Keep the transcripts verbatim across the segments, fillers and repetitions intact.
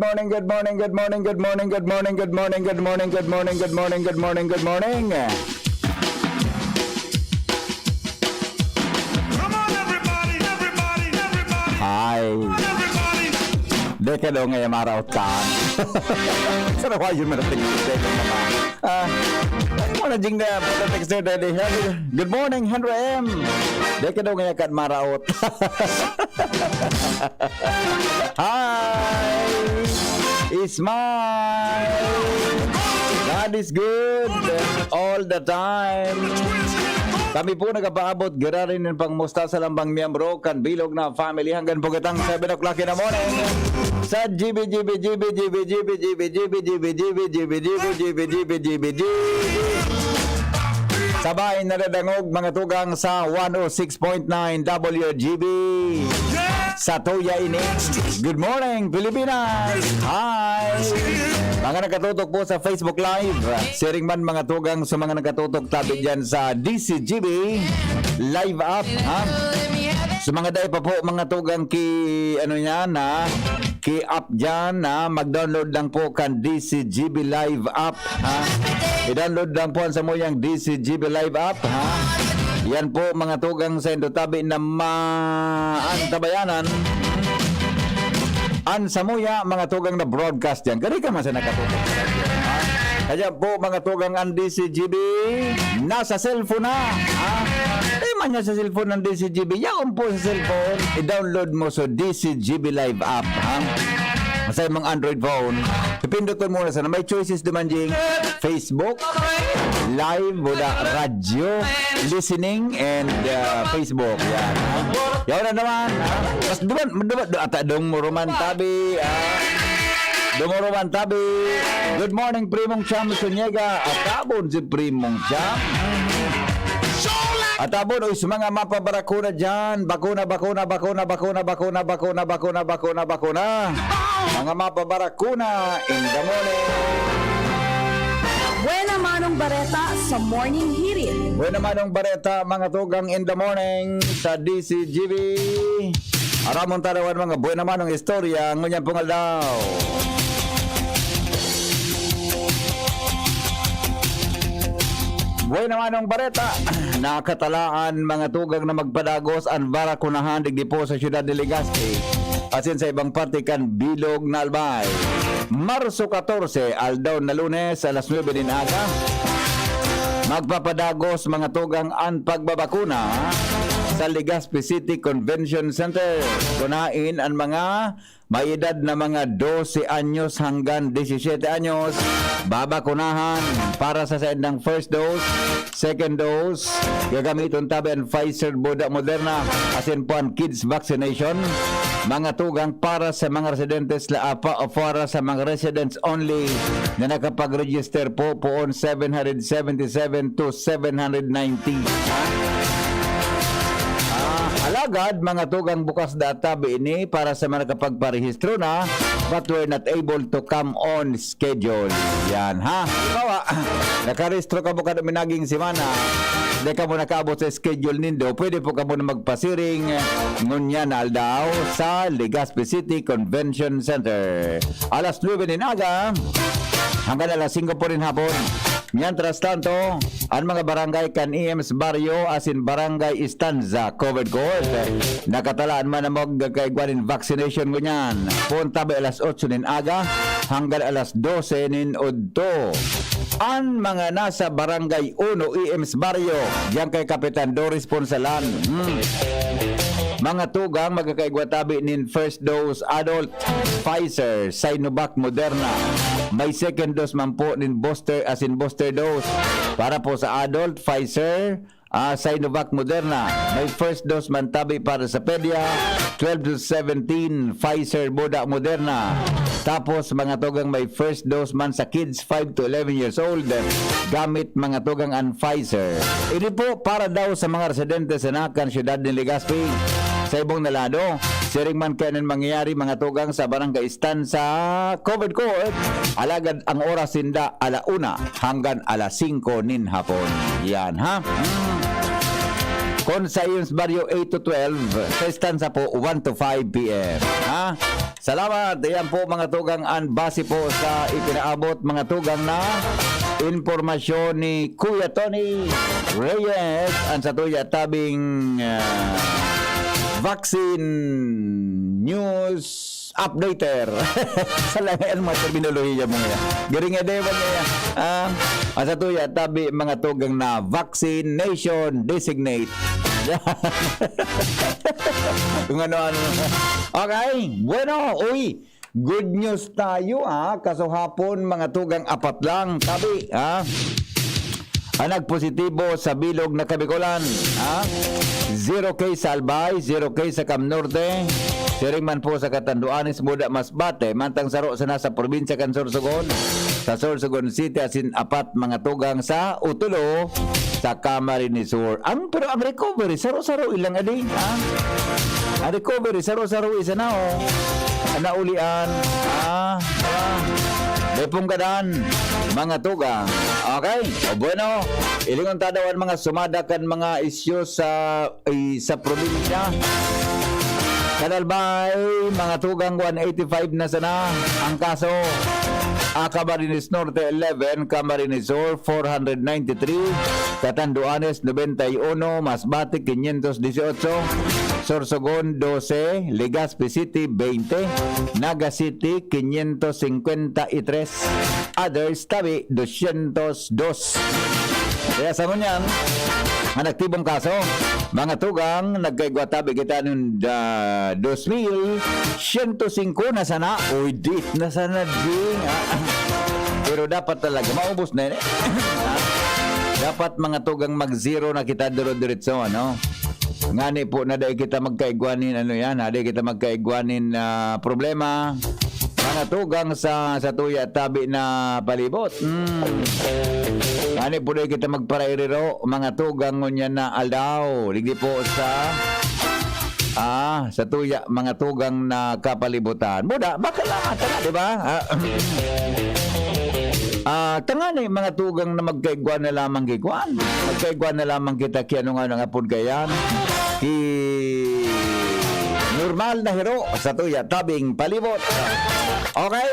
morning, good morning, good morning, good morning, good morning, good morning, good morning, good morning, good morning, good morning, good morning. Come on, everybody, everybody, everybody. Hi. Come on, everybody. Dai ka daw ngaya maraot kan. Sarawayon mo na tingin sa mga, ah, ano mo na, Jing, na pagka-text na dali. Good morning, Henry M. Dai ka daw ngaya kan maraot. Hi! Smile! God is good all the time. Kami po nagpapaabot, giraray nin pangmusta sa lambang miyembro kan bilog na family hanggang pugatang seven o'clock in the morning. Sa G B, G B, G B, G B, G B, G B, G B, G B, G B, G B, G B, G B, G B, G B, G B, G B, G B. Sabay na nadangog, mga tugang, sa one oh six point nine W G B. Sa Tuya ini. Good morning, Pilipinas! Hi! Mga nakatutok po sa Facebook Live, siring man, mga tugang, sa mga nakatutok tabi dyan sa D C G B Live app, ha? Sa mga dai pa po, mga tugang, ki, ano yan, ha? Ki-app dyan, ha? Mag-download lang po kan D C G B Live app, ha? I-download lang po ang samuyang D C G B Live app, ha? Yan po, mga tugang, sa indo tabi na maantabayanan. An samuya, mga tugang, na broadcast yan. Gari ka man sa nakatutok sa radyo, ha? Kaya po, mga tugang, ang D C G B nasa cellphone na, ha? Di man niya sa cellphone ng D C G B. Yaon po sa cellphone, i-download mo sa D C G B Live app, ha? Sa imong Android phone, pipinduton mo na sana. May choices naman, Jing. Facebook, live, wala, radyo, listening, and, uh, Facebook. Yan, ha? Yaon na naman, ha? Mas duman, duman, duman, ata dong muruman tabi, ah. Dong muruman tabi. Good morning, Primong Cham Suniega. Atabon si Primong Cham. Atabon, oy, sa mga mapabarakuna dyan. Bakuna, bakuna, bakuna, bakuna, bakuna, bakuna, bakuna, bakuna, bakuna. Mga mapabarakuna in the morning. Buena Manong Bareta sa Morning Hirit. Buena Manong Bareta, mga tugang, in the morning sa D C G B. Aramon tarawan mga buena manong istorya ngunyan pong aldaw. Buena Manong Bareta, nakatalaan, mga tugang, na magpadagos an barakunahan digdi po sa siyudad de Legazpi, asin sa ibang parte kan bilog na Albay. Marso katorse, aldaw na Lunes, alas nuebe nin aga, magpapadagos, mga tugang, an pagbabakuna sa Legazpi City Convention Center. Kunain an mga may edad na mga dose anyos hanggang disisiyete anyos, babakunahan para sa saindang first dose, second dose. Gagamiton tabi an Pfizer, Boda, Moderna, asin po an kids vaccination. Mga tugang, para sa mga residentes la apa o para sa mga residents only na nakapag-register po, poon seven hundred seventy-seven to seven hundred ninety. Ah, alagad, mga tugang, bukas da tabi ini para sa mga nakapagparehistro na, but were not able to come on schedule. Yan, ha? Halimbawa, nakarehistro kamo kada minaging semana, di kamo nakaabot sa schedule nindo, pwede po kamo na magpasiring ngunyan na aldaw sa Legazpi City Convention Center. Alas nuebe nin aga hanggang alas singko po nin hapon. Mientras tanto, an mga barangay kan E M's Barrio asin Barangay Estanza, Covered Court, nakatalaan man na magkaigwa nin vaccination ngunyan. Poon tabi alas otso nin aga hanggang alas dose nin udto. An mga nasa Barangay Uno, E M's Barrio, diyan kay Kapitan Doris Ponsalan. Hmm. Mga tugang, magkakaigwa tabi nin first dose adult, Pfizer, Sinovac, Moderna. May second dose man po nin booster, as in booster dose. Para po sa adult, Pfizer, ah, Sinovac, Moderna. May first dose man tabi para sa pedia, twelve to seventeen, Pfizer, Boda, Moderna. Tapos, mga tugang, may first dose man sa kids, five to eleven years old, gamit, mga tugang, an Pfizer. Ini po para daw sa mga residente sa nakan siyudad ni Legazpi. Sa ibong na lado, siring man kaya nin mangyayari, mga tugang, sa Barangay Stanza Covered Court, alagad ang oras sinda ala una hanggang alas singko nin hapon. Yan, ha? Hmm. Kung sa iyong baryo, eight to twelve, sa Stanza po, one to five p m. Ha? Salamat. Ayan po, mga tugang, an base po sa ipinaabot, mga tugang, na impormasyon ni Kuya Tony Reyes, an satuya tabing, ah, vaccine news updater. Sa lang yan, mga terminolohiya mo yan. Garing nga, di ba, niya? Ah, an satuya tabi, mga tugang, na vaccination designate. Kung ano-ano. Okay, bueno, uy, good news tayo, ha. Kaso hapon, mga tugang, apat lang tabi, ha. Ang nagpositibo sa bilog na Kabikolan, ha? Zero case sa Albay, zero case sa Cam Norte. Siring man po sa Catanduanes, Muda, Masbate, mantang saro sana sa probinsya kan Sorsogon, sa Sorsogon City, asin apat, mga tugang, sa Utolo, sa Camarines Sur. Ang, pero ang recovery, saro-saro ilang adi, ha? Ang recovery, saro-saro isa na, oh. Ang naulian, ah, ah. May punggadan, mga tugang. Okay? O bueno, ilingon ta daw ang mga sumada kan mga isyu sa, ay, sa probinsya. Kan Albay, mga tugang, one eighty-five na sana ang kaso. Ah, Camarines Norte, eleven, Camarines Sur, four hundred ninety-three, Catanduanes, noventa y uno, Masbate, quinientos dieciocho, Sorsogon, doce, Legazpi City, veinte, Naga City, quinientos cincuenta y tres, others, tabi, doscientos dos. Kaya sa ngunyan, ang aktibong kaso, mga tugang, nagkaigwa tabi kita nun, ah, dos mil siyento singko na sana. Uy, di na sana, di. Ah, pero dapat talaga, maubos na yun, eh. Ah, dapat, mga tugang, mag-zero na kita, duro-diretso, ano? Ngani po na dai kita magkaigwa nin, ano yan, ha? Dai kita magkaigwa nin, ah, problema. Mga tugang sa, sa tuya tabi na palibot. Hmm. Ngani po dai kita magparairiro, mga tugang, ngunyan na aldaw. Digdi po sa, ah, sa tuya, mga tugang na kapalibutan. Muda, baka lang ata na, di ba? Ah, ah, tangani, mga tugang, na magkaigwa na lamang kikwan. Magkaigwa na lamang kita ki ano nga nang apod kayan. Ki normal na hiro sa tuya, tabing palibot. Okay?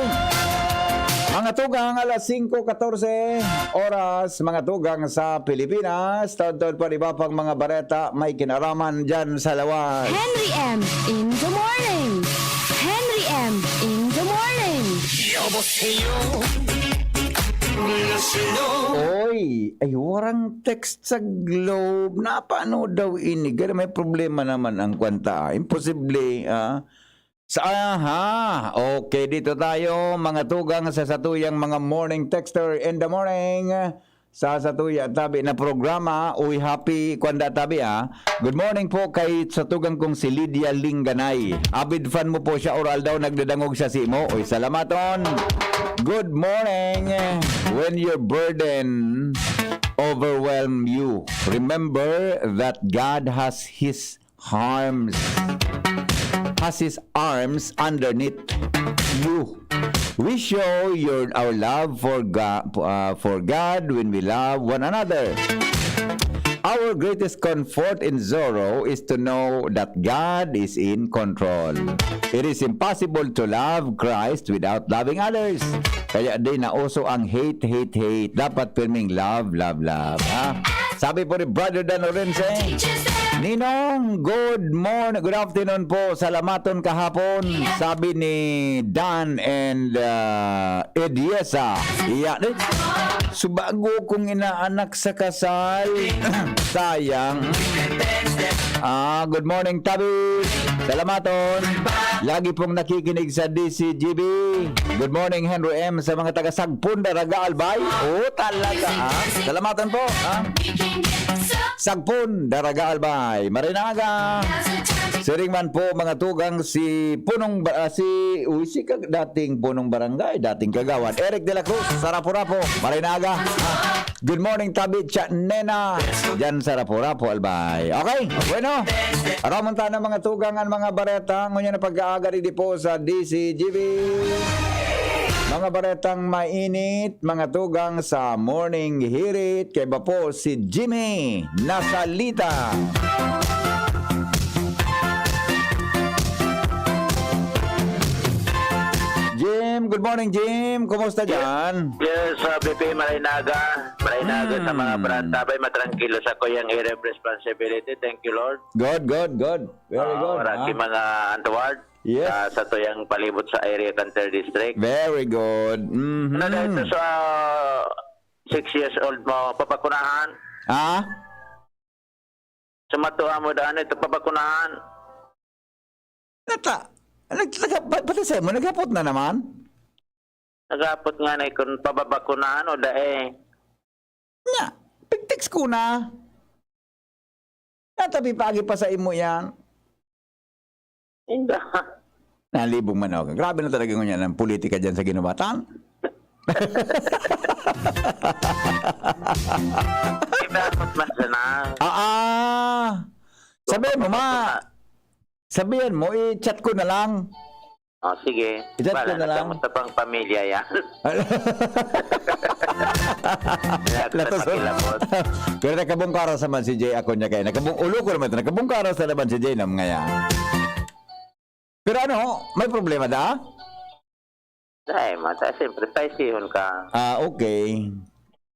Mga tugang, alas singko katorse oras, mga tugang sa Pilipinas. Taon-taon pa, di ba, pang mga bareta may kinaraman dyan sa lawas. Henry M in the morning. Henry M in the morning. 여보세요. Oy, ay, warang text sa Globe. Na paano daw ini? Gana may problema naman ang kwanta, ah. Imposible, ah. Sa, aha. Okay, dito tayo, mga tugang sa satuyang mga morning texter in the morning. Sa satuya tabi na programa, uy, happy kwanda tabi, ah. Good morning po kay satugang kong si Lydia Linganay. Avid fan mo po siya, or aldaw nagdadangog siya simo. Uy, salamaton. Good morning. When your burden overwhelm you, remember that God has His arms, has His arms underneath you. We show your, our love for God, uh, for God when we love one another. Our greatest comfort in sorrow is to know that God is in control. It is impossible to love Christ without loving others. Kaya di na uso ang hate, hate, hate. Dapat pirming love, love, love. Ha? Sabi po ni Brother Dan Lorenzo, Ninong, good morning, good afternoon po. Salamaton kahapon, sabi ni Dan and, ah, Ediesa. Iya, eh, subago kong inaanak sa kasal. Sayang. Ah, good morning, Tabi. Salamaton. Lagi pong nakikinig sa D C G B. Good morning, Henry M. Sa mga taga Sagpon, Daraga, Albay. Oh, talaga, ah. Salamaton po, ah. Sagpon, Daraga, Albay. Marinaga. Siring man po, mga tugang, si punong ba-, ah, si, uy, si kag-, dating punong barangay, dating kagawad, Eric de la Cruz, Sarapo-rapo. Marinaga. Ah, good morning, Tabi, Cha, Nena. Diyan, Sarapo-rapo, Albay. Okay, bueno. Aramon ta ng mga tugang ang mga bareta. Ngunyan na pag-aaga, di po sa D C G B. Mga baretang mainit, mga tugang sa Morning Hirit, kaiba po si Jimmy Nasalita. Jim, good morning, Jim. Kumusta dyan? Yes, uh, B P, Marinaga. Marinaga sa mga Hmm. barantabay. Matrangkilo sa kuyang area of responsibility. Thank you, Lord. Good, good, good. Very Ah, good, wala ah. ki mga antaward Yes. sa, sa tuyang palibot sa area kan third district. Very good. Mhm. Ano dahil sa, sa six years old mo, papakunahan? Ah? Sa matuwa mo daan, ito papakunahan? Nata, nag-, nag-, pa-, pati sa'yo mo, naghapot na naman? Naghapot nga na kung pababakunahan o dae. Nya, pigtext ko na. Natabi pa, agi pa sa imo yan. Inda. Nalibog man ako. Grabe na talaga ngunyan ang politika dyan sa Guinobatan. Inda, man sana. Ah, ah. Sabihin mo, ma. Sabihin mo, i-chat ko na lang. Oh, sige. I-chat ko Wala na na lang. Kamusta pang pamilya yan? Kaya ako Latos, sa pakilabot. Pero nakabungkaras naman si Jay ako niya kaya. Nakabung-, ulo ko naman ito. Nakabungkaras na naman si Jay nam ngayon. Pero ano, may problema da? Ay, mata, siyempre, paisihon ka. Ah, okay.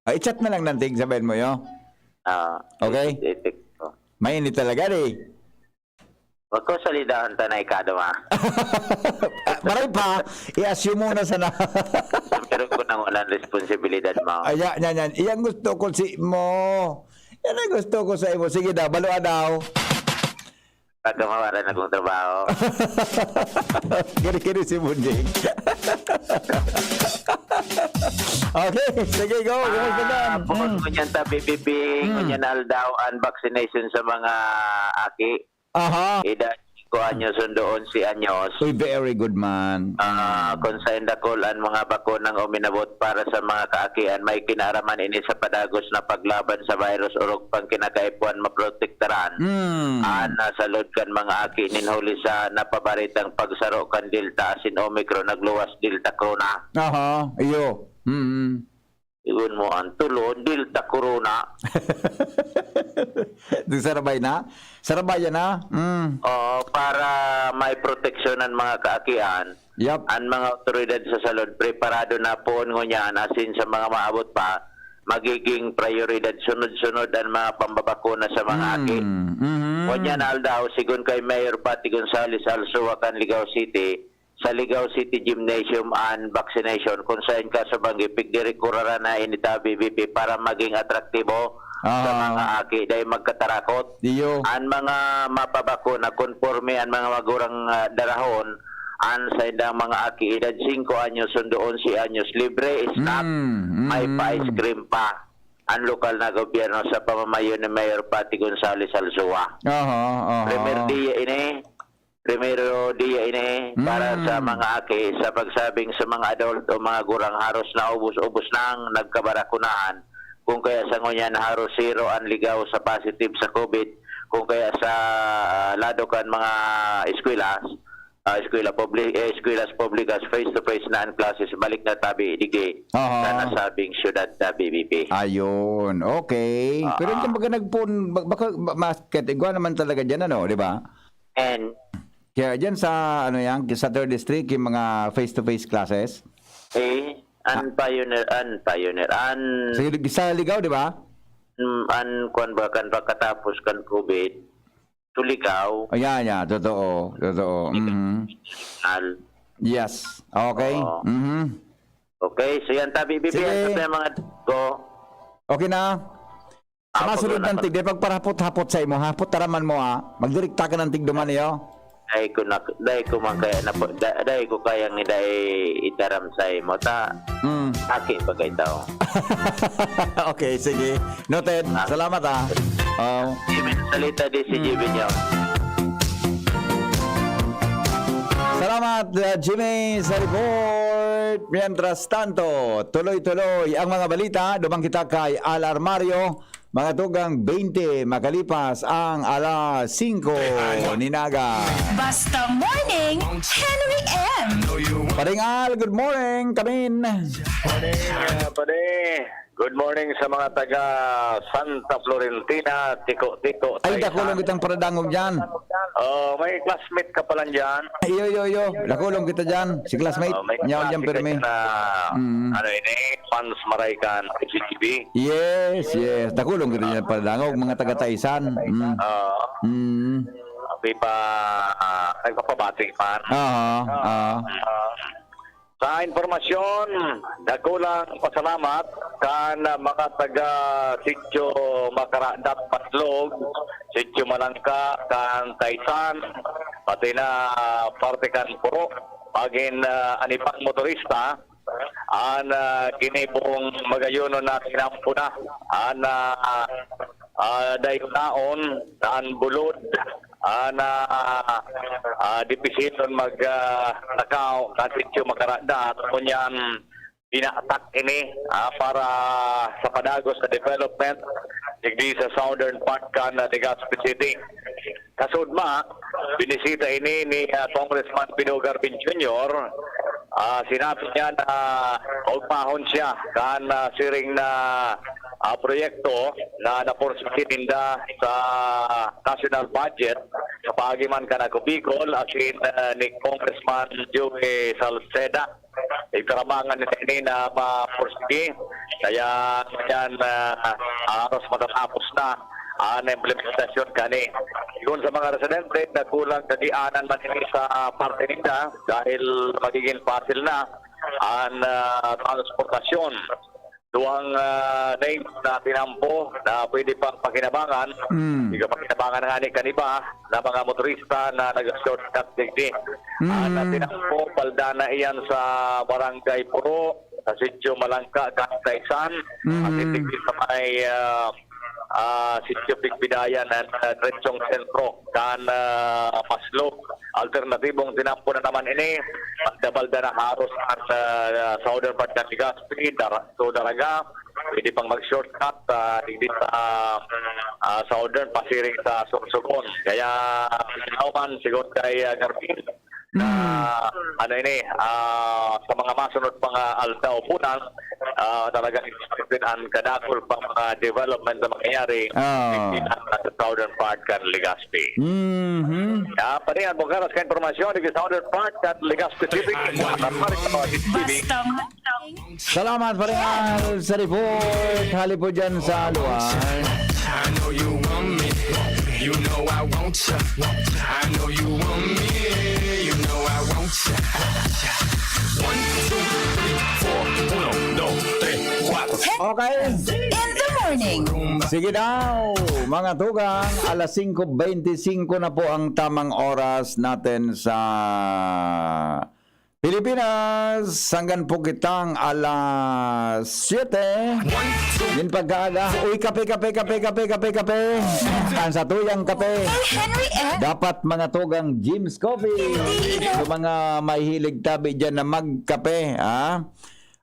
Ah, i-chat na lang ng tig, sabihin mo yun. Ah, Okay. i-, i-text ko. Mainit talaga, di? Wag ko salidahan ta na ikado, ah. Ah, maray pa, i-assume mo na sana. Pero ko nang walang responsibilidad mo. Ay, yan, yan, yan. Yan gusto ko si mo. Yan ang gusto ko sa imo. Sige daw, balua daw. Pagka mawala na kong trabaho. Kiri-kiri si Bunjing. Okay, sige, go. Kumusta ka? Ah, bukod Mm. ngunyan ta, B B B, Mm. ngunyan aldaw, ang vaccination sa mga aki. Aha. Edad singko anyos, sundo onse anyos. Uy, very good man. Ah, Mm. kung sa indakol ang mga bakunang uminabot para sa mga kaakian, may kinaaraman ini sa padagos na paglaban sa virus, orog pang kinakaipuhan maprotektaran. Mm. An nasa lod kan mga aki nin huli sa napabaritang pagsaro kan Delta asin Omicron, nagluwas Delta Corona. Aha, iyo. Mm. Iwan mo ang tulon, Delta Corona. Di sarabay na? Sarabayan na? Mm. Oo, para may proteksyon ang mga kaakian. Yup. Ang mga otoridad sa salud, preparado na poon ngunyan, asin sa mga maabot pa, magiging prayoridad sunod-sunod ang mga pambabakuna sa mga aki. Mm. Mhm. Ngunyan aldaw, sigon kay Mayor Patty Gonzales Alzua kan Ligao City, sa Ligao City Gymnasium an vaccination, kung saen kaso banggi pigdirekuraran na ini ta B B P para maging atraktibo sa Ah. mga aki, dai magkatarakot. Iyo. An mga mapabakuna, konporme an mga magurang, ah, darahon, an saindang mga aki, edad singko anyos, sundo onse anyos, libre, snap, Mm, may mm. pa-ice cream pa. An lokal na gobyerno sa pamamayo ni Mayor Patty Gonzales Alzua. Aha, aha. Primer dia ini, primero dia ini para Mm. sa mga aki, sa pagsabing sa mga adult o mga gurang, haros na ubos-ubos nang nagkabarakunahan. Kung kaya sa ngunyan, haros zero an ligaw sa positive sa COVID. Kung kaya sa, ah, lado kan mga eskwela, ah, eskwela publi-, eh, eskwela's publikas, face-to-face na an klases, balik na tabi digdi Aha. sa nasabing syudad na B B P. Ayun, okay. Ah, Pero yung ah. kumbaga nagpun-, ba-, baka, ba-, mas, kahit igwa naman talaga dyan, ano, di ba? And Kaya dyan sa, ano yan, sa third district, yung mga face-to-face classes? Eh, an Ah. pioneer, an pioneer, an Sa, sa Ligao, di ba? Mm, an kwan ba, kan pagkatapos kan COVID, Tuligaw. Ayan, yan. Totoo. Totoo. Mhm. Al. Yes. Okay. Oo. Mhm. Okay, so yan tabi, bibiyan Sige. Sa mga go. Okay na. Sa Ah, masunod pag- ng tigde, pagparahapot-hapot sa imo, ha? Putaraman mo, ha? Magdirekta ka ng tigduman, iyo. Dai ko na, dai ko man kaya na, da- dai ko kaya nga dai itaram sa imo ta. Mm. Aki bagay tao. Okay, sige. Noted. Ah. Salamat, ha. Oh. Salita di si Hmm. Jimmy niya. Salamat, uh, Jimmy, sa report. Mientras tanto, tuloy-tuloy ang mga balita. Dumang kita kay Al Armario. Mga tugang twenty makalipas ang alas singko ni Naga. Basta Morning, Henry M. Paring Al, good morning. Kamin. Morning, uh, pare. Good morning sa mga taga Santa Florentina, Tiko-Tiko. Ay, Taysa. dakulong kitang paradangog dyan. Oh, may classmate ka pala dyan. Iyo, iyo, iyo. Dakulong kita dyan. Si classmate. Oh, may Nyaw dyan, classmate pirmi. ka na, Mm. ano ini, fans maray kan F C G B. Yes, yes. Dakulong kita dyan paradangog. Mga taga Taisan. Mm. Oh, Mm. May pa, ah, nagpapabati pa. Oo, oo. Sa impormasyon, dakulang pasalamat kan mga taga Sitio Makaradat, Maslog, Sitio Malangka, kan Taisan, pati na parte kan Puro, pagin ah, anipang motorista, an ah, ginibong magayonon na tinampo na, an ah, ah, dai hunaon na an bulod, ah, na ah, dipisilon mag ah, lakaw kan Sitio Makaradat, ngunyan pinatak ini ah, para sa padagos sa development digdi sa southern part kan ah, Legazpi City. Kasudma, binisita ini ni ah, Congressman Pino Garvin Junior. Ah, sinabi niya na ogmahon siya kan ah, siring na ah, proyekto na napursige ninda sa national budget sa paagi man kan Ako Bicol, asin ah, ni Congressman Joey Salceda. Igtarabangan nila ini na mapursige. Kaya yan, ah, haros matatapos na ang implementasyon kani. Sigon sa mga residente, dakulang kadianan man ini sa parte ninda dahil magiging pasil na ang ah, transportasyon. Duwang ah, names na tinampo na pwede pang pakinabangan. Mm. Ika pakinabangan nga ni kaniba na mga motorista na nag-shortcut digdi. Ah, Mm. na tinampo, palda na iyan sa Barangay Puro, sa Sitio Malangka, Castaisan, Mm. at digdi sa may ah, ah, Sitio Pigbidayan at ah, Diretsong Sentro, kan ah, Maslog. Alternatibong tinampo na naman ini, magdabalda na haros ang ah, southern part ng Legazpi, Dar- to Daraga, pwede pang mag-shortcut ah, digdi sa ah, southern, pasiring sa Sorsogon. Kaya, man, sigon kay ah, Garvin, na ano ini, ah, sa mga masunod pang ah, aldaw po lang, ah, talagang expected ang kadakol pang mga development na mangyayari Ah. digdi sa southern part kan Legazpi. Mhm. Ya, pare, ang bukaras ka impormasyon digdi sa southern part kan Legazpi City. Normal sa mga C C T V. Basta Morning. Salamat, Paring Al, sa report. Hali po dyan sa luar. I know you want me. You know I want ya. I know you want me. You know I want ya. One, two, three, four. Uno, dos, tres, cuatro. Okay. In the morning. Sige daw, mga tugang, alas singko beintisinko na po ang tamang oras natin sa Pilipinas. Hanggang po kitang alas siyete. Yan pagkaaga. Uy, kape, kape, kape, kape, kape, kape. Ang satuyang kape. Kay Henry M. Dapat mga tugang Jim's Coffee. Sa mga mahihilig tabi dyan na magkape, ha?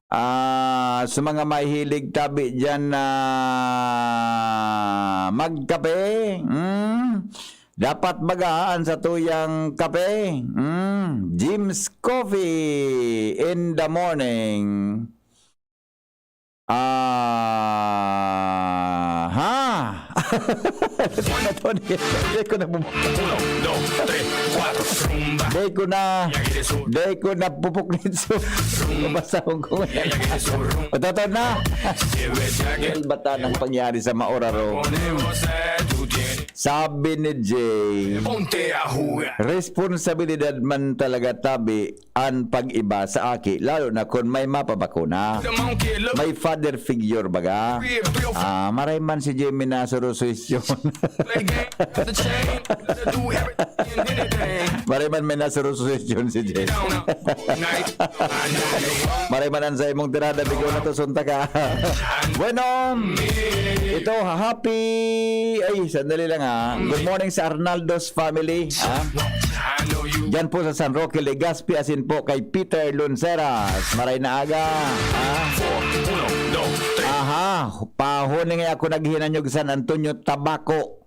Ah, sa mga mahihilig tabi dyan na magkape, hmm? Dapat baga ang satuyang kape, hmm? Jim's Coffee in the morning. Ah, ha? Di ko na bum- Uno, dos, tres, cuatro, rumba. Di ko na, di ko na pupuknit so. Mabasa ko kung Matataw na. Dahil bata ng pangyari sa Maoraro. Sabi ni Jay, Ponte a jugar. Responsibilidad man talaga tabi an pag-iba sa aki, lalo na kun may mapabakuna. May father figure baga. Ah, maray man si Jimmy na surusuisyon. Maray man may nasurusuisyon si Jimmy. Maray man ang sa imong tirada, bigo na to, sunta ka. Bueno, ito, happy, ay, sandali lang ha. Good morning sa Arnaldo's family. Ha? Diyan po sa San Roque, Legazpi, asin po kay Peter Lonceras. Maray na aga. Ha? Aha, pahuni nga ako naghinanyog San Antonio, Tabaco.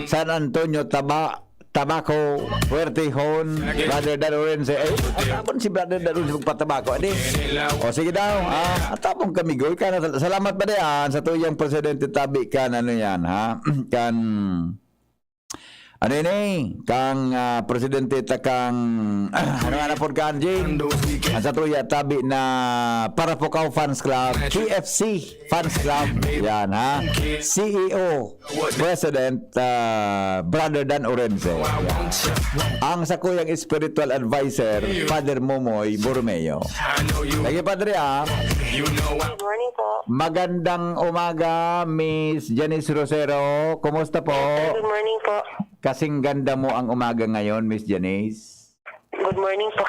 San Antonio, Taba-, Tabaco, Fuerte Hon, Brother Dan Orense. Eh, ang tapon si Brother Dan Orense magpatabako. Adi, o sige daw, ah, ang tapon kami, goy ka na. Salamat pa diyan sa tuyang presidente tabi kan, ano yan, ha? Kan, ano yun eh? Kang, ah, presidente ta kang, ano nga na po kan, Jing? Ang sa tuya tabi na Parapukaw Fans Club, K F C Fans Club. Yan, ha? C E O, President, ah, Brother Dan Orense. Yan. Ang sakuyang spiritual advisor, Father Momoy Borromeo. Lagi, Padre, ah. Good morning po. Magandang umaga, Miss Janice Rosero. Kumusta po? Yes, sir. Good morning po. Kasing ganda mo ang umaga ngayon, Miss Janice. Good morning po.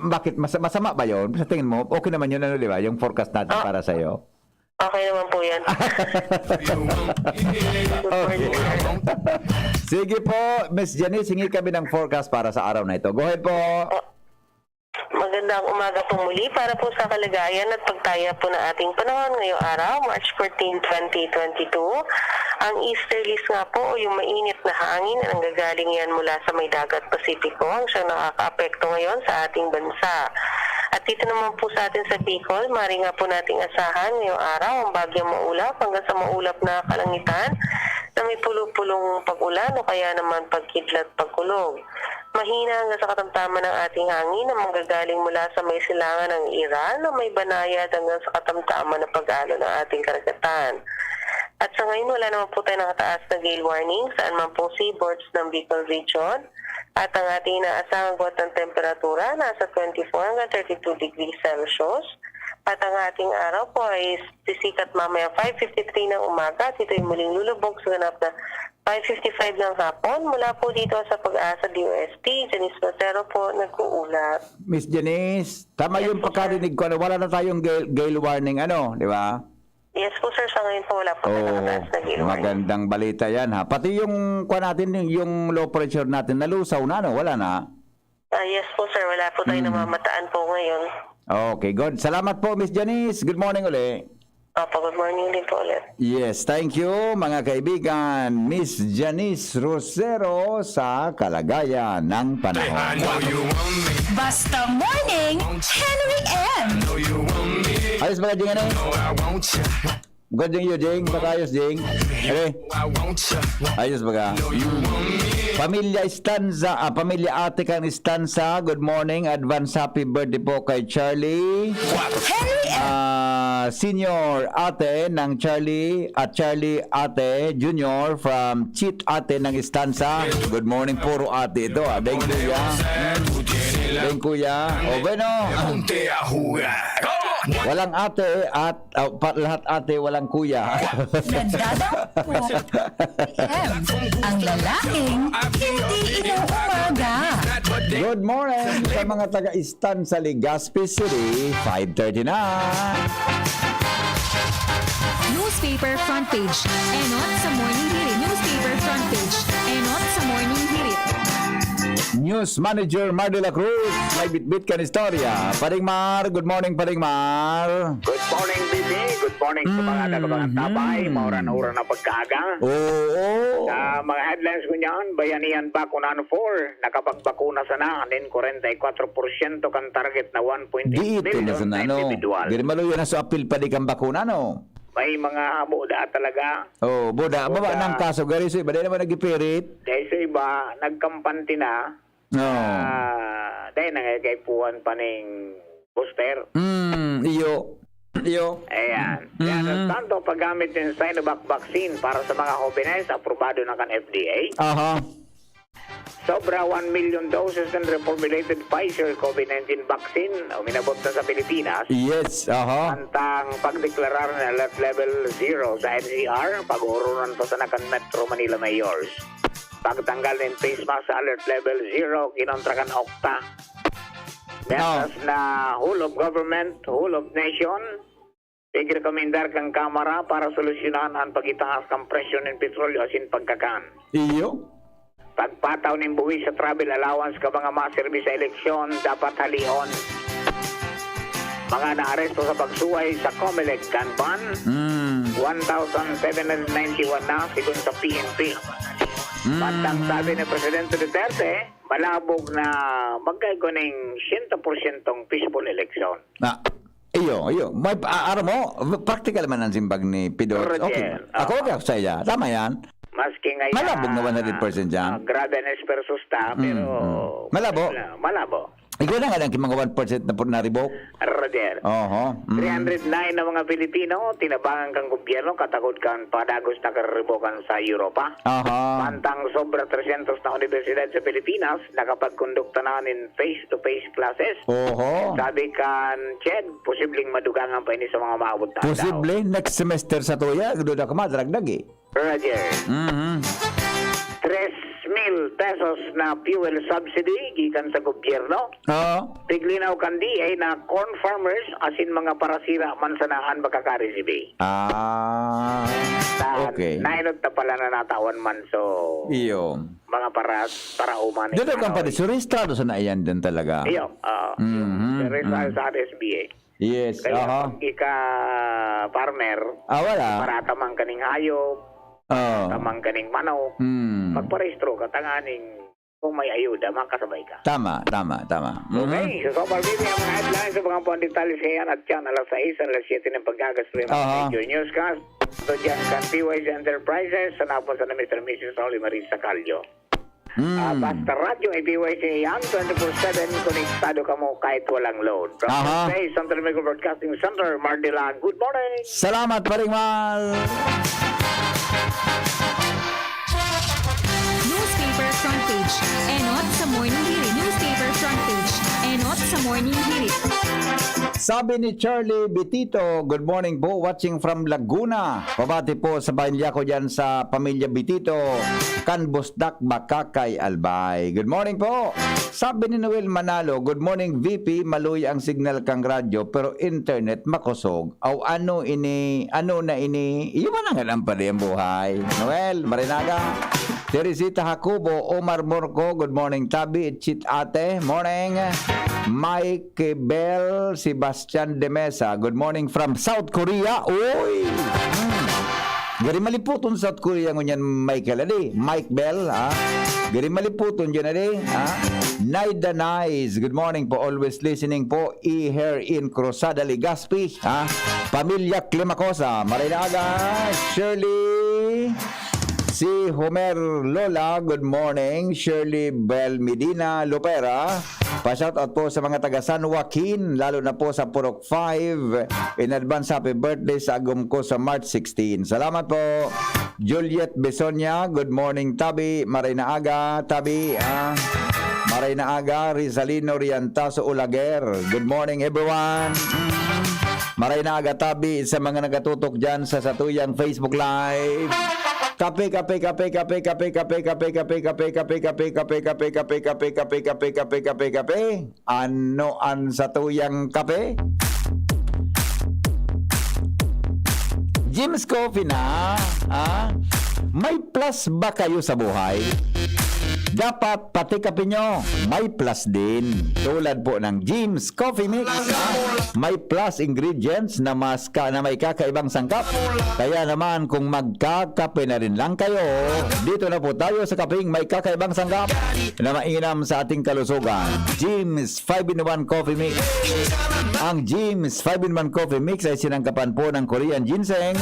Bakit? Mas-, masama ba yun? Sa tingin mo, okay naman yun, ano, di ba? Yung forecast natin Ah. para sa'yo. Okay naman po yan. Good morning, sir. Sige po, Miss Janice, hingi kami ng forecast para sa araw na ito. Go ahead po. Magandang umaga po muli para po sa kalagayan at pagtaya po ng ating panahon ngayong araw, March fourteen, twenty twenty-two. Ang easterlies nga po o yung mainit na hangin ang nanggagaling yan mula sa may dagat Pasipiko ang siyang nakakaapekto ngayon sa ating bansa. At dito naman po sa atin sa Bicol, maaaring nga po nating asahan ngayong araw ang bagyang maulap hanggang sa maulap na kalangitan na may pulo-pulong pag-ulan o kaya naman pagkidlat, pagkulog. Mahina hanggang sa katamtaman ang ating hangin na manggagaling mula sa may silangan ng Iran na may banayad hanggang sa katamtaman na pag-alo ng ating karagatan. At sa ngayon, wala naman po tayong nakataas na gale warning saan man pong seaboards ng Bicol Region. At ang ating inaasahang agwat ng temperatura nasa twenty-four hanggang thirty-two degrees Celsius. At ang ating araw po ay sisikat mamaya five fifty-three ng umaga at ito'y muling lulubog sa ganap na five fifty-five ng hapon. Mula po dito sa Pag-asa D O S T, Janice Rosero po, nag-uulat. Miss Janice, tama Yes yung po, sir. pagkarinig ko, ano, wala na tayong gale, gale warning, ano, di ba? Yes po, sir. Sa ngayon po, wala po tayong Oo, nakataas na gale warning. magandang balita yan, ha. Pati yung, kuha natin, yung, yung low pressure natin, nalusaw na, no? Wala na. Ah, yes po, sir. Wala po tayong Mm. namamataan po ngayon. Okay, good. Salamat po, Miss Janice. Good morning uli. Opo, good morning din po ulit. Yes, thank you, mga kaibigan. Miss Janice Rosero sa Kalagayan ng Panahon. Basta Morning, Henry M. Ayos ba, Jing, ano? Good, Jing, you, Jing. Basta ayos, Jing. Ere. Ayos ba ka? Pamilya Estanza, ah, Pamilya Ate kan Estanza, good morning. Advance happy birthday po kay Charlie. Henry M. Ah, Senior Ate ng Charlie at Charlie Ate Junior from Cheat Ate ng Estanza. Good morning, puro ate ito, ah. Deng Kuya. Deng Kuya. O, bueno. Walang ate at, ah, pa-, lahat ate, walang kuya. Nagdadampo. M. Ang lalaking hindi inuumaga. Good morning sa mga taga Estanza, Legazpi City. Five thirty na. Newspaper front page. Enot sa Morning Hirit. Newspaper front page. Enot sa Morning Hirit. News Manager Mar de la Cruz, may bitbit kan istorya. Paring Mar, good morning, Paring Mar. Good morning, B B. Good morning sa mga Mhm. nakapangantabay. Mauran-uran na pagkaaga. Oo. Sa mga headlines ko niyan, Bayanihan Bakunan four, nakapagbakuna sana nin kwarenta y kwatro porsyento kan target na one point eight Di ito na million sana, na no? individual. Diri maluya na sa apil pa di kang bakuna, no? May mga buda talaga. Oh, buda. Baba ng kaso, gari sa iba. Dahil naman nagipirit. Dahil sa iba, nagkampante na. No. Ah, dahil nangagaipuhan pa ning booster. Mm, iyo. Iyo. Ayan. Mm-hmm. Yan, ang tanto paggamit ng Sinovac vaccine para sa mga hobenes, aprobado na kan F D A. Aha. Sobra one million doses ng reformulated Pfizer COVID nineteen vaccine o minabot na sa Pilipinas. Yes, aha. Antang pagdeklarar ng alert level zero sa N C R, pag-uoronan pa sana kan Metro Manila Mayors. Pagtanggal ng face mask sa alert level zero, kinontra kan Okta. Mientras na whole of government, whole of nation, Pigrekomendar kan Kamara para solusyonan an pagitaas kan presyo nin petrolyo asin pagkakan. Iyo. Pagpataw nin buwis sa travel allowance kan mga maserbi sa eleksyon dapat halihon. Mga naaresto sa pagsuway sa Comelec kan ban, mm. one thousand seven hundred ninety-one na, sigon sa P N P. Mm. Bantang sabi ni Presidente Duterte, malabog na magkaigo ning siyento porsyentong peaceful election. Na, Iyo, iyo. May, ah, aram mo, practical man ang simbag ni Pidot. Pero, okay. Ako, okay ako sa iya. Tama yan. Maski nga Malabog na one hundred percent yan. Ah, grabe ang espersos ta, Mm, pero mm. Malabo. Wala, malabo. Ikaw na nga lang, mga one percent na po na-revoke. Roger. Oho. Mm. three hundred nine na mga Pilipino tinabangan kan gobyerno katakod kan padagos na kariribokan sa Europa. Aha. Mantang sobra trescientos na unibersidad sa Pilipinas nakapagkondukta na nin face-to-face classes. Oho. Sabi kan Ched, posibleng madugangan pa ini sa mga maabot na aldaw. Posible, next semester sa tuya, duda ka madragdag eh. Roger. Mhm. Tres mil pesos na fuel subsidy gikan sa gobyerno. Oo. Piglinaw kan D A na corn farmers asin mga parasira man sana an makakaresibi. Ah, Ta- okay. Nainot na pala na natawan man, so Iyo. Mga para para uman. Dito kang padi, so rehistrado sa naiyan din talaga. Iyo. Ah, Mhm, register mhm. sa S B A. Yes, Kaya aha. pag ika farmer, Ah, wala. parata man kaning hayop, Oh. tamang kaning manok, Hmm. magparehistro ka tanganing kung may ayuda, makasabay ka. Tama, tama, tama. Mhm. Okay, so, so far, baby, ang mga headlines sa mga buwan detalye sa iyan at yan, alas sais, alas siyete ng pagkagas, Aha. Radio Newscast. So, dyan kan P Y C Enterprises, sa napon sa na Mister Missus Rolly Marie Sacalio. Mm. Uh, basta radyo ay B Y C yan, twenty-four seven, konektado kamo kahit walang load. From Aha. Space, Santo Domingo Broadcasting Center, Mardilan, good morning! Salamat, Paring Mal! Newspaper Front Page, Enot sa Morning Hirit. Newspaper Front Page, Enot sa Morning Hirit. Sabi ni Charlie Bitito, good morning po, watching from Laguna. Pabati po sa pamilya ko dyan sa pamilya Bitito, kan Busdak, Bacacay, Albay. Good morning po. Sabi ni Noel Manalo, good morning V P, maluya ang signal kang radyo pero internet makosog. Aw ano ini, ano na ini? Iyo man ang alam pa di ang buhay. Noel, Marinaga. Teresita Jacobo, Omar Morco, good morning Tabi, Chit Ate, morning. Mike Bell, Sebastian de Mesa, good morning from South Korea. Uy! Hmm. Gari maliputon South Korea ngunyan, Michael, adi? Mike Bell, ha? Gari maliputon dyan, adi? Ha? Naida Nice, good morning po. Always listening po. Iher in Cruzada, Legazpi, ha? Pamilya Climacosa, Marinaga, Shirley, si Homer Lola, good morning. Shirley Bell Medina Lopera, pa-shoutout po sa mga taga San Joaquin, lalo na po sa Purok five. In advance, happy birthday sa agom ko sa March sixteen. Salamat po. Juliet Besonia, good morning, Tabi. Maray na aga, Tabi. Ah. Maray na aga, Rizalino Riantaso Olaguer. Good morning, everyone. Mm. Maray na aga, Tabi, sa mga nagatutok dyan sa satuyang Facebook Live. Kape, kape, kape, kape, kape, kape, kape, kape, kape, kape, kape, kape, kape, kape, kape, kape, kape, kape, kape, kape. Ano an satuyang kape? Jim's Coffee na, ah? May plus ba kayo sa buhay? Dapat pati kape nyo may plus din. Tulad po ng James Coffee Mix, may plus ingredients na mas ka, na may kakaibang sangkap. Kaya naman, kung magkakape na rin lang kayo, dito na po tayo sa kapeng may kakaibang sangkap na mainam sa ating kalusugan. James five-in-one Coffee Mix. Ang James five-in-one Coffee Mix ay sinangkapan po ng Korean ginseng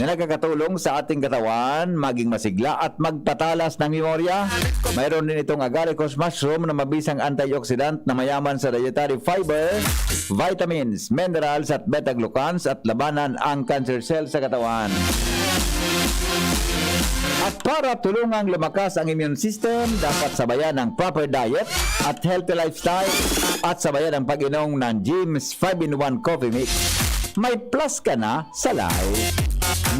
na nakakatulong sa ating katawan maging masigla at magpatalas ng memorya. Mayroon din itong agaricus mushroom na mabisang antioxidant na mayaman sa dietary fiber, vitamins, minerals at beta-glucans at labanan ang cancer cell sa katawan. At para tulungang lumakas ang immune system, dapat sabayan ng proper diet at healthy lifestyle at sabayan ang pag-inom ng James five-in-one Coffee Mix. May plus ka na sa life.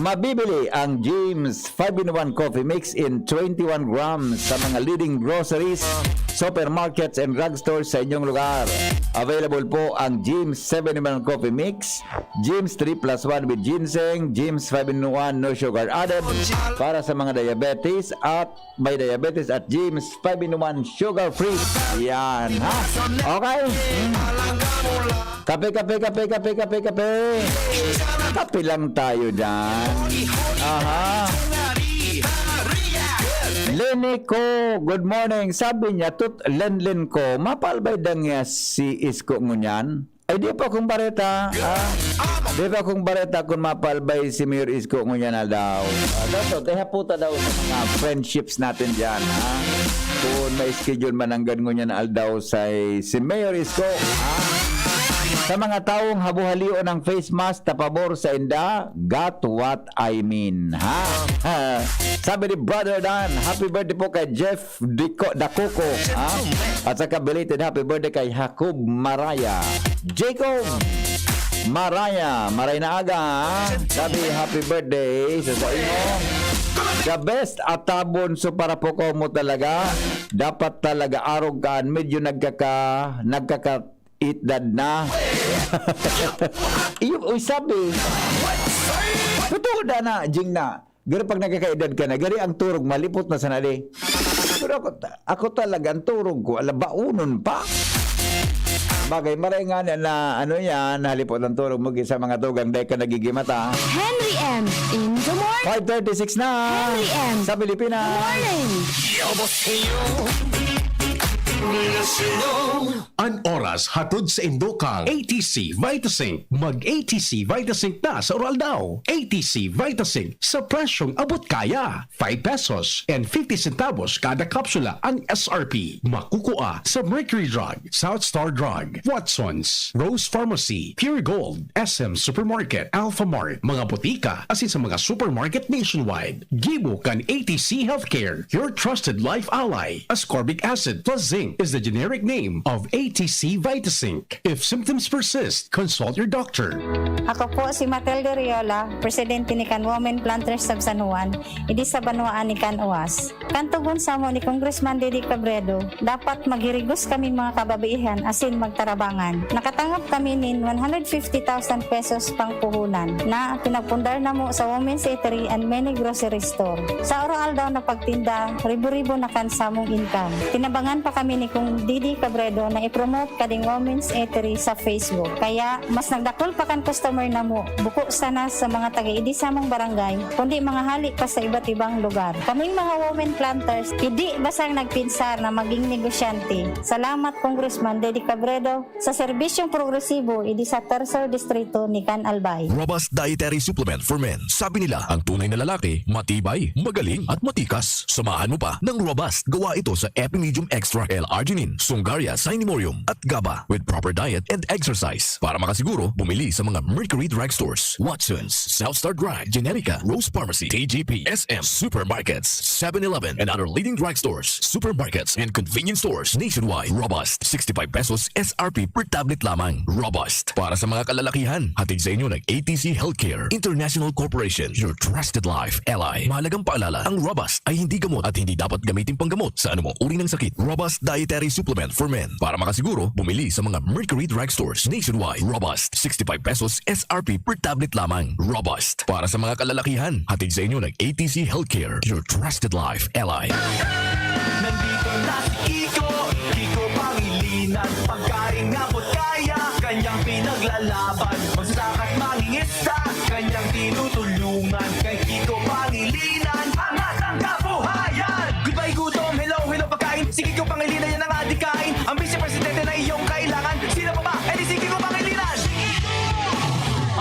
Mabibili ang James five-in-one Coffee Mix in twenty-one grams sa mga leading groceries, supermarkets, and drugstores sa inyong lugar. Available po ang James seven-in-one Coffee Mix, James three plus one with ginseng, James five-in-one no sugar added para sa mga diabetes at may diabetes at James five-in-one sugar free. Yan, ha? Okay? Mm. Kape, kape, kape, kape, kape, kape. Kape lang tayo dyan. Aha. Lenny ko, good morning. Sabi niya, "Tut, Lenlen ko, mapalbay daw niya si Isko ngunyan?" Ay, di pa akong bareta, ah. Di pa akong bareta kung mapalbay si Mayor Isko ngunyan aldaw. Ah, dapat, eh, haputa daw sa mga friendships natin dyan, ha? Kung may schedule man hanggang ngunyan aldaw sa si Mayor Isko, ha? Sa mga taong habuhalion ng face mask, tapabor sa inda, got what I mean, ha? Sabi ni Brother Dan, "Happy birthday po kay Jeff Dico, Dacoco, ha? At saka belated happy birthday kay Jacob Maraya." Jacob Maraya, maray na aga, ha? Sabi, "Happy birthday sa, sa imo. The best atabon, so para po ko mo talaga. Dapat talaga arog ka, medyo nagkaka, nagkaka-itdad na." Iyo, uy, sabi. Totoo na na, Jing na. Garo pag nagkakaedad ka na, gari ang turog, malipot na sana di. Pero ako, ta-, ako talaga, ang turog ko, ala, baonon pa. Bagay, maray nga na, na, ano yan, halipot ang turog mo sa mga tugang, dahil ka nagigimata. Henry M in the morning. Five thirty-six na. Henry M. Sa Pilipinas. Good morning. An oras hatod sa indo kang A T C Vitasync. Mag A T C Vitasync na sa Oral Daw. A T C Vitasync sa presyong abot kaya. Five pesos and fifty centavos kada kapsula ang S R P. Makukua sa Mercury Drug, South Star Drug, Watsons, Rose Pharmacy, Pure Gold, S M Supermarket, Alpha Mart, mga botika, asin sa mga supermarket nationwide. Gibo kan A T C Healthcare, your trusted life ally. Ascorbic acid plus zinc is the generic name of A T C Vitasync. If symptoms persist, consult your doctor. Ako po si Matilde Riola, presidente ni Kan Women Planters of San Juan, idi sa banwaan ni Kan Uas. Kan tugon samo ni Congressman Didi Cabredo, dapat maghirigos kaming mga kababaihan asin magtarabangan. Nakatangap kami nin one hundred fifty thousand pesos pangpuhunan na pinagpundar namo sa Women's Eatery and many grocery store. Sa araw-aldaw na pagtinda, ribo-ribo na kan samong income. Tinabangan pa kami ni Kong Didi Cabredo na i-promote kading Women's Eatery sa Facebook. Kaya, mas nagdakul pa kan customer namo, buko sana sa mga taga-idi samong barangay, kundi mga hali pa sa iba't ibang lugar. Kaming mga women planters, idi basang nagpinsar na maging negosyante. Salamat, Congressman Didi Cabredo, sa serbisyong progresibo idi sa Tercer Distrito ni Can Albay. Robust Dietary Supplement for Men. Sabi nila, ang tunay na lalaki, matibay, magaling, at matikas. Samahan mo pa ng Robust. Gawa ito sa Epimedium Extra, L-arginine, Sungaria, Cinemorium, at GABA. With proper diet and exercise. Para makasiguro, bumili sa mga Mercury Drugstores, Watsons, South Star Drug, Generica, Rose Pharmacy, T G P, S M, supermarkets, Seven Eleven, and other leading drugstores, supermarkets, and convenience stores nationwide. Robust, sixty-five pesos S R P per tablet lamang. Robust. Para sa mga kalalakihan, hatid sa inyo ng A T C Healthcare International Corporation, your trusted life ally. Mahalagang paalala, ang Robust ay hindi gamot at hindi dapat gamitin panggamot sa anumang uri ng sakit. Robust Dietary Supplement for Men. Para makasiguro, bumili sa mga Mercury Drugstores nationwide. Robust, sixty-five pesos S R P per tablet lamang. Robust. Para sa mga kalalakihan, hatid sa inyo ng A T C Healthcare, your trusted life ally. Nandito Pagkaing abot kaya, kanyang pinaglalaban. Magsasaka't mangingista, kanyang tinutulungan. Kay Kiko Pangilinan, angat ang kabuhayan! Goodbye gutom, hello, hello pagkain. Si Kiko Pangilinan, yan ang adikain. Ang Vice Presidente na iyong kailangan. Sino pa ba? Eh di si Kiko Pangilinan!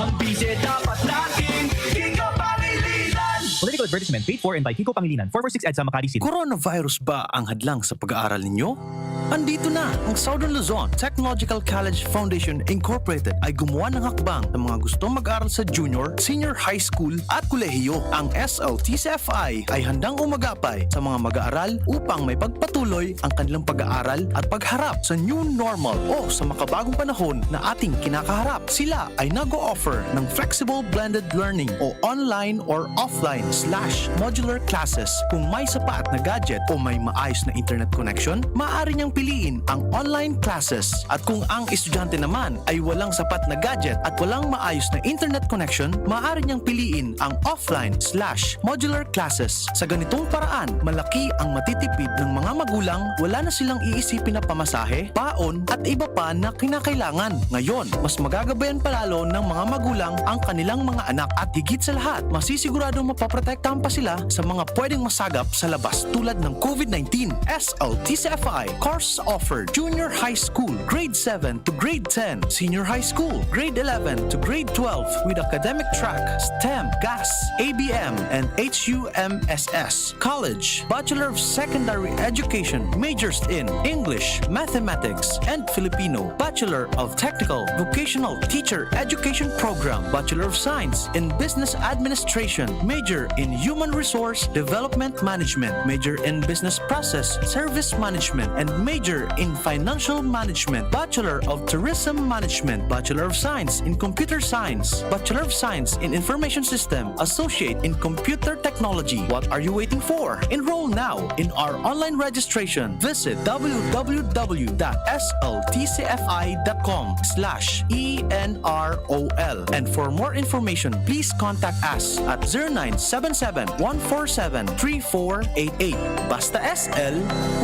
Ang Vice dapat natin, Kiko Pangilinan! Political advertisement paid for and by Kiko Pangilinan, four four six EDSA, Makati City. Coronavirus ba ang hadlang sa pag-aaral ninyo? Andito na ang Southern Luzon Technological College Foundation Incorporated ay gumawa ng hakbang sa mga gustong mag-aral sa junior, senior high school at kolehiyo. Ang S L T C F I ay handang umagapay sa mga mag-aaral upang may pagpatuloy ang kanilang pag-aaral at pagharap sa new normal o sa makabagong panahon na ating kinakaharap. Sila ay nag-o-offer ng flexible blended learning o online or offline slash modular classes. Kung may sapat na gadget o may maayos na internet connection, maaari niyang piliin ang online classes. At kung ang estudyante naman ay walang sapat na gadget at walang maayos na internet connection, maaari niyang piliin ang offline slash modular classes. Sa ganitong paraan, malaki ang matitipid ng mga magulang, wala na silang iisipin na pamasahe, paon, at iba pa na kinakailangan. Ngayon, mas magagabayan pa lalo ng mga magulang ang kanilang mga anak at higit sa lahat, masisiguradong mapoprotektahan pa sila sa mga pwedeng masagap sa labas tulad ng COVID nineteen. S L T C F I course offered junior high school, grade seven to grade ten, senior high school, grade eleven to grade twelve with academic track, STEM, GAS, A B M, and H U M S S. College, Bachelor of Secondary Education, majors in English, Mathematics, and Filipino, Bachelor of Technical Vocational Teacher Education Program, Bachelor of Science in Business Administration, major in Human Resource Development Management, major in Business Process Service Management, and major in Financial Management, Bachelor of Tourism Management, Bachelor of Science in Computer Science, Bachelor of Science in Information System, Associate in Computer Technology. What are you waiting for? Enroll now in our online registration. Visit w w w dot s l t c f i dot com slash e n r o l. And for more information, please contact us at zero nine seven seven, one four seven, three four eight eight. Basta S L,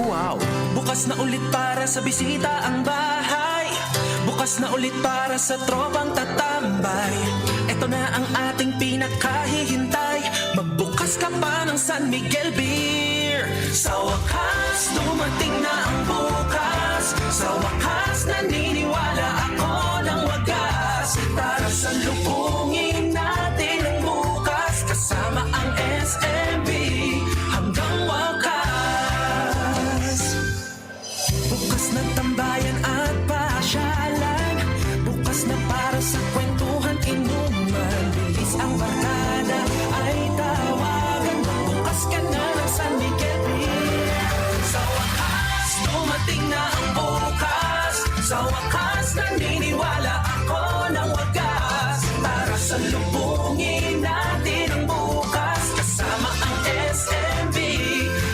wow! Bukas na ulit para sa bisita ang bahay. Bukas na ulit para sa tropang tatambay. Ito na ang ating pinakahihintay. Magbukas ka pa ng San Miguel Beer. Sa wakas, dumating na ang bukas. Sa wakas, naniniwala ako ng wagas. Tara, salubungin natin ang bukas. Kasama ang S M B hanggang wakas. Bukas na tambayan at pasyalan. Bukas na para sa kwentuhan, inuman. Bilis ang barkada ay tawagan. Magbukas ka na ng San Miguel Beer. Sa wakas, dumating na ang bukas. Sa wakas, naniniwala ako ng wagas. Tara, salubungin natin ang bukas. Kasama ang S M B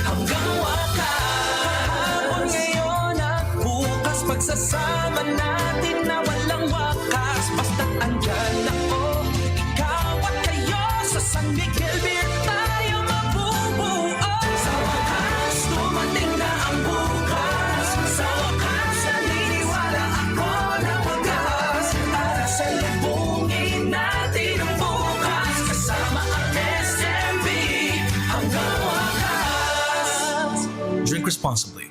hanggang wakas. Kahapon, ngayon at bukas, pagsasama natin na walang wakas. Basta't andyan ako, ikaw at kayo, sa San Miguel Beer tayo mabubuo. Sa wakas, dumating na ang bukas. Sa wakas, naniniwala ako na wagas. Tara, salubungin natin ang bukas. Kasama ang S M B hanggang wakas. Drink responsibly.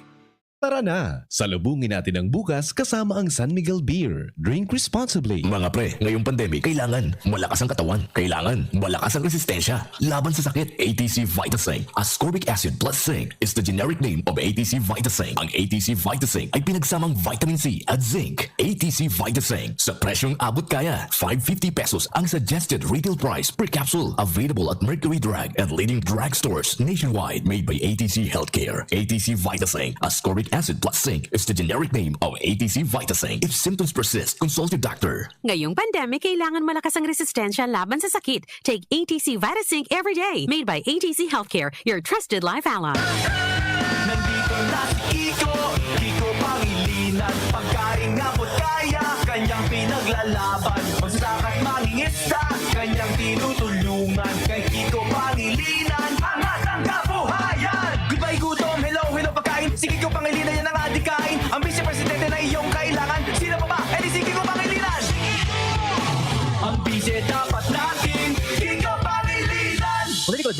Tara na! Salubungin natin ang bukas kasama ang San Miguel Beer. Drink responsibly. Mga pre, ngayong pandemic, kailangan malakas ang katawan. Kailangan malakas ang resistensya laban sa sakit. A T C Vitasing, ascorbic acid plus zinc, is the generic name of A T C Vitasing. Ang A T C Vitasing ay pinagsamang vitamin C at zinc. A T C Vitasing, sa presyong abot kaya, five fifty pesos ang suggested retail price per capsule. Available at Mercury Drug and leading drugstores nationwide. Made by A T C Healthcare. A T C Vitasing, ascorbic acid plus zinc, is the generic name of A T C Vitasing. If symptoms persist, consult your doctor. Ngayong pandemic, kailangan malakas ang resistensya laban sa sakit. Take A T C Vitasing every day. Made by A T C Healthcare, your trusted life ally. Nandito na si Kiko, Kiko Pangilinan. Pagkaing abot kaya, kanyang pinaglalaban. Magsasaka't mangingista, kanyang tinutulungan. Kay Kiko Pangilinan, angat ang kabuhayan! Goodbye gutom, hello, hello pagkain. Si Kiko Pangilinan, yan ang adikain. Ang Vice Presidente na iyo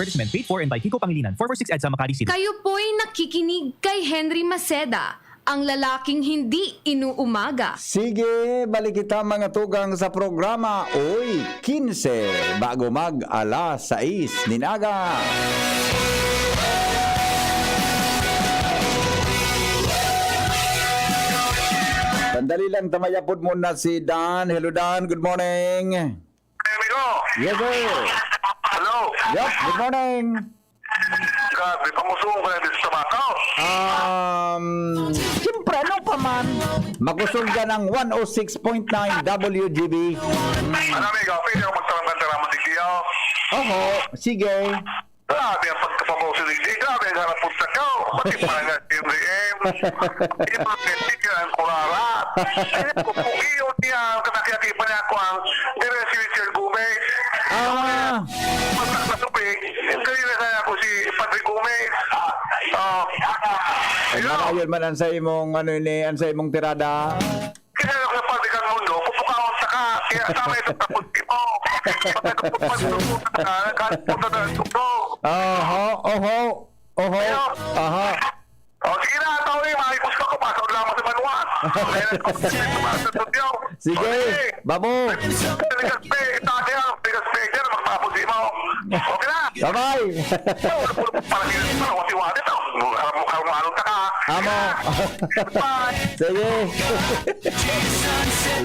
Advertisement paid for and by Kiko Pangilinan, four four six EDSA, Makati City. Kayo po'y nakikinig kay Henry Maceda, ang lalaking hindi inuumaga. Sige, balik kita, mga tugang, sa programa Uy Kinse, bago mag alas sais nin aga. Sandali lang, tamayapod muna si Dan. Hello, Dan. Good morning. Amigo. Yes, sir. Hello. Yes, good morning. Grabe, pamusong ko na dito sa Bacau. Um, siyempre, ano pa man? Makusog yan ang one oh six point nine W G B. Ano, amigo? Pwede ako magtaram-taram ng digdi, oh? Oho, sige. Grabe ang pagkapamusong digdi. Grabe ang harap punta ko. Pati pa nga, M D M. Yung mga kaibigan, ang kurara. Kaya ko, kung iyo niya, ang kanakiaki pa niya ako ang Diretso Richard Gomez. Ah. Pagtak na tubig, yung kanina kaya ko si Padre Gomez. Ah. Ay, marayon man ang sa imong, ano ni, ang sa imong tirada. Kaya ako sa Padre kang Mundo, pupukawon ta ka. Kaya tama itong tapos mo. Pagkakapupag mo na, nagkakapupag na ito. Oho, oho, oho. Ayo. Aha. O, sige na, tao eh, mahipos ka ko, pasok lang ako sa banwa. Ayan, sa studio. Sige, Okay. Babo. Bigas pe, itake ang bigas pe, dyan, magpapos mo. Okay na. Bye-bye. Wala po, parang yun, parang wati-wati to. Alam mo, alam mo, alam ka, ha? Amo. Bye. Sige.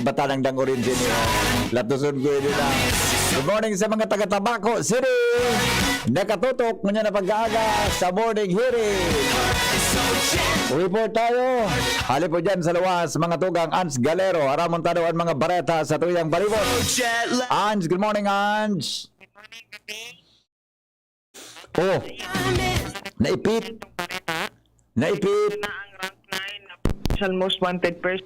Iba tanang dang orange niya. Latuson ko yun na. Good morning sa mga taga Tabaco City. Nakatutok ngunyan na pag-aaga sa Morning Hirit. Report tayo. Hali po dyan sa luwas, mga tugang, Ans Galero. Aramon tayo ang mga bareta sa tuyang balibot. Ans, good morning, Ans. Oh, naipit. Naipit. Siya ang most wanted person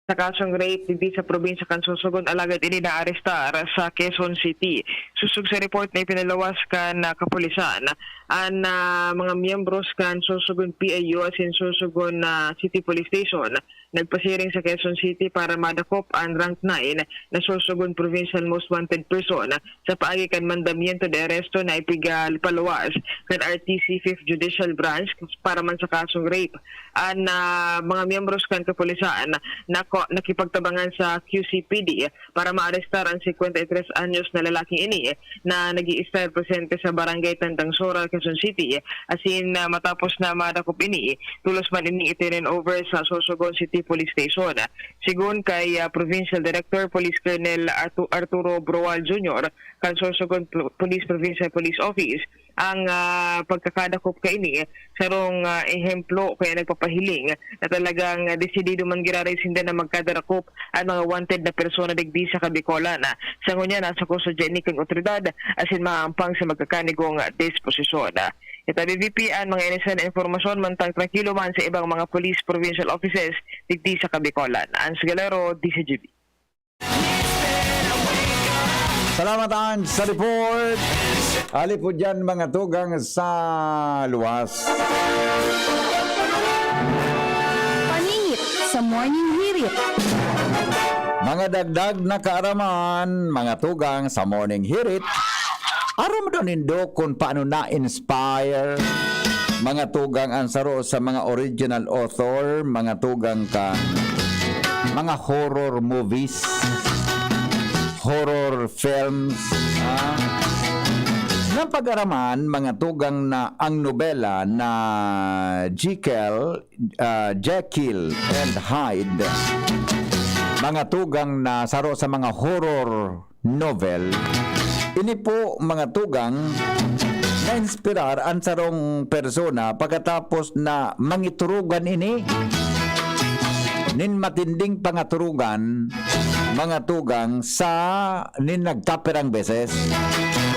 sa kasong rape digdi sa probinsya kan Sorsogon, alagad ini naarestar sa Quezon City. Sosog sa report na ipinaluwas kan, ah, kapulisan, an, ah, mga miyembros kan Sorsogon P I U asin Sorsogon, ah, City Police Station nagpasiring sa Quezon City para madakop an rank nine na Sorsogon Provincial Most Wanted Person sa paagi kan mandamiento de aresto na ipigpaluwas kan R T C Fifth Judicial Branch para man sa kasong rape. An, ah, mga miyembros kan kapulisan nako-, nakipagtabangan sa Q C P D para maarestar an singkwenta y tres anyos na lalaking ini na nag-iistar presente sa Barangay Tandang Sora, Quezon City, asin, ah, matapos na madakop ini, tulos man ini itinurn over sa Sorsogon City Police Station. Sigon kay, ah, Provincial Director Police Colonel Artu-, Arturo Broal Junior kan Sorsogon Pro-, Police Provincial Police Office, ang, ah, pagkakadakop kaini sarong, ah, ehemplo kaya nagpapahiling na talagang, ah, desidido man giraray sinda na magkadarakop an mga wanted na persona digdi sa Kabicolan. Sa ngunyan, nasa kustodya ini kan awtoridad asin maampang sa magkakanigong, ah, disposisyon. Itabi V P an mga inisan na impormasyon mantang trangkilo man sa ibang mga police provincial offices digdi sa Kabicolan. Ans Galero, D C G B. Salamat, Ans, sa report. Hali po dyan, mga tugang sa luwas. Paningit sa Morning Hirit. Mga dagdag na kaaraman, mga tugang sa Morning Hirit. Aram daw nindo kung paano na-inspire, mga tugang, ang saro sa mga original author, mga tugang, kan mga horror movies, horror films, ah. Napag-araman, mga tugang, na ang nobela na Jekyll, ah, Jekyll and Hyde, mga tugang, na saro sa mga horror novel. Ini po, mga tugang, na-inspirar an sarong persona pagkatapos na mangiturugan ini nin matinding pangaturugan, mga tugang, sa nin nagkapirang beses.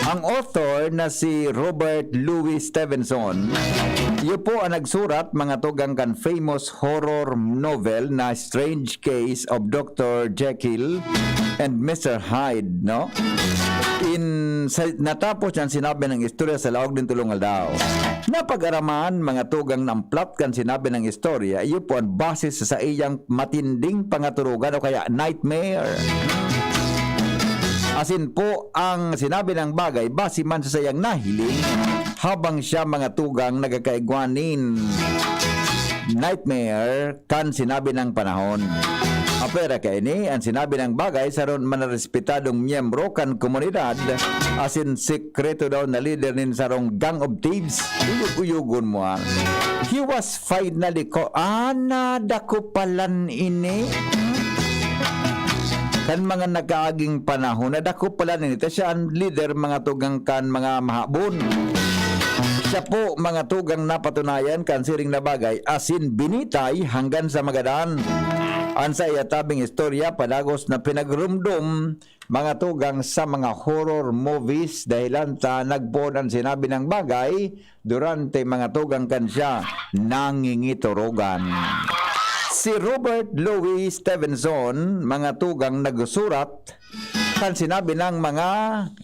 Ang author na si Robert Louis Stevenson, iyo po ang nagsurat, mga tugang, kan famous horror novel na Strange Case of Doctor Jekyll and Mister Hyde, no? In, sa, natapos niyang sinabi ng istorya sa laog nin tolong aldaw. Napag-araman, mga tugang, na ang plot kan sinabi ng istorya, iyo po ang base sa saiyang matinding pangaturugan o kaya nightmare. asin po ang sinabi nang bagay base man sa saiyang nahiling habang siya mga tugang nagkakaigwa nin nightmare kan sinabi nang panahon. Apwera kaini, an sinabi nang bagay saron man na respetadong miyembro kan komunidad asin sekreto daw na lider nin sarong gang of thieves. Uyog-uyogon mo, ah. He was finally ko, ah, nadako palan ini. Kan mga nakaaging panahon, nadako palan ini. Ta siya an lider, mga tugang kan mga mahabon. Siya po, mga tugang, napatunayan kan siring na bagay, asin binitay hanggan sa magadan. An saiya tabing istorya, padagos na pinagrumdom, mga tugang, sa mga horror movies, dahilan ta nagpoon an sinabi nang bagay, durante mga tugang kan siya nangingiturugan. Si Robert Louis Stevenson, mga tugang, nagsurat kan sinabi nang mga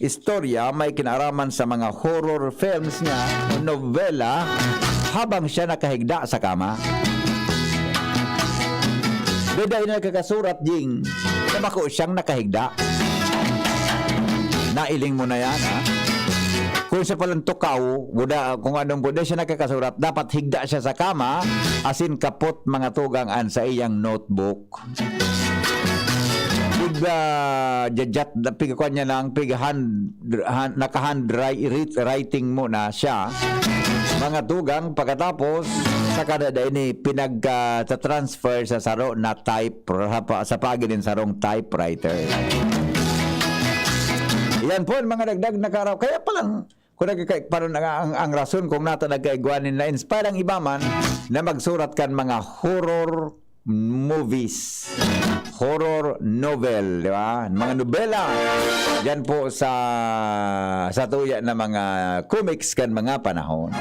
istorya may kinaaraman sa mga horror films niya o nobela habang siya nakahigda sa kama. Beda ini nagkakasurat, Jing, na bako siyang nakahigda. Nailing mo na yan, ha? Kung siya palang tukaw, guda, kung anong po, di siya nakakasurat, dapat higda siya sa kama, asin kapot mga tugang an sa iyang notebook. Pig, ah, jajat, pig, kuwan niya lang, pig hand, hand, naka-hand wri-, writ-, writing mo na siya. Mga tugang, pagkatapos, saka na, na ini pinagka, sa transfer sa saro na type, sa pa-, sa pagi nin sarong typewriter. Yan po ang mga dagdag na karaw. Kaya palang, kung nagkaka-, paano na nga ang, ang rason kung nata nagkaigwa nin na-inspire ang iba man na magsurat kan mga horror movies, horror novel, di ba? Mga nobela. Yan po sa, sa tuya na mga comics kan mga panahon.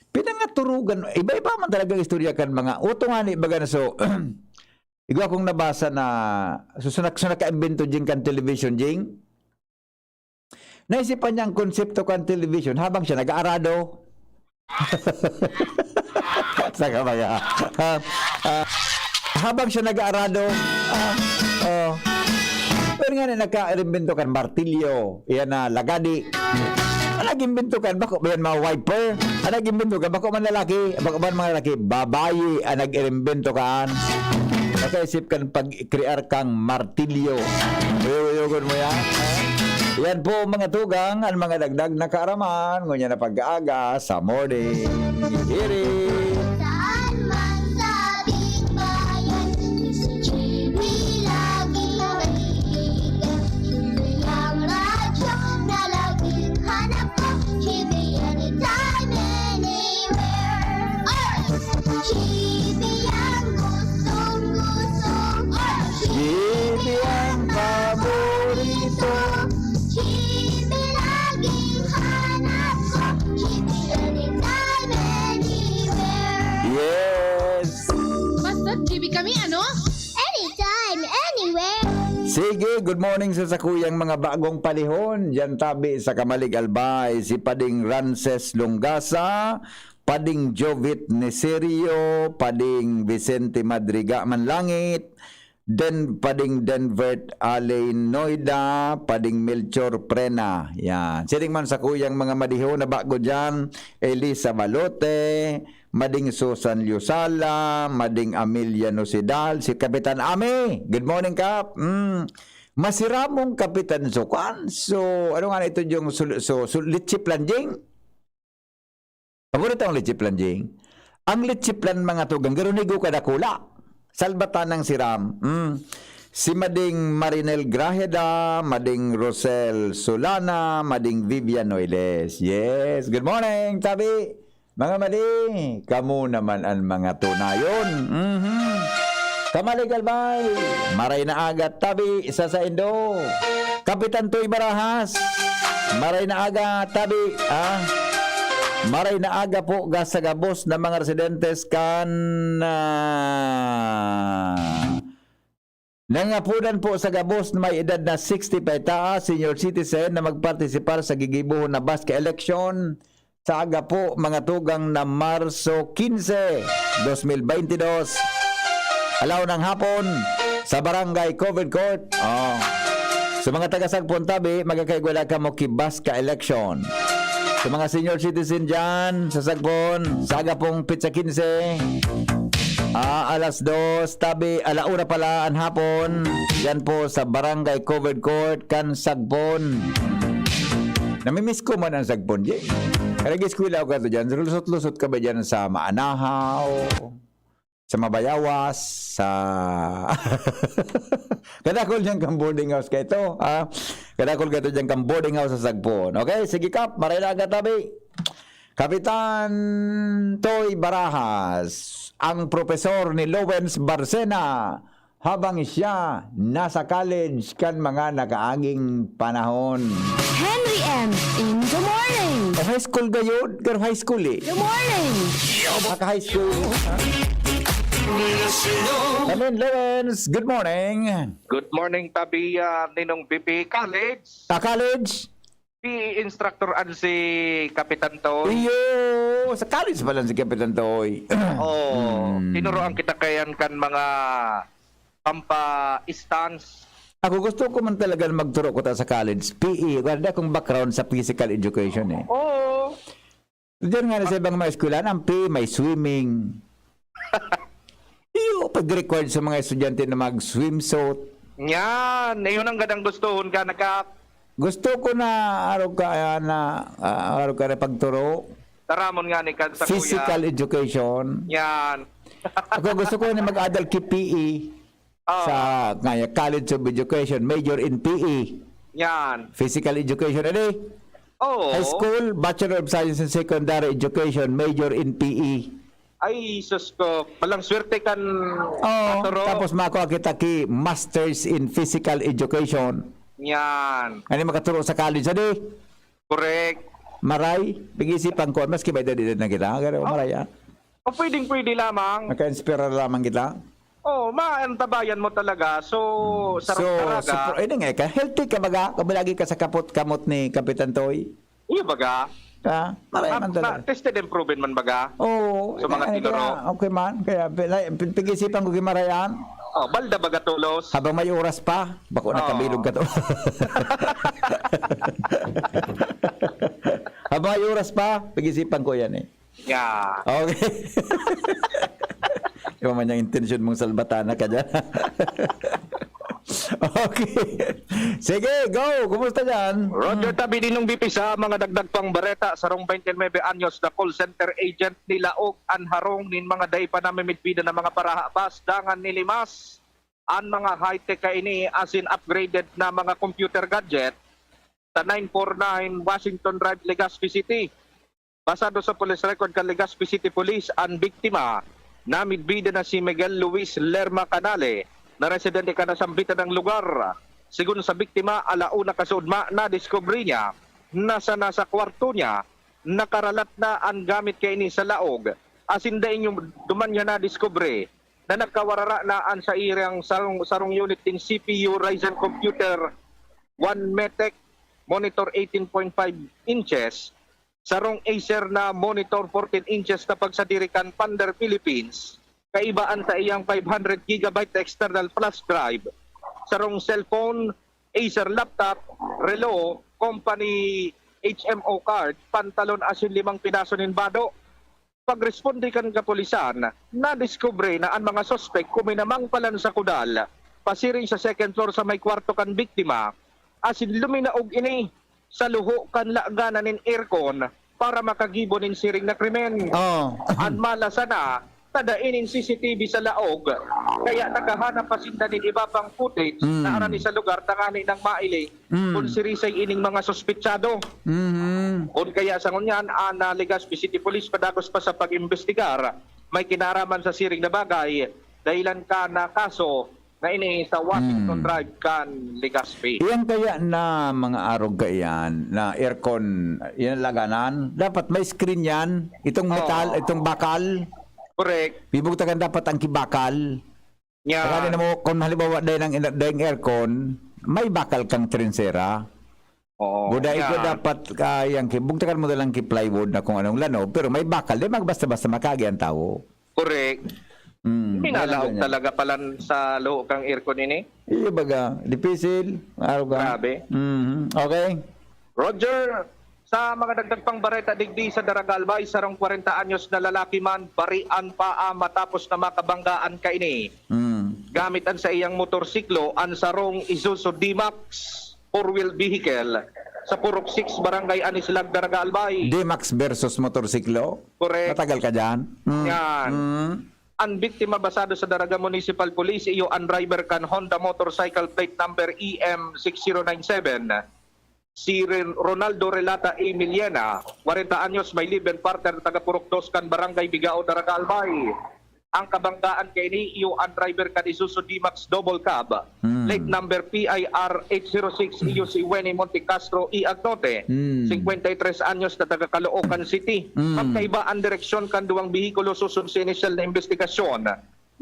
Pinangaturugan, iba-iba man talaga ang istorya kan mga, uto nga ni, baga na so, igwa kong nabasa na, so, so, nak-, so nakaimbento, Jing, kan television, Jing? Naisipan niya ang konsepto kan television habang siya nag-aarado. Sa ka ba ya? Ah, ah, habang siya nag-aarado, ah, oh. Pero nga na nagka-imbento kan martilyo, iyan na lagadi. Ang nag-imbento kan, bako ba yan mga wiper? Ang nag-imbento kan, bako man lalaki, bako man mga lalaki, babayi ang nag-imbento kan. Nakaisip kan pag-crear kang martilyo. Uyog-uyogon mo yan. Yan po, mga tugang, ang mga dagdag na kaaraman. Ngunyan na pag-aaga sa morning. Hihirit. Saan man sa Big Bayan, si G B lagi naiiyak. Ang radyo na laging hanap ko, G B anytime, anywhere. Ay! G B ang gustong-gusto. Ay! G B ang paborito. G B laging hanap ko, G B anytime, anywhere. Yes! Basta G B kami, ano? Anytime, anywhere. Sige, good morning sa sakuyang mga bagong palihon. Diyan tabi sa Kamalig Albay, si Pading Rances Longasa, Pading Jovit Nicerio, Pading Vicente Madriga Manlangit, Den, Pading Denvert Alain Noida, Pading Melchor Prena. Yan. Siring man sakuyang mga madiho na bago diyan, Elisa Balote, Mading Susan Liusala, Mading Amelia Nosidal, si Kapitan Ami. Good morning, Kap. Mm. Masiramong Kapitan Sukan. So, ano nga na ito yung sul-, so, sul-, litsi planjing? Paborito ang litsi planjing. Ang litsi plan, mga tugang, garunigo kadakula. Salbatan ng siram. Mm. Si Mading Marinel Grajeda, Mading Rosel Solana, Mading Vivian Noiles. Yes. Good morning, tabi. Mga madi, kamo naman an mga tunayon. Mhm. Kamalig Albay, maray na aga tabi sa saindo. Kapitan Toy Barajas, maray na aga tabi, ah. Maray na aga po ga sa gabos na mga residentes kan, ah, Nangapunan po sa gabos na may edad na sixty pa itaas, senior citizen, na magpartisipar sa gigibohon na baska eleksyon sa aga po, mga tugang na Marso quince, dos mil beintidos. Alaw ng hapon, sa Barangay Covered Court. Oh. Sa mga taga Sagpon tabi, magkakaigwala kamo ki Baska election. Sa mga senior citizen dyan, sa Sagpon, sa aga pong petsa quince, ah, alas dos, tabi, ala una pala an hapon, yan po sa Barangay Covered Court, kan Sagpon. Namimiss ko man ang Sagpon, Jay. Kaya nag-eskwela ako kato dyan, lusot-lusot ka ba dyan sa Maanahaw? Sa Mabayawas, sa kadakol dyan kang boarding house kaito, ha? Kadakol kaito dyan kang boarding house sa Sagpon. Okay, sige, Kap, maray na ang katabi. Kapitan Toy Barajas, ang propesor ni Lowens Barcena, habang siya nasa college kan mga nakaaging panahon. Henry M in the morning. O, high school gayod, pero high school eh. The morning. Maka-high school. Amen, Lawrence. Good morning. Good morning, tabi, ah, Ninong B P. College, Ah, college? P E instructor an si Kapitan Toy. Iyo, sa college pa lang si Kapitan Toy. Oh, Mm. tinuruan kita kayan kan mga pampa-stance. Ako gusto ko man talaga magturo ko ta sa college. P E, wala akong background sa physical education eh. Oo. Diyan nga na sa ibang mga eskwelahan, ang P E may swimming. Iyo, pag-required sa mga estudyante na mag-swimsuit. Yan. Iyon ang gadang gustuhon ka, naka... Gusto ko na araw ka na ah, araw ka na pagturo. Taramon nga ni kan sa Physical kuya. Education. Yan. Ako gusto ko na mag-adult ki P E Ah, sa kaya College of Education, major in P E. Yan. Physical Education, ano eh? Oo. High school, Bachelor of Science in Secondary Education, major in P E. Ay, sus ko. Palang swerte kan Oh, maturo. Tapos makuha kita ki Masters in Physical Education. Yan. Ano makaturo sa college, ano eh? Correct. Maray, pag-isipan ko, maski may edad na kita, pero maray ah. O pwedeng pwede lamang. Naka-inspira lamang kita. Oh, maantabayan mo talaga. So, sarap so, talaga. Super, eh, nga ka, healthy ka baga? Kabalagi ka sa kapot-kamot ni Kapitan Toy? Iyo baga? Ha? Maray man talaga. Tested and proven man baga? Oo. Sa mga Ano tinuro? kaya? Okay man. Kaya pila- pag-isipan ko ki Maray an. Oh, balda baga tulos? Habang may oras pa, bako Oo. nakabilog ka to. Habang may oras pa, pag-isipan ko yan eh. Yeah. Okay. Iba man yung intention mong salbatana ka dyan. Okay. Sige, go. Kumusta dyan? Roger Tabi, Ninong B P, sa mga dagdag pang bareta, sarong twenty-nine anyos na call center agent ni Laog an harong nin mga dai pa namimidbida na mga parahabas dangan nilimas an mga high-tech kaini asin upgraded na mga computer gadget sa nine four nine Washington Drive, Legazpi City. Basado sa police record kan Legazpi City Police, an biktima namidbida na si Miguel Luis Lerma Canale, na residente kan nasambitan na lugar. Sigon sa biktima, alauna kasuodma nadiskubre niya na sa nasa kwarto niya, nakaralat na an gamit kaini sa laog, asin dai niyo duman niya nadiskubre na nagkawarara na an sairang sarong, sarong unit nin C P U Ryzen computer, one Metec monitor eighteen point five inches, sarong Acer na monitor fourteen inches na pagsadiri kan Panda Philippines, kaiba an saiyang five hundred gigabyte na external flash drive, sarong cellphone, Acer laptop, relo, company H M O card, pantalon asin limang piraso nin bado. Pagresponde kan kapulisan, nadiskubre na an mga suspek kuminamang pa lang sa kudal, pasiring sa second floor sa may kwarto kan biktima, asin luminaog ini sa luho kan laganan nin aircon para makagibo nin siring na krimen. Oh. An mala sana, ta dai nin C C T V sa laog, kaya nakahanap pa sinda nin iba pang footage Mm. na arani sa lugar tangani nang mailing Mm. kung sirisay ining mga suspetsado. Mhm. Kun kaya sa ngunyan, an, ah, Legazpi City Police padagos pa sa pag-imbestigar, may kinaraman sa siring na bagay, dahilan ka na kaso na ini sa Washington Mm. Drive kan Legazpi. Iyan kaya na mga arog kaiyan na aircon, yan laganan, dapat may screen yan. Itong metal, Oo. Itong bakal. Correct. Bibugtakan dapat ang kibakal. Nya, Kaya na mo, kung halimbawa dahil ang, dahil ang aircon, may bakal kang trinsera. oo, Buda ito nya. Dapat kayang ki-, bugtakan mo na lang ki plywood na kung anong lano, pero may bakal, di magbasta-basta makagi ang tao. Correct. Mm, Minalaog talaga palan sa luho kang aircon ini. Iyo baga, dipisil, araw ka. Grabe. Mhm. Okay. Roger, sa mga dagdag pang bareta digdi sa Daraga Albay, sarong kwarenta anyos na lalaki man, barian pa ang matapos na makabanggaan kaini. Mm. Gamit an saiyang motorsiklo, an sarong Isuzu D-Max four-wheel vehicle sa Purok six, Barangay Anislag, Daraga Albay. D-Max versus motorsiklo? Correct. Matagal ka dyan? Mm. Yan. Mm. An biktima basado sa Daraga Municipal Police, iyo an driver kan Honda motorcycle plate number E M six zero nine seven, si Ren-, Ronaldo Relata Emiliana, kwarenta anyos, may live-in partner, taga Purok dos kan Barangay Bigao, Daraga Albay. Ang kabanggaan kaini, iyo an driver kan Isuzu D-Max Double Cab, Hmm. plate number P I R eight zero six, iyo si Wenny Montecastro y Agnote, Hmm. singkwenta y tres anyos, na taga Caloocan City. Hmm. Magkaiba an direksyon kan duwang behikulo, susod sa inisyal na imbestigasyon,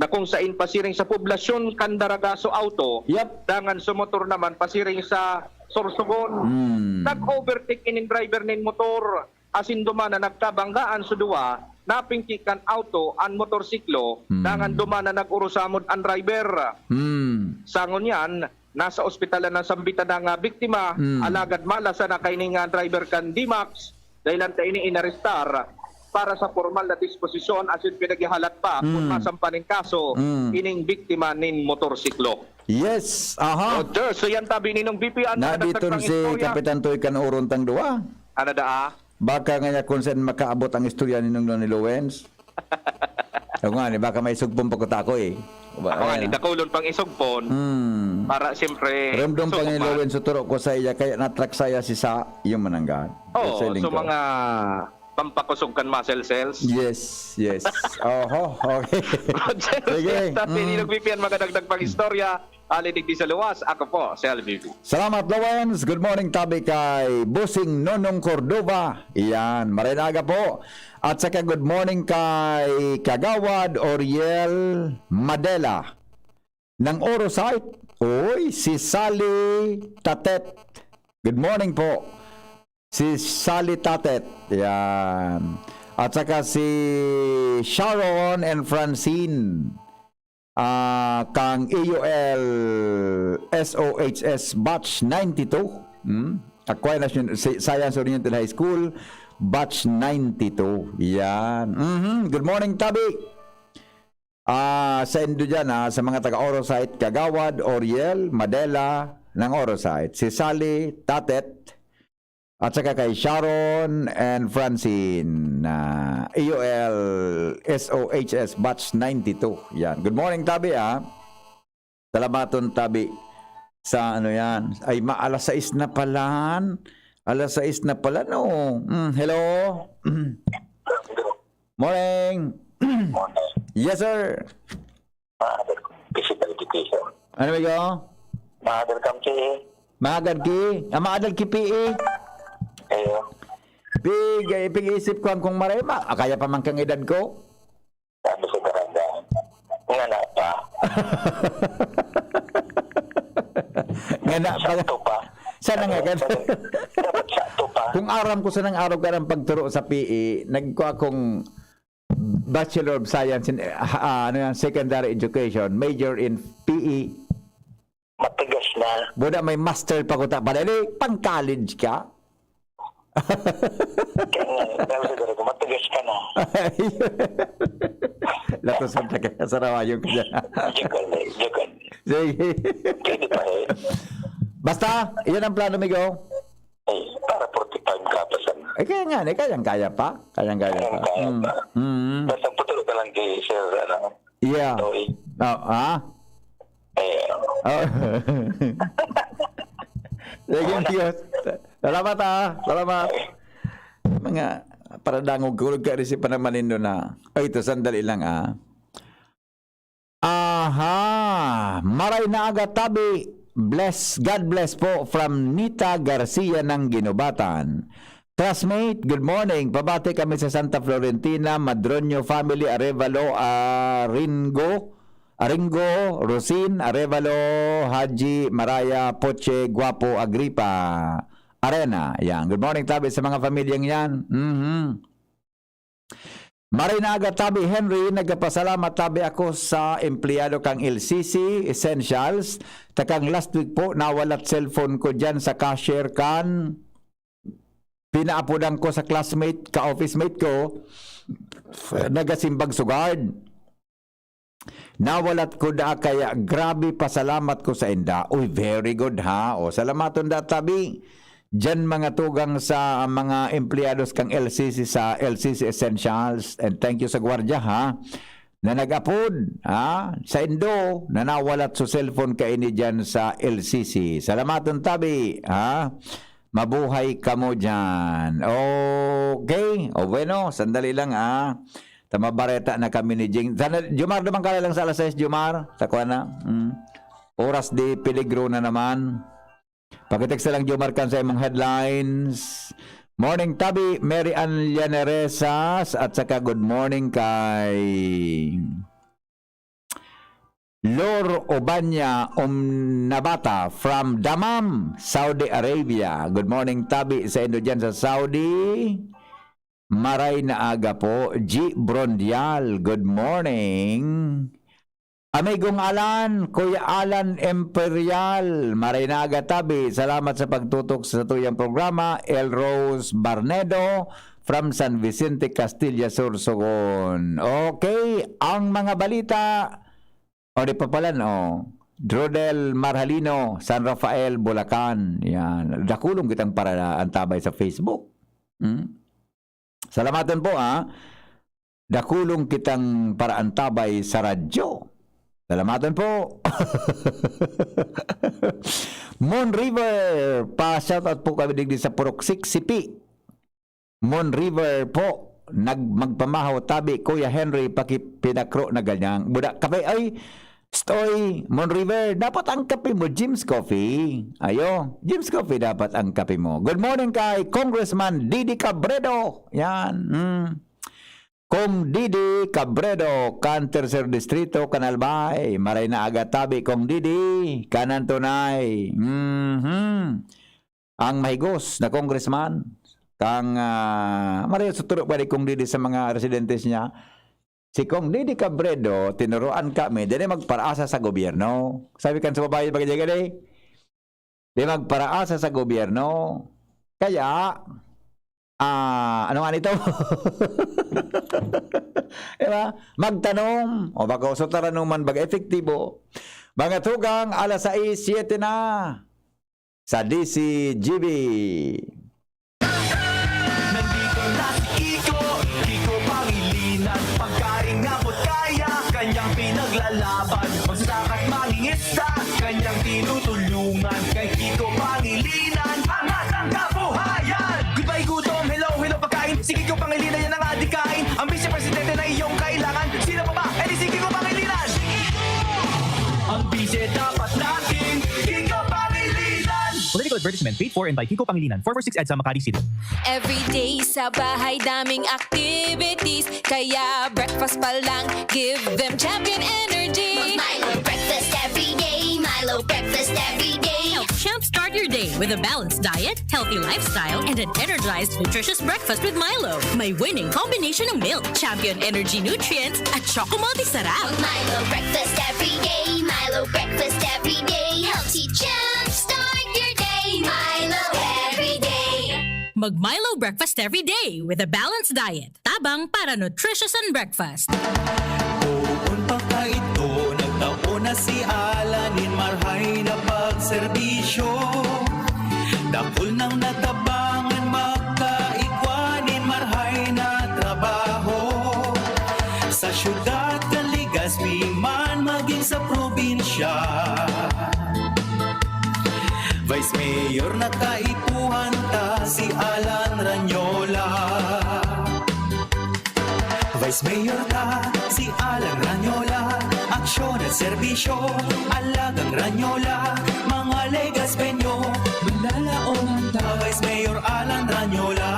na kung sain pasiring sa poblasyon kan Daragaso auto, Yep. dangan sa motor naman pasiring sa Sorsogon. Hmm. Nag-overtake ining driver nin motor, asin duman na nagkabanggaan sa duwa, napingki kan auto an motorsiklo, Hmm. dangan duman na nag-urusamod an driver. Hmm. Sa ngunyan, nasa ospital na nasambitan ang, ah, biktima, Hmm. alagad malasa na kaini nga driver kan D-Max, dahilan ta ini inarestar para sa pormal na disposisyon asin pinaghihalat pa kun Hmm. masampan nin kaso Hmm. ining biktima nin motorsiklo. Yes, aha. Roger, so yan tabi ninong B P, ano Na nadagdag dito pang si istorya? Kapitan Toy kan uron tang duwa. Ano daa? Baka nga kung saan makaabot ang istorya ni Nong Noni Lowens. Ako nga, ni, baka may sugpon pa ko tako eh. Ba, Ako nga, ayan. ni dakulon pang isugpon. Hmm. Para siyempre, Ramdam pa sugpon ni man. Lowens, suturo ko sa iya, kaya natrak saya si sa yung mananggahan. Oo, Sa so lingkod. mga pampakosog kan muscle cells. Yes, yes. Oho, okay. Roger, Sige. sa Mm. Pinilog V P N, mga dagdag pang istorya. Ali digdi sa luwas, ako po, si L V P. Salamat, Lawens. Good morning, tabi kay Bossing Nonong Cordova. Iyan, maray na aga po. At saka good morning kay Kagawad Oriel Madela ng Orosite. Uy, si Sally Tatet. Good morning po. Si Sally Tatet. Yan. At saka si Sharon and Francine. Ah, kang A U L S O H S batch ninety-two. Hmm? Aquay National, si-, Science Oriented High School, batch ninety-two. Yan. Mhm. Good morning, tabi. Ah, sa indo dyan, ah, sa mga taga Orosite, Kagawad, Oriel, Madela, ng Orosite. Si Sally, Tatet, at saka kay Sharon and Francine, na A U L S O H S batch ninety-two. Yan. Good morning, tabi, ah. Salamaton, tabi. Sa ano yan? Ay, ma-, alas sais na pala. Alas sais na pala, no? Mm, hello? Morning. Morning. Yes, sir. Father, physical education. Ano, amigo? Father, come to Mahagad ki? Ah, mahagad ki P E? Ayo. Pig, eh, pig-isip ko ang kung maray ma-, ah, kaya pa man kang edad ko. Sabi sa barangay, "Ngana pa." Ngana pa. Sakto pa. Sana nga, Ano, gano'n. Dapat sakto pa. Kung aram ko sanang araw ka ng pagturo sa P E, nagkuha akong Bachelor of Science in, ah, ano yan, Secondary Education, major in P E. Matigas na. Buda may master pa ko ta, pala, eh, pang college ka? Kaya nga, sabi siguro ko, matigas ka na. Lato sa taga, sa rawayon ka dyan. Joke lang, joke lang. Sige. Pwede pa eh. Basta, yun ang plano, migo. Eh, para forty-five ka pa sana. Eh, kaya nga, eh, kayang-kaya pa. Kayang-kaya pa. Kayang-kaya Mm. pa. Mm. Basta putol ka lang kay Sir, ano, Yeah. Toy. Oh, ah? Eh, Oh. Sige, Diyos. Salamat, ah. Salamat. Mga paradangog, kulog ka rin si Panamanindo na. Ay, ito, sandali lang, ah. Aha! Maray na aga, tabi. Bless, God bless po from Nita Garcia ng Ginubatan. Classmate, good morning. Pabati kami sa Santa Florentina, Madroño family, Arevalo, Aringo, Aringo, Rosin, Arevalo, Haji, Maraya, Poche, Guapo, Agripa, Arena. Yan. Good morning, tabi sa mga pamilyang yan. Mhm. Maray na aga tabi, Henry, nagpapasalamat tabi ako sa empleyado kang L C C Essentials. Takang last week po, nawalat cellphone ko dyan sa cashier kan pinaapodan ko sa classmate, ka-office mate ko, nagasimbag sugard. Nawalat ko da, kaya grabe pasalamat ko sa inda. Uy, very good ha. O, salamaton da tabi. Diyan mga tugang sa mga empleyados kang L C C sa L C C Essentials. And thank you sa gwardiya ha. Na nag-apod ha. Sa indo, na nawalat so cellphone kaini diyan sa L C C. Salamaton tabi ha. Mabuhay kamo diyan. Okay. O bueno, sandali lang ah. Tama bareta na kami ni Jing. Sana, Jomar, duman ka lang sa alas sais, Jomar. Sa kuwan na. Mm. Oras de peligro na naman. Pakitext na lang, Jomar, kan sa imong headlines. Morning, Tabi, Mary Ann Llaneresas, at saka good morning kay Lor Obanya Umnabata from Dammam, Saudi Arabia. Good morning, Tabi, sa indo dyan sa Saudi. Maray na aga po, G Brondial. Good morning. Amigong Alan, Kuya Alan Imperial, maray na aga tabi. Salamat sa pagtutok sa tuyang programa. El Rose Barnedo from San Vicente, Castilla, Sorsogon. Okay, ang mga balita. O, di pa pala, no? Drodel Marhalino, San Rafael, Bulacan. Yan. Dakulong kitang paraantabay sa Facebook. Hmm? Salamaton po, ha? Dakulong kitang paraantabay sa radyo. Salamaton po. Mon River, pa-shoutout po kami digdi sa Puruksik, Sipi. Mon River po, nag-, magpamahaw tabi, Kuya Henry, paki-, pinakro na ganyang. Buda, kape, ay, stoy, Mon River, dapat ang kape mo, Jim's Coffee. Ayo, Jim's Coffee dapat ang kape mo. Good morning kay Congressman Didi Cabredo. Yan. Mm. Kong Didi Cabredo, kan Tercer Distrito, Canalbay. Maray na aga tabi, Kong Didi. Kanan tunay. Mhm. Ang mahigos na congressman, kang, ah, maray sa turo pa di Kong Didi sa mga residentes niya. Si Kong Didi Cabredo, tinuruan kami, dili magparaasa sa gobyerno. Sabi kan sa babae, bagay di, di magparaasa sa gobyerno. Kaya, ah, ano nga nito? Diba? Magtanom. O baka uso taranuman, baga epektibo. Mga tugang, alas sais, siyete na. Sa D C G B. Nandito na si Kiko, Kiko Pangilinan. Pagkain na po kaya, kanyang pinaglalaban. Magsasaka't mangingista, kanyang tinutulungan. Kay Kiko Pangilinan, angat ang kabuhayan. Goodbye gutom, hello, hello pagkain. Si Kiko Pangilinan yan ang adikain. Ang Vice Presidente na iyong kailangan. Sino pa ba? Eh di si Kiko Pangilinan. Ang Vice dapat natin, Kiko Pangilinan. Political advertisement paid for and by Kiko Pangilinan, four four six EDSA, Makati City. Everyday sa bahay, daming activities. Kaya breakfast pa lang, give them Champion Energy. Milo breakfast every day. Milo breakfast every day. Help jumpstart your day with a balanced diet, healthy lifestyle, and an energized, nutritious breakfast with Milo. May winning combination ng milk, Champion Energy Nutrients, at Choco Multi Sarap. Milo breakfast every day. Milo breakfast every day. Helps you jumpstart your day. Milo every day. Mag Milo breakfast every day with a balanced diet. Tabang para nutritious and breakfast. Poon pa kaidto, nagtao na si Alan nin marhay na pagserbisyo. Dakul nang natabangan makaigwa nin marhay na trabaho. Sa syudad kan Legazpi man magin sa probinsya. Vice Mayor na kaipuhan ta si Alan Ranyola. Vice Mayor ta si Alan Ranyola. Aksyon at serbisyo, alagang Ranyola. Mga Legazpeño, manlalaoman ta. Vice Mayor Alan Ranyola.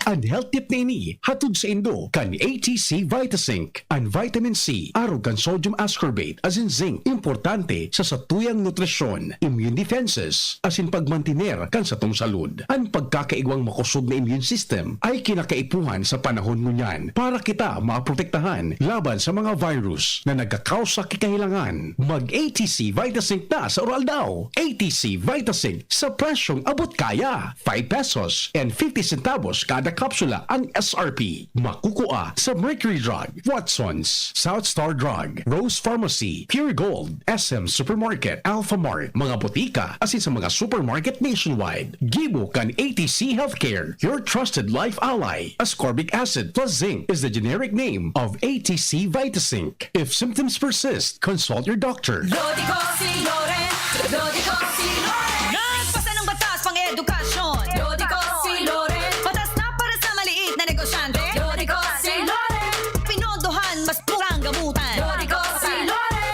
And Health tip na ini, hatod saindo kan A T C Vitazinc. An vitamin C, arog kan sodium ascorbate, asin zinc, importante sa satuyang nutrisyon, immune defenses, asin pagmantiner kan satong salud. An pagkakaigwang makosog na immune system ay kinakaipuhan sa panahon ngunyan para kita maprotektahan laban sa mga virus na nagkakausa ki kahilangan. Mag A T C Vitazinc na sa Uraldaw. A T C Vitazinc sa presyong abot kaya. Five pesos and fifty centavos kada kapsula ang S R P. Makukua sa Mercury Drug, Watson's, South Star Drug, Rose Pharmacy, Pure Gold, S M Supermarket, Alpha Mart, mga botika, asin sa mga supermarket nationwide. Gibo kan A T C Healthcare, your trusted life ally. Ascorbic acid plus zinc is the generic name of A T C Vitazinc. If symptoms persist, consult your doctor. Dodi ko si Loren, dodi ko si Loren. Nagpasa ng batas pang edukasyon. Dodi ko si Loren. Batas na para sa maliit na negosyante. Dodi ko si Loren. Pinondohan, mas murang gamutan. Dodi ko si Loren.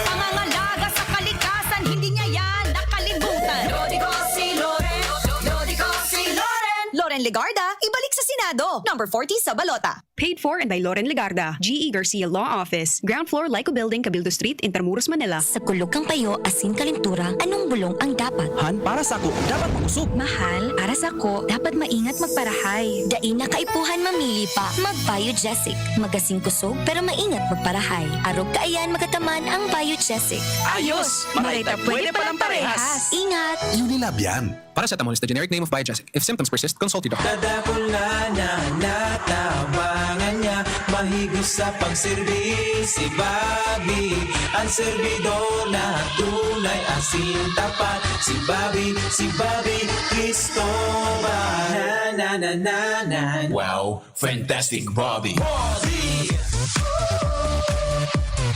Pangangalaga sa kalikasan, hindi niya yan nakalimutan. Dodi ko si Loren, dodi ko si Loren. Loren Legarda, ibalik sa Senado. Number forty sa balota. Paid for and by Loren Legarda, G E Garcia Law Office, ground floor, Lyco Building, Cabildo Street, Intramuros, Manila. Sa kulog kan payo asin kalentura, anong bulong ang dapat? Han, para sako, dapat makosog. Mahal, para sako, dapat maingat magparahay. Dai na kaipuhan mamili pa, mag-Biogesic. Magasin kosog, pero maingat magparahay. Arog kaiyan magataman ang Biogesic. Ayos! Maray ta pwede palang parehas. Ingat! Unilab yan. Paracetamol is the generic name of Biogesic. If symptoms persist, consult your doctor. Tadapol na na natabangan niya, mahigos sa pagserbi si Bobby. Ang serbidor na tunay asin tapat, si Bobby, si Bobby Cristobal. Na, na, na, na, na. Wow, fantastic Bobby. Bobby!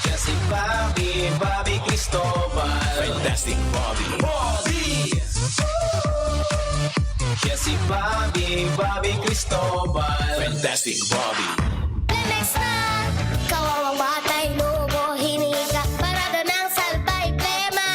Siya si Bobby, Bobby Cristobal. Fantastic Bobby. Bobby! Siya si Bobby, Bobby Cristobal. Fantastic Bobby. Lemex na! Kawawang batay, lubo, hininga, parada ng salbay, plema.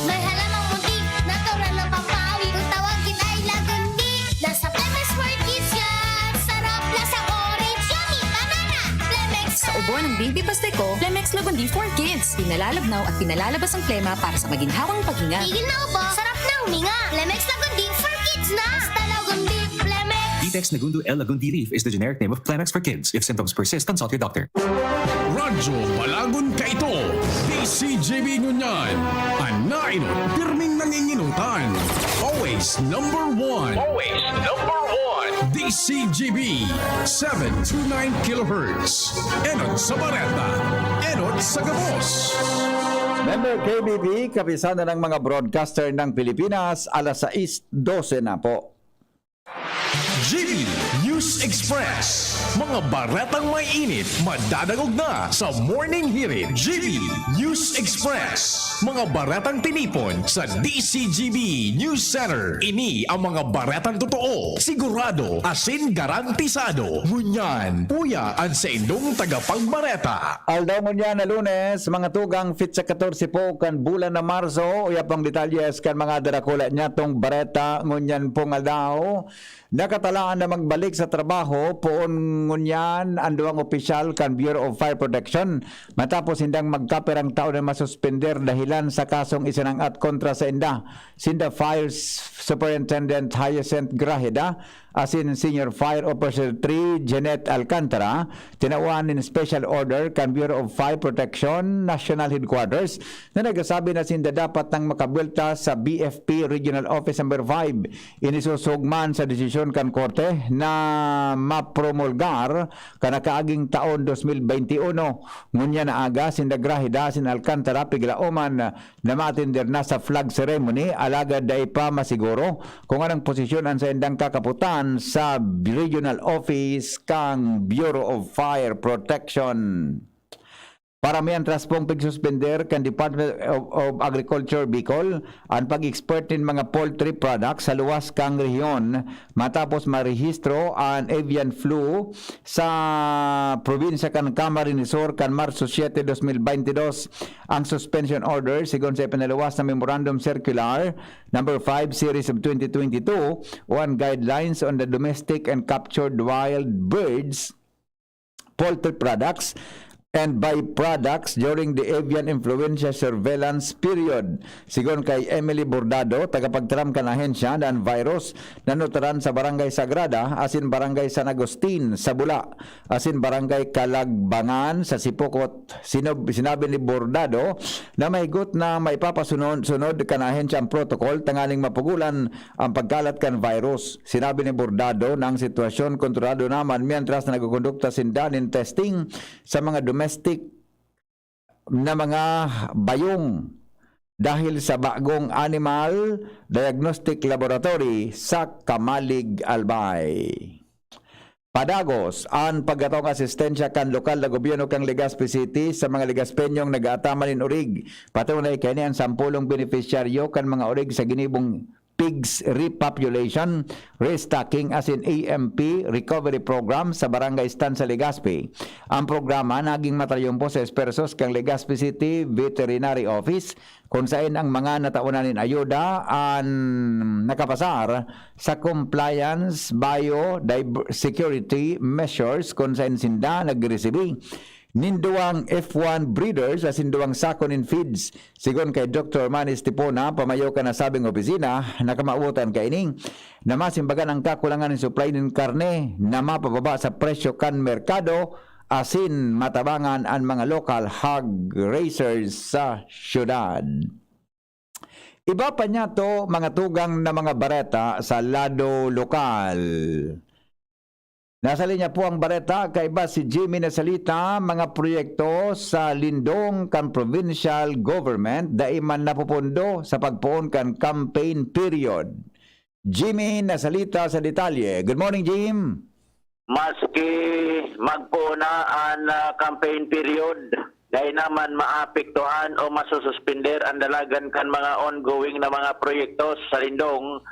May halamang muntik, natural ng pampawi. Kung tawagin ay lagundi, nasa Lemex for Kids yan. Sarap na sa orange, yummy, banana. Lemex Sa na! Ubo ng Baby Pasteco, Lemex Lagundi for Kids. Pinalalabnaw at pinalalabas ang plema para sa maginhawang paghinga. Tigil na ubo, sarap na huminga. Lemex Lagundi for Kids na! Basta Lagundi, Lemex! Vitex Negundo L Lagundi Leaf is the generic name of Plemex for Kids. If symptoms persist, consult your doctor. Radyo Balagon kaito, D C G B ngunyan. An nainot, pirming nanginginutan. Always number one. Always number one. D C G B, seven two nine kilohertz. Enot sa bareta, enot sa gabos. Member K B P, Kapisanan ng mga Broadcaster ng Pilipinas, alas sais dose na po. G B News Express. Mga baretang may init, madadangog na sa Morning Hirit. G B News Express. Mga baretang tinipon sa D C G B News Center. Ini ang mga baretang totoo, sigurado, asin garantisado. Ngunyan, uya an saindong tagapagbareta. Aldaw ngunyan na Lunes, mga tugang, petsa katorse po kan bulan na Marso. Uya pang detalyes kan mga darakula nyatong bareta ngunyan pong aldaw. Nakatalaan na magbalik sa trabaho poon ngunyan an duwang opisyal kan Bureau of Fire Protection matapos sindang magkapirang taon na masuspender dahilan sa kasong isinang-at kontra sainda. Sinda Fire Superintendent Hyacinth Grajeda asin Senior Fire Officer three Jeanette Alcantara, tinawan nin special order kan Bureau of Fire Protection National Headquarters na nagsasabi na sinda dapat nang makabuelta sa B F P Regional Office Number five. Ini susog man sa desisyon kan korte na mapromulgar kan nakaaging taon dos mil bente uno. Ngunyan na aga, sinda Grajeda asin Alcantara piglaoman na maatender na sa flag ceremony, alagad dai pa masiguro kung anong posisyon an saindang kakaputan sa Regional Office kan Bureau of Fire Protection. Para mientras pong pigsuspender kan Department of, of Agriculture Bicol an pag-export nin mga poultry products sa luwas kan rehiyon matapos marehistro an avian flu sa probinsya kan Camarines Sur kan Marso siete, dos mil baynte dos ang suspension order, sigon sa ipinaluwas na Memorandum Circular Number five Series of twenty twenty-two o an Guidelines on the Domestic and Captured Wild Birds, Poultry Products, and Byproducts during the Avian Influenza Surveillance Period. Sigon kay Emily Bordado, tagapagtaram kan ahensya, an virus nanutaran sa Barangay Sagrada asin Barangay San Agustin sa Bula asin Barangay Kalagbangan sa Sipocot. Sinob-, sinabi ni Bordado na mahigot na maipapasunod-sunod kan ahensya ang protocol tanganing mapugulan ang pagkalat kan virus. Sinabi ni Bordado na ang sitwasyon kontrolado naman mientras na nagkukondukta sinda nin testing sa mga domestic na mga bayong dahil sa bagong animal diagnostic laboratory sa Camalig, Albay. Padagos an pagkatong asistensya kan lokal na gobyerno kan Legazpi City sa mga Legazpeñong nag-aataman nin orig. Patunay kaini an sampolong benepisyaryo kan mga orig sa ginibong pigs repopulation, restocking asin A M P recovery program sa Barangay Estancia, Legazpi. Ang programa naging matrayumpo sa espersos kan Legazpi City Veterinary Office, kun saen ang mga nataonan nin ayuda an nakapasar sa compliance biodiversity measures kun saen sinda nagresibi nin duwang F one breeders asin duwang sako nin feeds. Sigon kay Doktor Manny Estipona, pamayo kan nasabing opisina, na kamawotan kaini na masimbagan ang kakulangan nin supply nin karne na mapababa sa presyo kan merkado asin matabangan an mga lokal hog raisers sa syudad. Iba pa niyato, mga tugang na mga bareta sa lado lokal. Nasa linya po ang bareta, kaiba si Jimmy Nasalita, mga proyekto sa lindong kan provincial government dai man napupundo sa pagpoon kan campaign period. Jimmy Nasalita sa detalye. Good morning, Jim. Maski magpoon na an, ah, campaign period, dai naman maapektuhan o masususpender an dalagan kan mga ongoing na mga proyektos sa lindong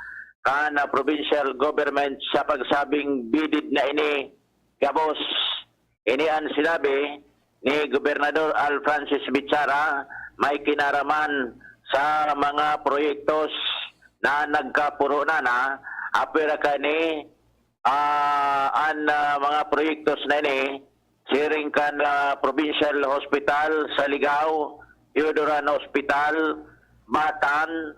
kan, ah, provincial government sa pagsabing bidid na ini. Gabos, ini an sinabi ni Gobernador Al Francis Bichara, may kinaraman sa mga proyektos na nagkapuro na na, apwera kani, ah, an, ah, mga proyektos na ini, siring kan, ah, Provincial Hospital sa Ligao, Theodore Hospital, Batan,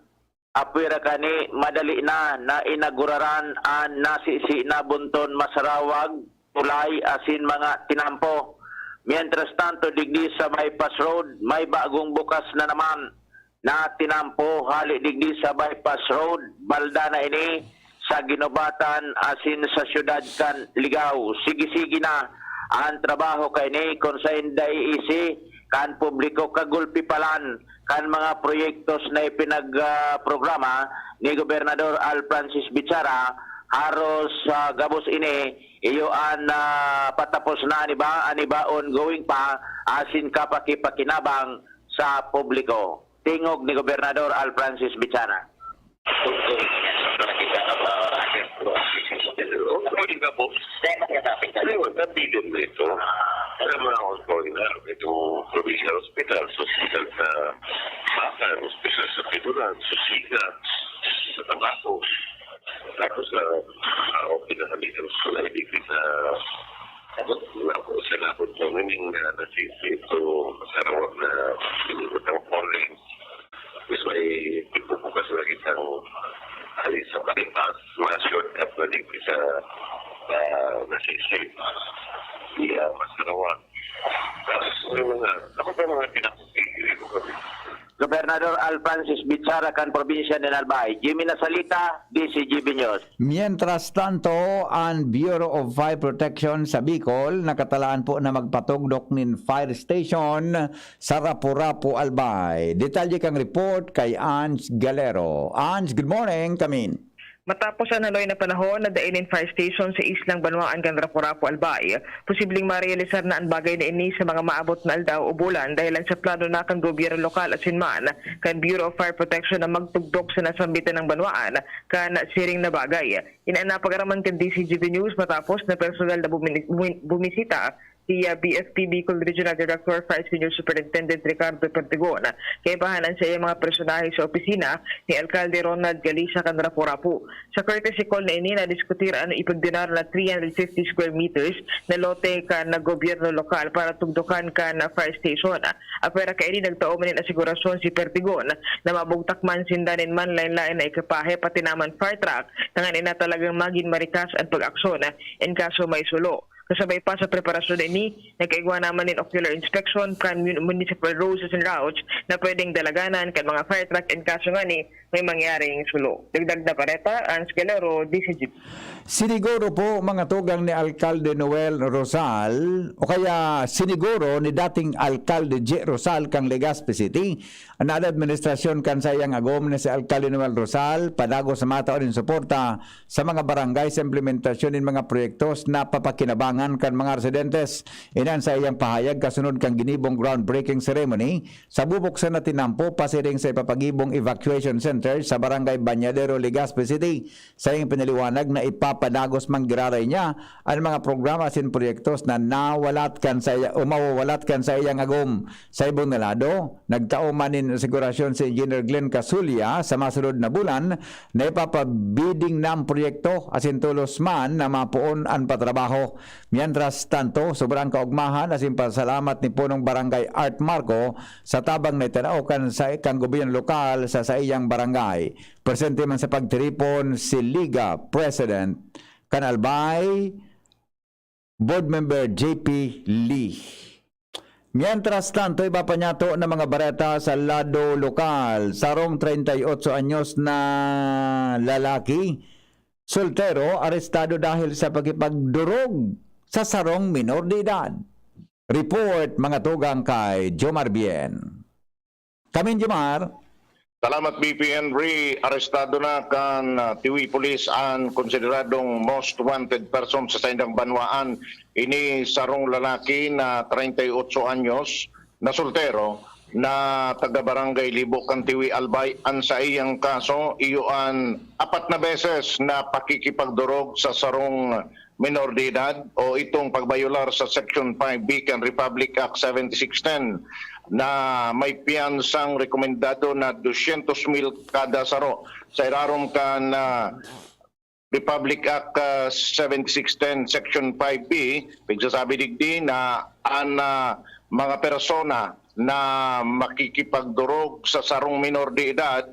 apwera kani madali na na inaguraran an nasisi na bunton masarawag, tulay asin mga tinampo. Mientras tanto, digdi sa Bypass Road, may bagong bukas na naman na tinampo hali digdi sa Bypass Road, balda na ini sa ginubatan asin sa siyudad kan Ligao. Sige-sige na an trabaho kaini kun saen dai isi kan publiko kagulpi palan kan mga proyektos na ipinag, ah, programa ni Gobernador Al Francis Bichara, haros, ah, gabos ini, iyo an, ah, patapos na an iba, an iba ongoing pa, asin kapakipakinabang sa publiko. Tingog ni Gobernador Al Francis Bichara. Ongoing na po. Ayun, nabigyan na ito. Alam mo na, ongoing na. Itong provincial hospital, sa hospital sa Bacan, hospital sa Pinunan, sa Siga, sa Tabaco. Tapos, ah, ah, okay na kami. Tapos, wala, hindi kita, ano, wala po, sa labot mo, meaning na nasisi ito, sa rawag na, hindi ko tawag, Tapos may ibubukas na kitang alis sa Bypass, mga shortcut na digdi sa, ah, nasisi. Iya, Masarawan. Tapos may mga, ako pa mga pinakapigil ko kami. Gobernador Al Francis Bichara kan probinsya nin Albay. Jimmy Nasalita, D C G B News. Mientras tanto, an Bureau of Fire Protection sa Bicol nakatalaan po na magpatugdok nin fire station sa Rapu-Rapu, Albay. Detalye kan report kay Ange Galero. Ange, good morning, kamin. Matapos an haloy na panahon na dai nin fire station sa islang banwaan kan Rapu-Rapu, Albay, posibleng marealisar na an bagay na ini sa mga maabot na aldaw o bulan dahelan sa plano na kan gobyerno lokal asin man kan Bureau of Fire Protection na magtugdok sa nasambitan nang banwaan kan siring na bagay. Ini an napag-araman kan D Z G B News matapos na personal na bumini-, bumi-, bumisita si, ah, B F P Bicol Regional Director Fire Senior Superintendent Ricardo Pertigon kaibahan an saiyang mga personahe sa opisina ni Alkalde Ronald Galicia kan Rapu-Rapu. Sa courtesy call na ini, nadiskutir an ipagdinaro na three hundred fifty square meters na lote kan gobyerno lokal para tugdokan kan fire station. Apwera kaini, nagtao man nin asigurasyon si Pertigon na mabugtak man sinda nin manlaen-laen na ekipahe pati na man fire truck, tanganing na talagang magin marikas an pag-aksyon in kaso may sulo. Kasabay pa sa preparasyon na ini, nagkaigwa naman nin ocular inspection kan mun-, municipal roads and routes na pwedeng dalaganan kan mga fire truck in kaso ngani may mangyaring sulo. Dagdag na bareta, Hans Calero, D Z G B. Siniguro po, mga tugang ni Alkalde Noel Rosal, o kaya siniguro ni dating Alkalde J. Rosal kang Legazpi City, an administrasyon kan saiyang agom na si Alkalde Noel Rosal, padagos na matao nin suporta sa mga barangay sa implementasyon nin mga proyektos na papakinabangan kan mga residentes. Ini an saiyang pahayag kasunod kan ginibong groundbreaking ceremony sa bubuksan na tinampo pasiring sa ipapagibong evacuation center sa Barangay Bañadero, Legazpi City. Saiyang pinaliwanag na ipapadagos man giraray niya an mga programa asin proyektos na nawalat kan sa iya, o mawawalat kan sa iyang agom. Sa ibong na lado, nagtao man nin asigurasyon si Engineer Glenn Casulia sa masunod na bulan na ipapabiding na ang proyekto asin tolos man na mapoon an patrabaho. Mientras tanto, sobra an kaogmahan asin pasalamat ni Punong Barangay Art Marco sa tabang na itinao kan sa, kan gobyerno lokal sa saiyang barangay. Presente man sa pagtiripon si Liga President kan Albay, Board Member J P Lee. Mientras tanto, iba pa niyato na mga bareta sa lado lokal. Sarong treinta y ocho anyos na lalaki, soltero, arestado dahil sa pakipagdurog sa sarong minor de edad. Report, mga tugang, kay Jomar Bien. Kamin, Jomar. Salamat, B P Henry. Arestado na kan, ah, Tiwi Police an konsideradong most wanted person sa saindang banwaan. Ini sarong lalaki na treinta y ocho anyos, na soltero, na taga Barangay Libo kan Tiwi, Albay. An saiyang kaso, iyo an apat na beses na pakikipagdurog sa sarong minor de edad o itong pagbayolar sa Section five B kan Republic Act seventy-six ten na may piyansang rekomendado na dosyentos mil kada saro. Sa irarom kan, ah, Republic Act, ah, seventy-six ten Section five B, pigsasabi digdi na an, ah, mga persona na makikipagdurog sa sarong minor de edad,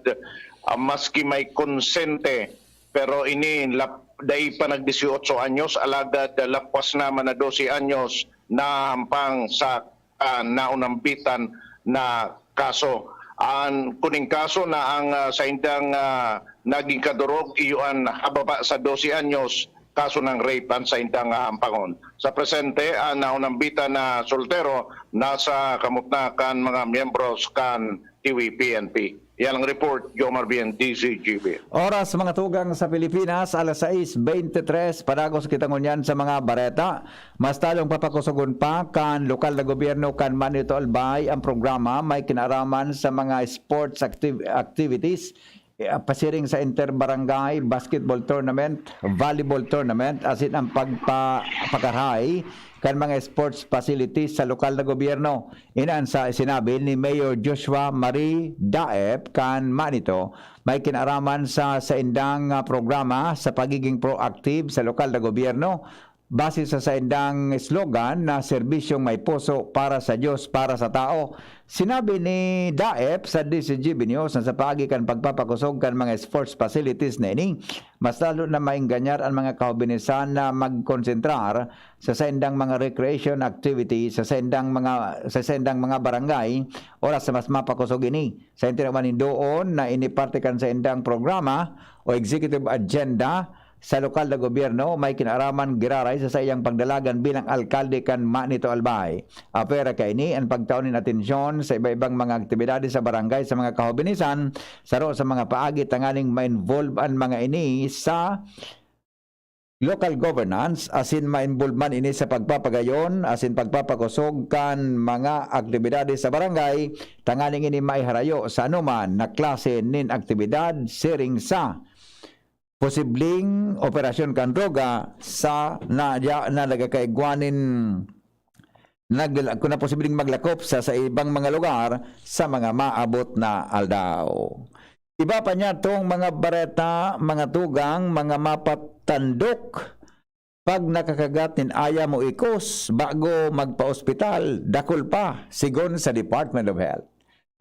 ah, maski may konsente, pero ini lap-, dai pa nag-dieciocho anyos, alagad, ah, lapwas naman na doce anyos na hampang sa, ah, naunambitan na kaso. An kuning kaso na ang, ah, saindang, ah, naging kadurog, iyo an hababa sa doce anyos, kaso ng rape an saindang, ah, hampangon. Sa presente, an naunambitan na soltero nasa kamot na kan mga miyembros kan Tiwi P N P. Yan ang report, Jomar Bien, D Z G B. Oras, mga tugang, sa Pilipinas, alas sais bente tres. Padagos kita ngunyan sa mga bareta. Mas talong papakusogon pa kan lokal na gobyerno kan Manito Albay ang programa may kinaraman sa mga sports activ-, activities, eh, pasiring sa inter-barangay basketball tournament, volleyball tournament, asin ang pagpa-, pagkarahay kan mga sports facilities sa lokal na gobyerno. Ini an sa sinabi ni Mayor Joshua Marie Daep kan Manito, may kinaraman sa saindang, ah, programa sa pagiging proactive sa lokal na gobyerno, base sa saindang slogan na "Serbisyong may puso, para sa Diyos, para sa tao." Sinabi ni Daep sa D Z G B News na sa paagi kan pagpapakosog kan mga sports facilities na ini, mas lalo na maenganyar an mga kahobinisan na magkonsentrar sa saindang mga recreation activity sa saindang mga, sa saindang mga barangay, oras na mas mapakosog ini. Sa intinaan man nin doon na ini parte kan saindang programa o executive agenda sa lokal na gobyerno may kinaaraman giraray sa saiyang pagdalagan bilang alkalde kan Manito Albay. Apwera kaini, an pagtao nin atensyon sa iba-ibang mga aktibidades sa barangay sa mga kahobinisan, saro sa mga paagi tanganing ma-involve an mga ini sa local governance, asin ma-involve man ini sa pagpapagayon asin pagpapakosog kan mga aktibidades sa barangay, tanganing ini maiharayo sa anoman na klase nin aktibidad siring sa posibleng operasyon kan droga sa na, na nagkakaigwa nin nagla-, kung na posibleng maglakop sa, sa ibang mga lugar sa mga maabot na aldaw. Iba pa niya tong mga bareta, mga tugang, mga mapatandok pag nakakagat nin ayam o ikos bago magpa-ospital, dakul pa, sigon sa Department of Health.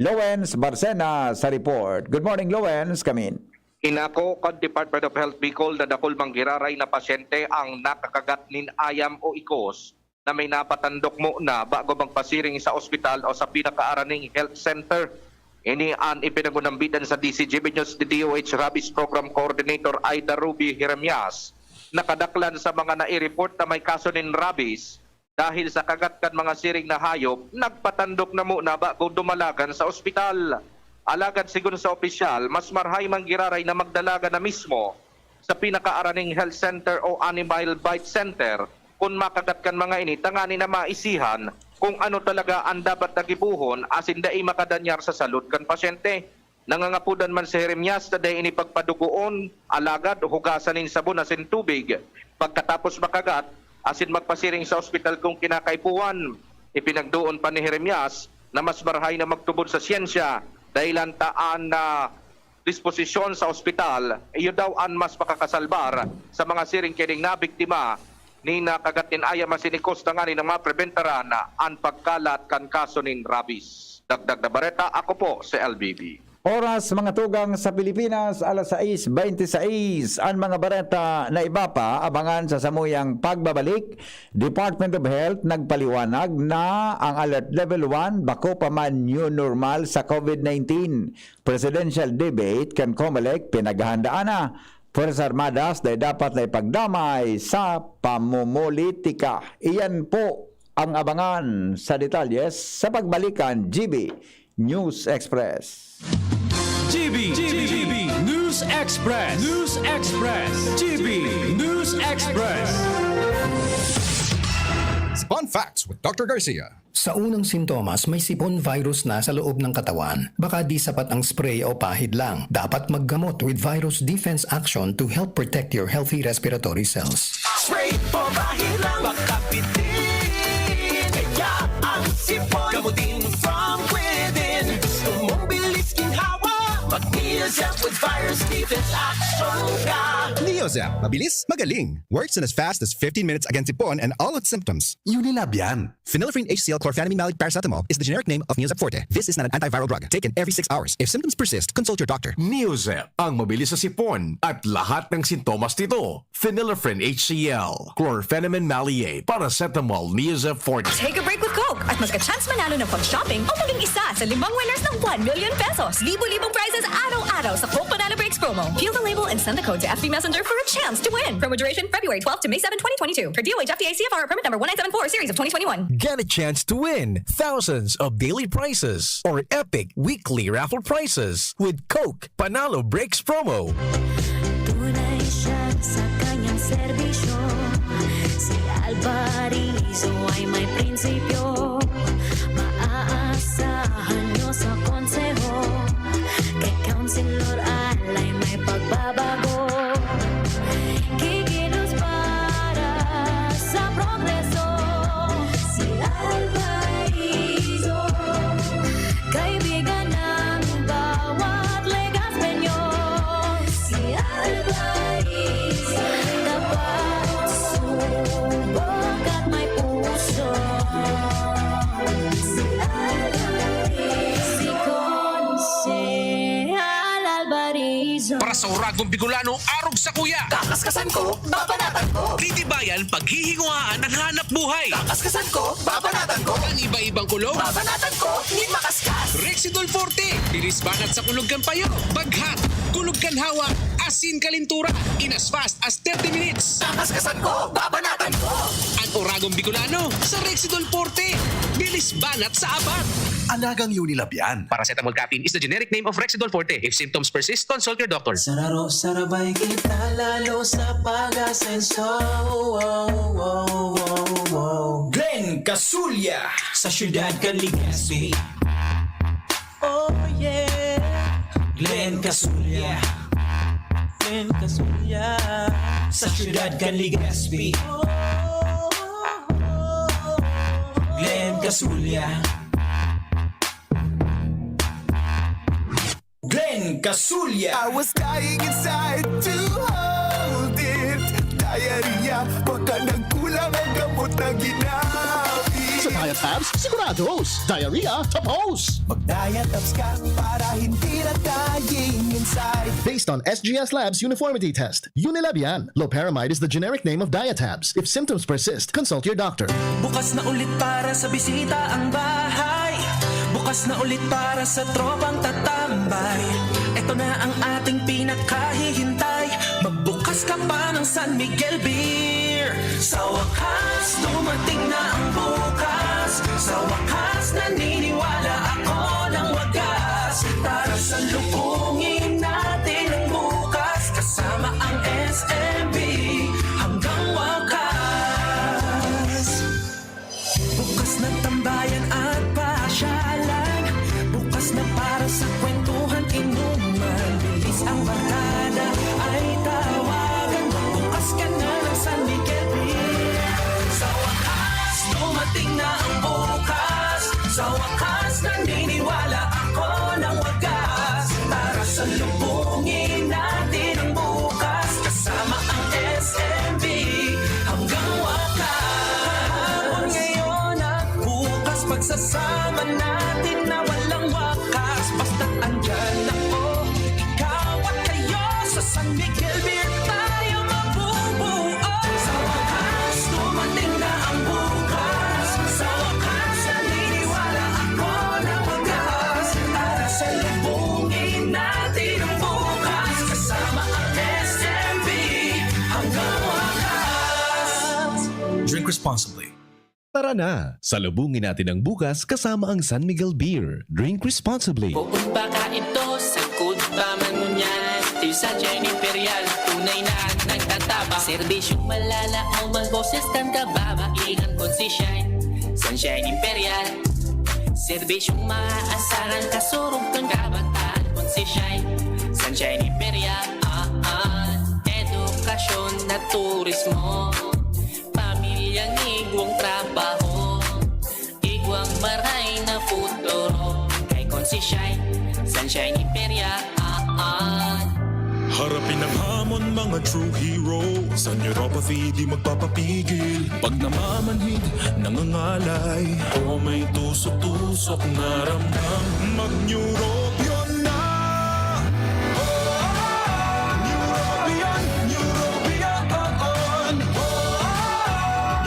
Lawrence Barcena sa report. Good morning, Lawrence. Kamin. Inako kan Department of Health Bicol na dakul man giraray na pasyente ang nakakagat nin ayam o ikos na may napatandok mo na bago magpasiring sa ospital o sa pinakaaraning health center. Ini an ipinag-unambitan sa D C G B News D O H Rabies Program Coordinator Aida Ruby Jeremias. Nakadaklan sa mga nai-report na may kaso nin rabies dahil sa kagat kan mga siring na hayop, nagpatandok na muna bago dumalagan sa ospital. Alagad sigon sa opisyal, mas marhay man giraray na magdalagan na mismo sa pinakaaraning health center o animal bite center kun makagat kan mga ini, tangani na maisihan kung ano talaga an dapat na gibohon asin dai makadanyar sa salud kan pasyente. Nangangapodan man si Jeremias na dai ini pagpadugoon, alagad hugasan nin sabon asin tubig pagkatapos makagat asin magpasiring sa ospital kun kinakaipuhan. Ipinagdoon pa ni Jeremias na mas marhay na magtubod sa siyensya, dahilan ta an, ah, disposisyon sa ospital, iyo daw an mas makakasalbar sa mga siring kining nabiktima nin kagat nin ayam asin ikos, tanganing mapribentaran an pagkalat kan kaso nin rabies. Dagdag na bareta, ako po si L B B. Oras, mga tugang, sa Pilipinas, alas sais bente sais. An mga bareta na iba pa, abangan sa samuyang pagbabalik. Department of Health nagpaliwanag na ang Alert Level one bako pa man new normal sa COVID nineteen. Presidential debate kan Comelec pinaghahandaan na. Puwersas Armadas dai dapat na ipagdamay sa pamumulitika. Iyan po ang abangan sa detalye sa pagbalik kan G B News Express. G B, G B, News Express, News Express, G B News Express. Fun Facts with Doctor Garcia. Sa unang sintomas, may sipon virus na sa loob ng katawan. Baka di sapat ang spray o pahid lang. Dapat maggamot with virus defense action to help protect your healthy respiratory cells. Spray o pahid lang, baka pitin. Kaya ang sipon, gamutin from within. Gusto mong bilis ginhawa? Mag-Neozep with virus defense action ka. Neozep, mabilis, magaling. Works in as fast as fifteen minutes against sipon and all its symptoms. Unilab yan. Phenylephrine H C L chlorphenamine maleate paracetamol is the generic name of Neozep Forte. This is not an antiviral drug. Taken every six hours. If symptoms persist, consult your doctor. Neozep, ang mabilis sa sipon at lahat ng sintomas nito. Phenylephrine H C L, chlorphenamine maleate, paracetamol, Neozep Forte. Take a break with Coke at magka-chance manalo ng pag-shopping o maging isa sa limang winners ng one million pesos. Libo-libong prizes araw-araw sa Coke Panalo Breaks promo. Peel the label and send the code to F B Messenger for a chance to win. Promo duration February twelfth to May seven, twenty twenty-two. Per D O H F T A C F R permit number one nine seven four series of twenty twenty-one. Get a chance to win thousands of daily prizes or epic weekly raffle prizes with Coke Panalo Breaks promo. Tunay siya sa kanyang serbisyo. Si Alvarizo ay may prinsipyo. Maaasahan nyo sa konseho. Kay Councilor Al ay may pagbabago. Kikilos para sa progreso. Si Alvarizo, kaibigan ng bawat Legazpeño. Si Alvarizo, tapat, subok at may puso. Si Alvarizo, si Konsehal Alvarizo. Para sa Uragong Bicolano, arog sa kuya. Kakaskasan ko, babanatan ko. Titibayan, paghihinguhaan ang hanap buhay. Kakaskasan ko, babanatan ko. Ang iba-ibang kulog. Babanatan ko, nin makaskas. Rexidol Forte, bilis banat sa kulog kan payo. Baghat, kulog kan hawak, Asin kalintura, in as fast as thirty minutes. Takaskasan ko, babanatan ko! An Oragong Bicolano sa Rexidol Forte. Bilis banat sa abat. Anagang Unilab yan. Paracetamol caffeine is the generic name of Rexidol Forte. If symptoms persist, consult your doctor. Sararo, sarabay kita lalo sa pag-asenso. Wow, wow, wow, wow. Glenn Casulya sa siyudad kan Legazpi. Oh yeah. Glenn Casulya. Glenn Casulya. Sa siyudad kan Legazpi. Glenn Casulya. Glenn Casulya. I was dying inside to hold it. Diarrhea, baka nagkulang ang gamot na ginamit. Sa Diatabs, sigurados. Diarrhea, tapos. Mag-Diatabs ka para hindi na dying inside. Based on S G S Labs uniformity test, Unilab yan. Loperamide is the generic name of Diatabs. If symptoms persist, consult your doctor. Bukas na ulit para sa bisita ang bahay. Bukas na ulit para sa tropang tatambay. Ito na ang ating pinakahihintay. Magbukas ka pa ng San Miguel Beer. Sa wakas, dumating na ang bukas. Sa wakas, naniniwala ako ng wagas. Tara, salubungin natin ang bukas. Kasama ang S M B hanggang wakas. Bukas na tambayan at pasyalan. Bukas na para sa kwentuhan, inuman. Bilis ang barkada ay tawagan. Magbukas ka na ng San Miguel Beer. Sa wakas, dumating na ang bukas. Sa wakas, naniniwala ako ng wagas. Tara, salubungin natin ang bukas. Kasama ang S M B hanggang wakas. Kahapon, ngayon at bukas, pagsasama natin na walang wakas. Basta't andyan ako, ikaw at kayo, sa San Miguel Beer tayo mabubuo. Sa wakas, dumating na ang bukas. Sa wakas, naniniwala ako na wagas. Tara, salubungin natin ang bukas. Kasama ang S M B hanggang wakas. Drink responsibly. Tara na! Salubungin natin ang bukas kasama ang San Miguel Beer. Drink responsibly. Bukod pa ka ito, sakod pa man ngunyan. Still Sunshine Imperial, tunay na nagtataba. Serbisyong malalaom ang boses kan kababaihan kun si Shine. Sunshine Imperial. Serbisyong maaasahan, kasurog kan kabataan kun si Shine. Sunshine Imperial, ah, ah. Edukasyon na turismo. Pamilyang igwang trabaho, igwang maray na futuro. Kay kun si Shine, Sunshine Imperia, ah, ah. Harapin ang hamon, mga true hero. Sa neuropathy, di magpapapigil. Pag namamanhid, nangangalay. O may tusok-tusok na ramdam, mag-Neurobion na! Neurobion, Neurobion,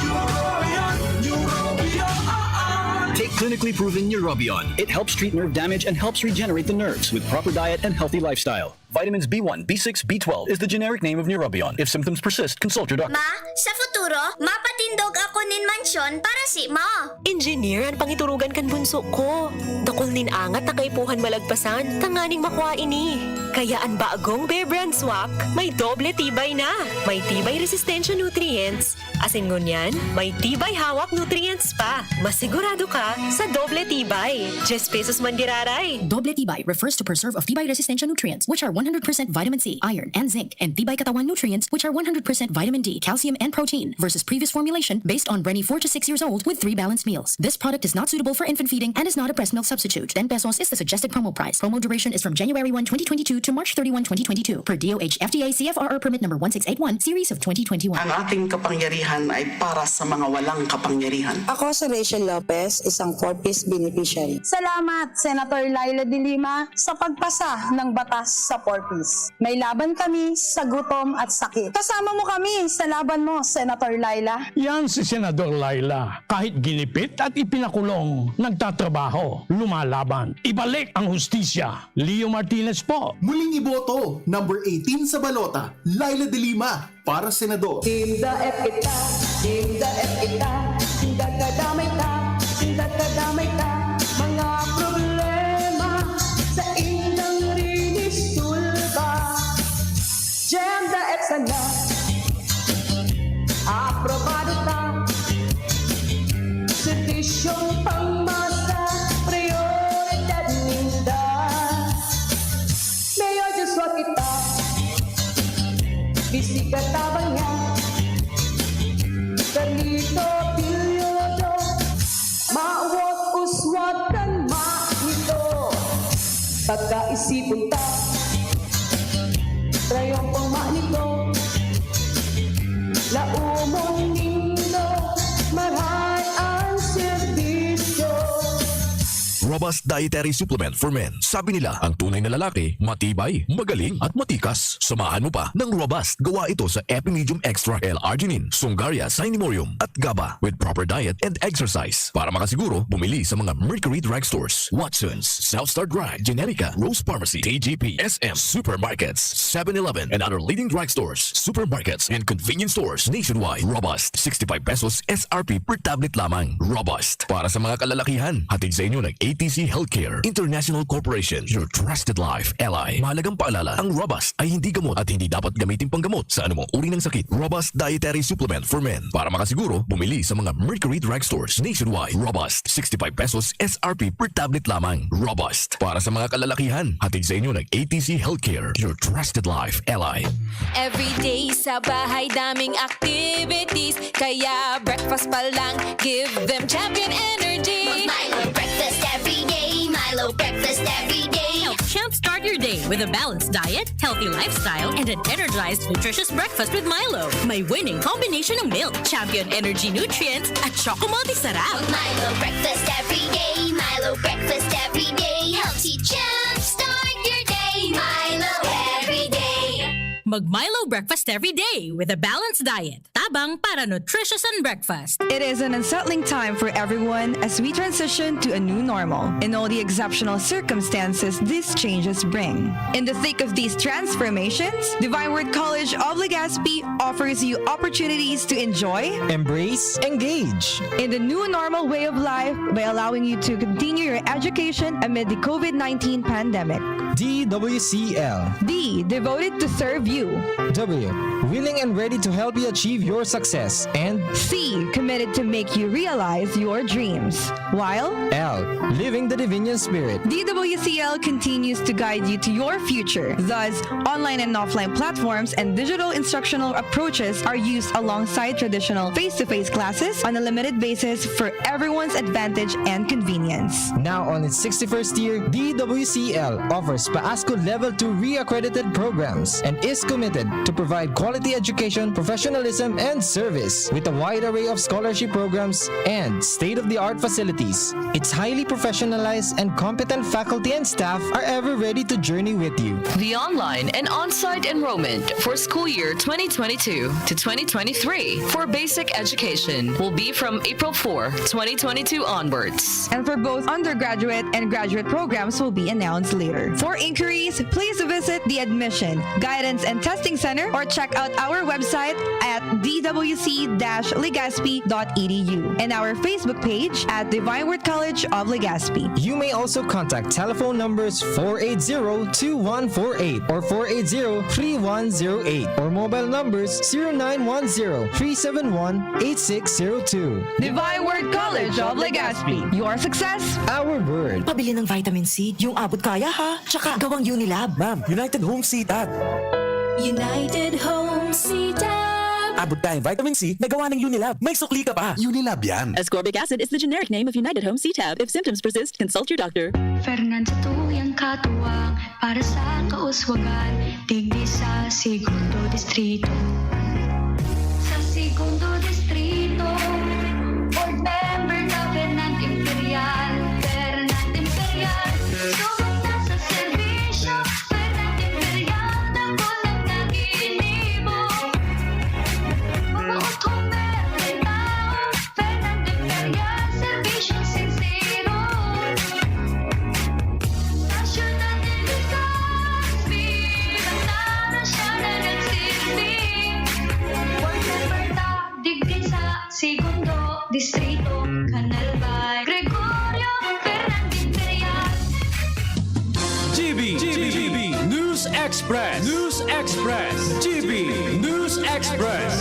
Neurobion, Neurobion. Take clinically proven Neurobion. It helps treat nerve damage and helps regenerate the nerves with proper diet and healthy lifestyle. Vitamins B one, B six, B twelve is the generic name of Neurobion. If symptoms persist, consult your doctor. Ma, sa futuro, mapatindog ako nin mansyon para si Ma. Engineer an pangiturugan kan bunso ko. Dakul nin angat na kaipuhan malagpasan tanganing makua ini. Kaya an bagong Bear Brand Swak may doble tibay na. May tibay resistensya nutrients, asin ngunyan, may tibay hawak nutrients pa. Masigurado ka sa doble tibay. Diyes pesos man giraray. Doble tibay refers to preserve of tibay resistensya nutrients, which are one hundred percent vitamin C, iron, and zinc, and tibay katawan nutrients, which are one hundred percent vitamin D, calcium, and protein, versus previous formulation based on Brenny four to six years old with three balanced meals. This product is not suitable for infant feeding and is not a breast milk substitute. Ten pesos is the suggested promo price. Promo duration is from January one, twenty twenty-two to March thirty-one, twenty twenty-two, per D O H F D A C F R R permit number one six eight one, series of twenty twenty-one. Ang ating kapangyarihan ay para sa mga walang kapangyarihan. Ako si Rachel Lopez, isang four Ps beneficiary. Salamat, Senator Leila de Lima, sa pagpasa ng batas sa four Ps. May laban kami sa gutom at sakit. Kasama mo kami sa laban mo, Senator Leila. Yan si Senador Leila. Kahit ginipit at ipinakulong, nagtatrabaho, lumalaban. Ibalik ang hustisya. Leo Martinez po. Huling iboto, number eighteen sa balota, Leila de Lima, para senador. Team Daet kita, Team Daet kita, sinda kadamay ta, sinda kadamay ta, mga problema sa indang rinis tulba. Jam Daet sana, aprobado ta, serbisyong pangmasa, prioridad ninda. Mayor Joshua kita, bisita tabang niya, Carlito Pillodo, mawot uswag kan manito. Pagkaisipon ta, trayong pangmanito, laumon nindo, maray an serbisyo. Robust Dietary Supplement for Men. Sabi nila, ang tunay na lalaki, matibay, magaling, at matikas. Samahan mo pa ng Robust. Gawa ito sa Epimedium Extra, L-arginine, Sungaria, Cinemorium, at GABA. With proper diet and exercise. Para makasiguro, bumili sa mga Mercury Drugstores, Watsons, South Star Drug, Generica, Rose Pharmacy, T G P, S M, supermarkets, seven eleven, and other leading drugstores, supermarkets, and convenience stores nationwide. Robust, sixty-five pesos S R P per tablet lamang. Robust. Para sa mga kalalakihan, hatid sa inyo ng A T C Healthcare International Corporation, your trusted life ally. Mahalagang paalala, ang Robust ay hindi gamot at hindi dapat gamitin panggamot sa anumang uri ng sakit. Robust Dietary Supplement for Men. Para makasiguro, bumili sa mga Mercury Drugstores nationwide. Robust, sixty-five pesos S R P per tablet lamang. Robust. Para sa mga kalalakihan, hatid sa inyo ng A T C Healthcare, your trusted life ally. Everyday sa bahay, daming activities. Kaya breakfast pa lang, give them Champion Energy. Milo breakfast every day. Milo breakfast every day. Help jumpstart your day with a balanced diet, healthy lifestyle, and an energized, nutritious breakfast with Milo. May winning combination ng milk, Champion Energy Nutrients, at Choco Multi Sarap. Milo breakfast every day. Milo breakfast every day. Helps you jumpstart your day. Milo every day. Mag Milo breakfast every day with a balanced diet. Tabang para nutritious and breakfast. It is an unsettling time for everyone as we transition to a new normal and all the exceptional circumstances these changes bring. In the thick of these transformations, Divine Word College of Legazpi offers you opportunities to enjoy, embrace, engage in the new normal way of life by allowing you to continue your education amid the COVID nineteen pandemic. D W C L. D, devoted to serve you. W, willing and ready to help you achieve your success. And C, committed to make you realize your dreams. While L, living the Divinian Spirit. D W C L continues to guide you to your future. Thus, online and offline platforms and digital instructional approaches are used alongside traditional face-to-face classes on a limited basis for everyone's advantage and convenience. Now on its sixty-first year, D W C L offers PAASCU Level two reaccredited programs and is committed to provide quality education, professionalism, and service with a wide array of scholarship programs and state-of-the-art facilities. Its highly professionalized and competent faculty and staff are ever ready to journey with you. The online and on-site enrollment for school year twenty twenty-two to twenty twenty-three for basic education will be from April four, twenty twenty-two onwards. And for both undergraduate and graduate programs will be announced later. For inquiries, please visit the Admission, Guidance and Testing Center or check out our website at d w c dash legazpi dot e d u and our Facebook page at Divine Word College of Legazpi. You may also contact telephone numbers four eight zero two one four eight or four eight zero three one zero eight or mobile numbers zero nine one zero three seven one eight six zero two. Divine Word College of Legazpi. Your success, our word. Pabili ng vitamin C, yung abot kaya ha. Tsaka gawang Unilab. Ma'am, United Home C-Tab. United Home C-Tab. Abot kayang vitamin C na gawa ng Unilab. May sukli ka pa. Unilab yan. Ascorbic acid is the generic name of United Home C-Tab. If symptoms persist, consult your doctor. Fernan sa tuyang katuwang para sa kauswagan, digdi sa Segundo Distrito. Sa Segundo Distrito, board member na Fernan Imperial, Fernan Imperial. Subok na sa serbisyo, Fernan Imperial, dako na ginibo. Mamoot, humber, may tao, Fernan Imperial, serbisyong sinsero. Nasyonal de Legazpi, Segundo Distrito, Canal by Gregorio Fernandez Imperial. G B, G B, News Express, News Express, G B, News Express.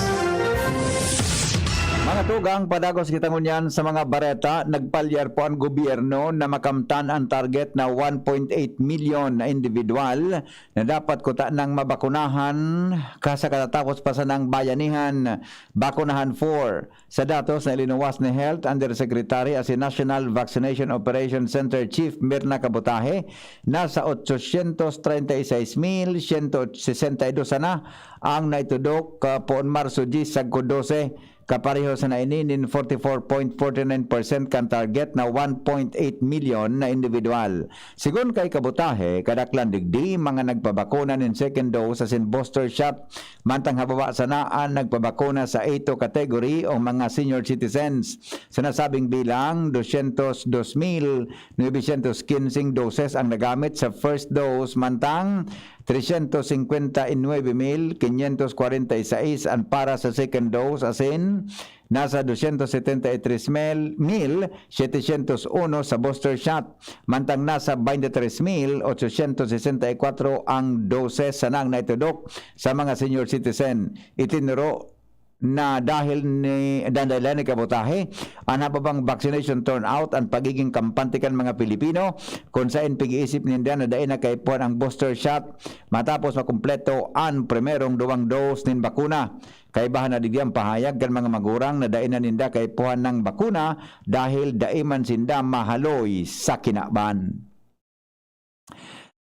Mga tugang, padagos kita ngunyan sa mga bareta. Nagpalyar po ang gobyerno na makamtan ang target na one point eight million na individual na dapat kuta nang mabakunahan ka sa katatapos pa sanang Bayanihan Bakunahan four. Sa datos na ilinuwas ni Health Undersecretary asin National Vaccination Operation Center Chief Mirna Kabutahe, nasa ochocientos treinta y seis mil ciento sesenta y dos sana ang naitudok, ah, poon Marso diyes sagkod dose. Kapareho sana ini nin forty-four point forty-nine percent kan target na one point eight million na individual. Sigon kay Kabutahe, kadaklan digdi mga nagpabakuna nin second dose asin booster shot, mantang hababa sana an nagpabakuna sa A two category o mga senior citizens. Sa nasabing bilang, dosyentos dos mil novecientos kinseng doses ang nagamit sa first dose, mantang tresyentos singkwenta y nuebe mil kinyentos kwarenta y sais an para sa second dose, asin nasa dosyentos setenta y tres mil, mil setecientos uno sa booster shot, mantang nasa baynte tres mil ochocientos sesenta y kuwatro ang doses sanang naitudok sa mga senior citizen. Itinuro na dahil ni Dandelion ni Kabutahe, an hababang vaccination turnout an pagiging kampante kan mga Pilipino, kun saen pig-iisip ninda na dai na kaipuhan ang booster shot matapos makumpleto an primerong duwang dose nin bakuna. Kaibahan na digdi ang pahayag kan mga magurang na dai na ninda kaipuhan ng bakuna dahil dai man sinda mahaloy sa kinaban.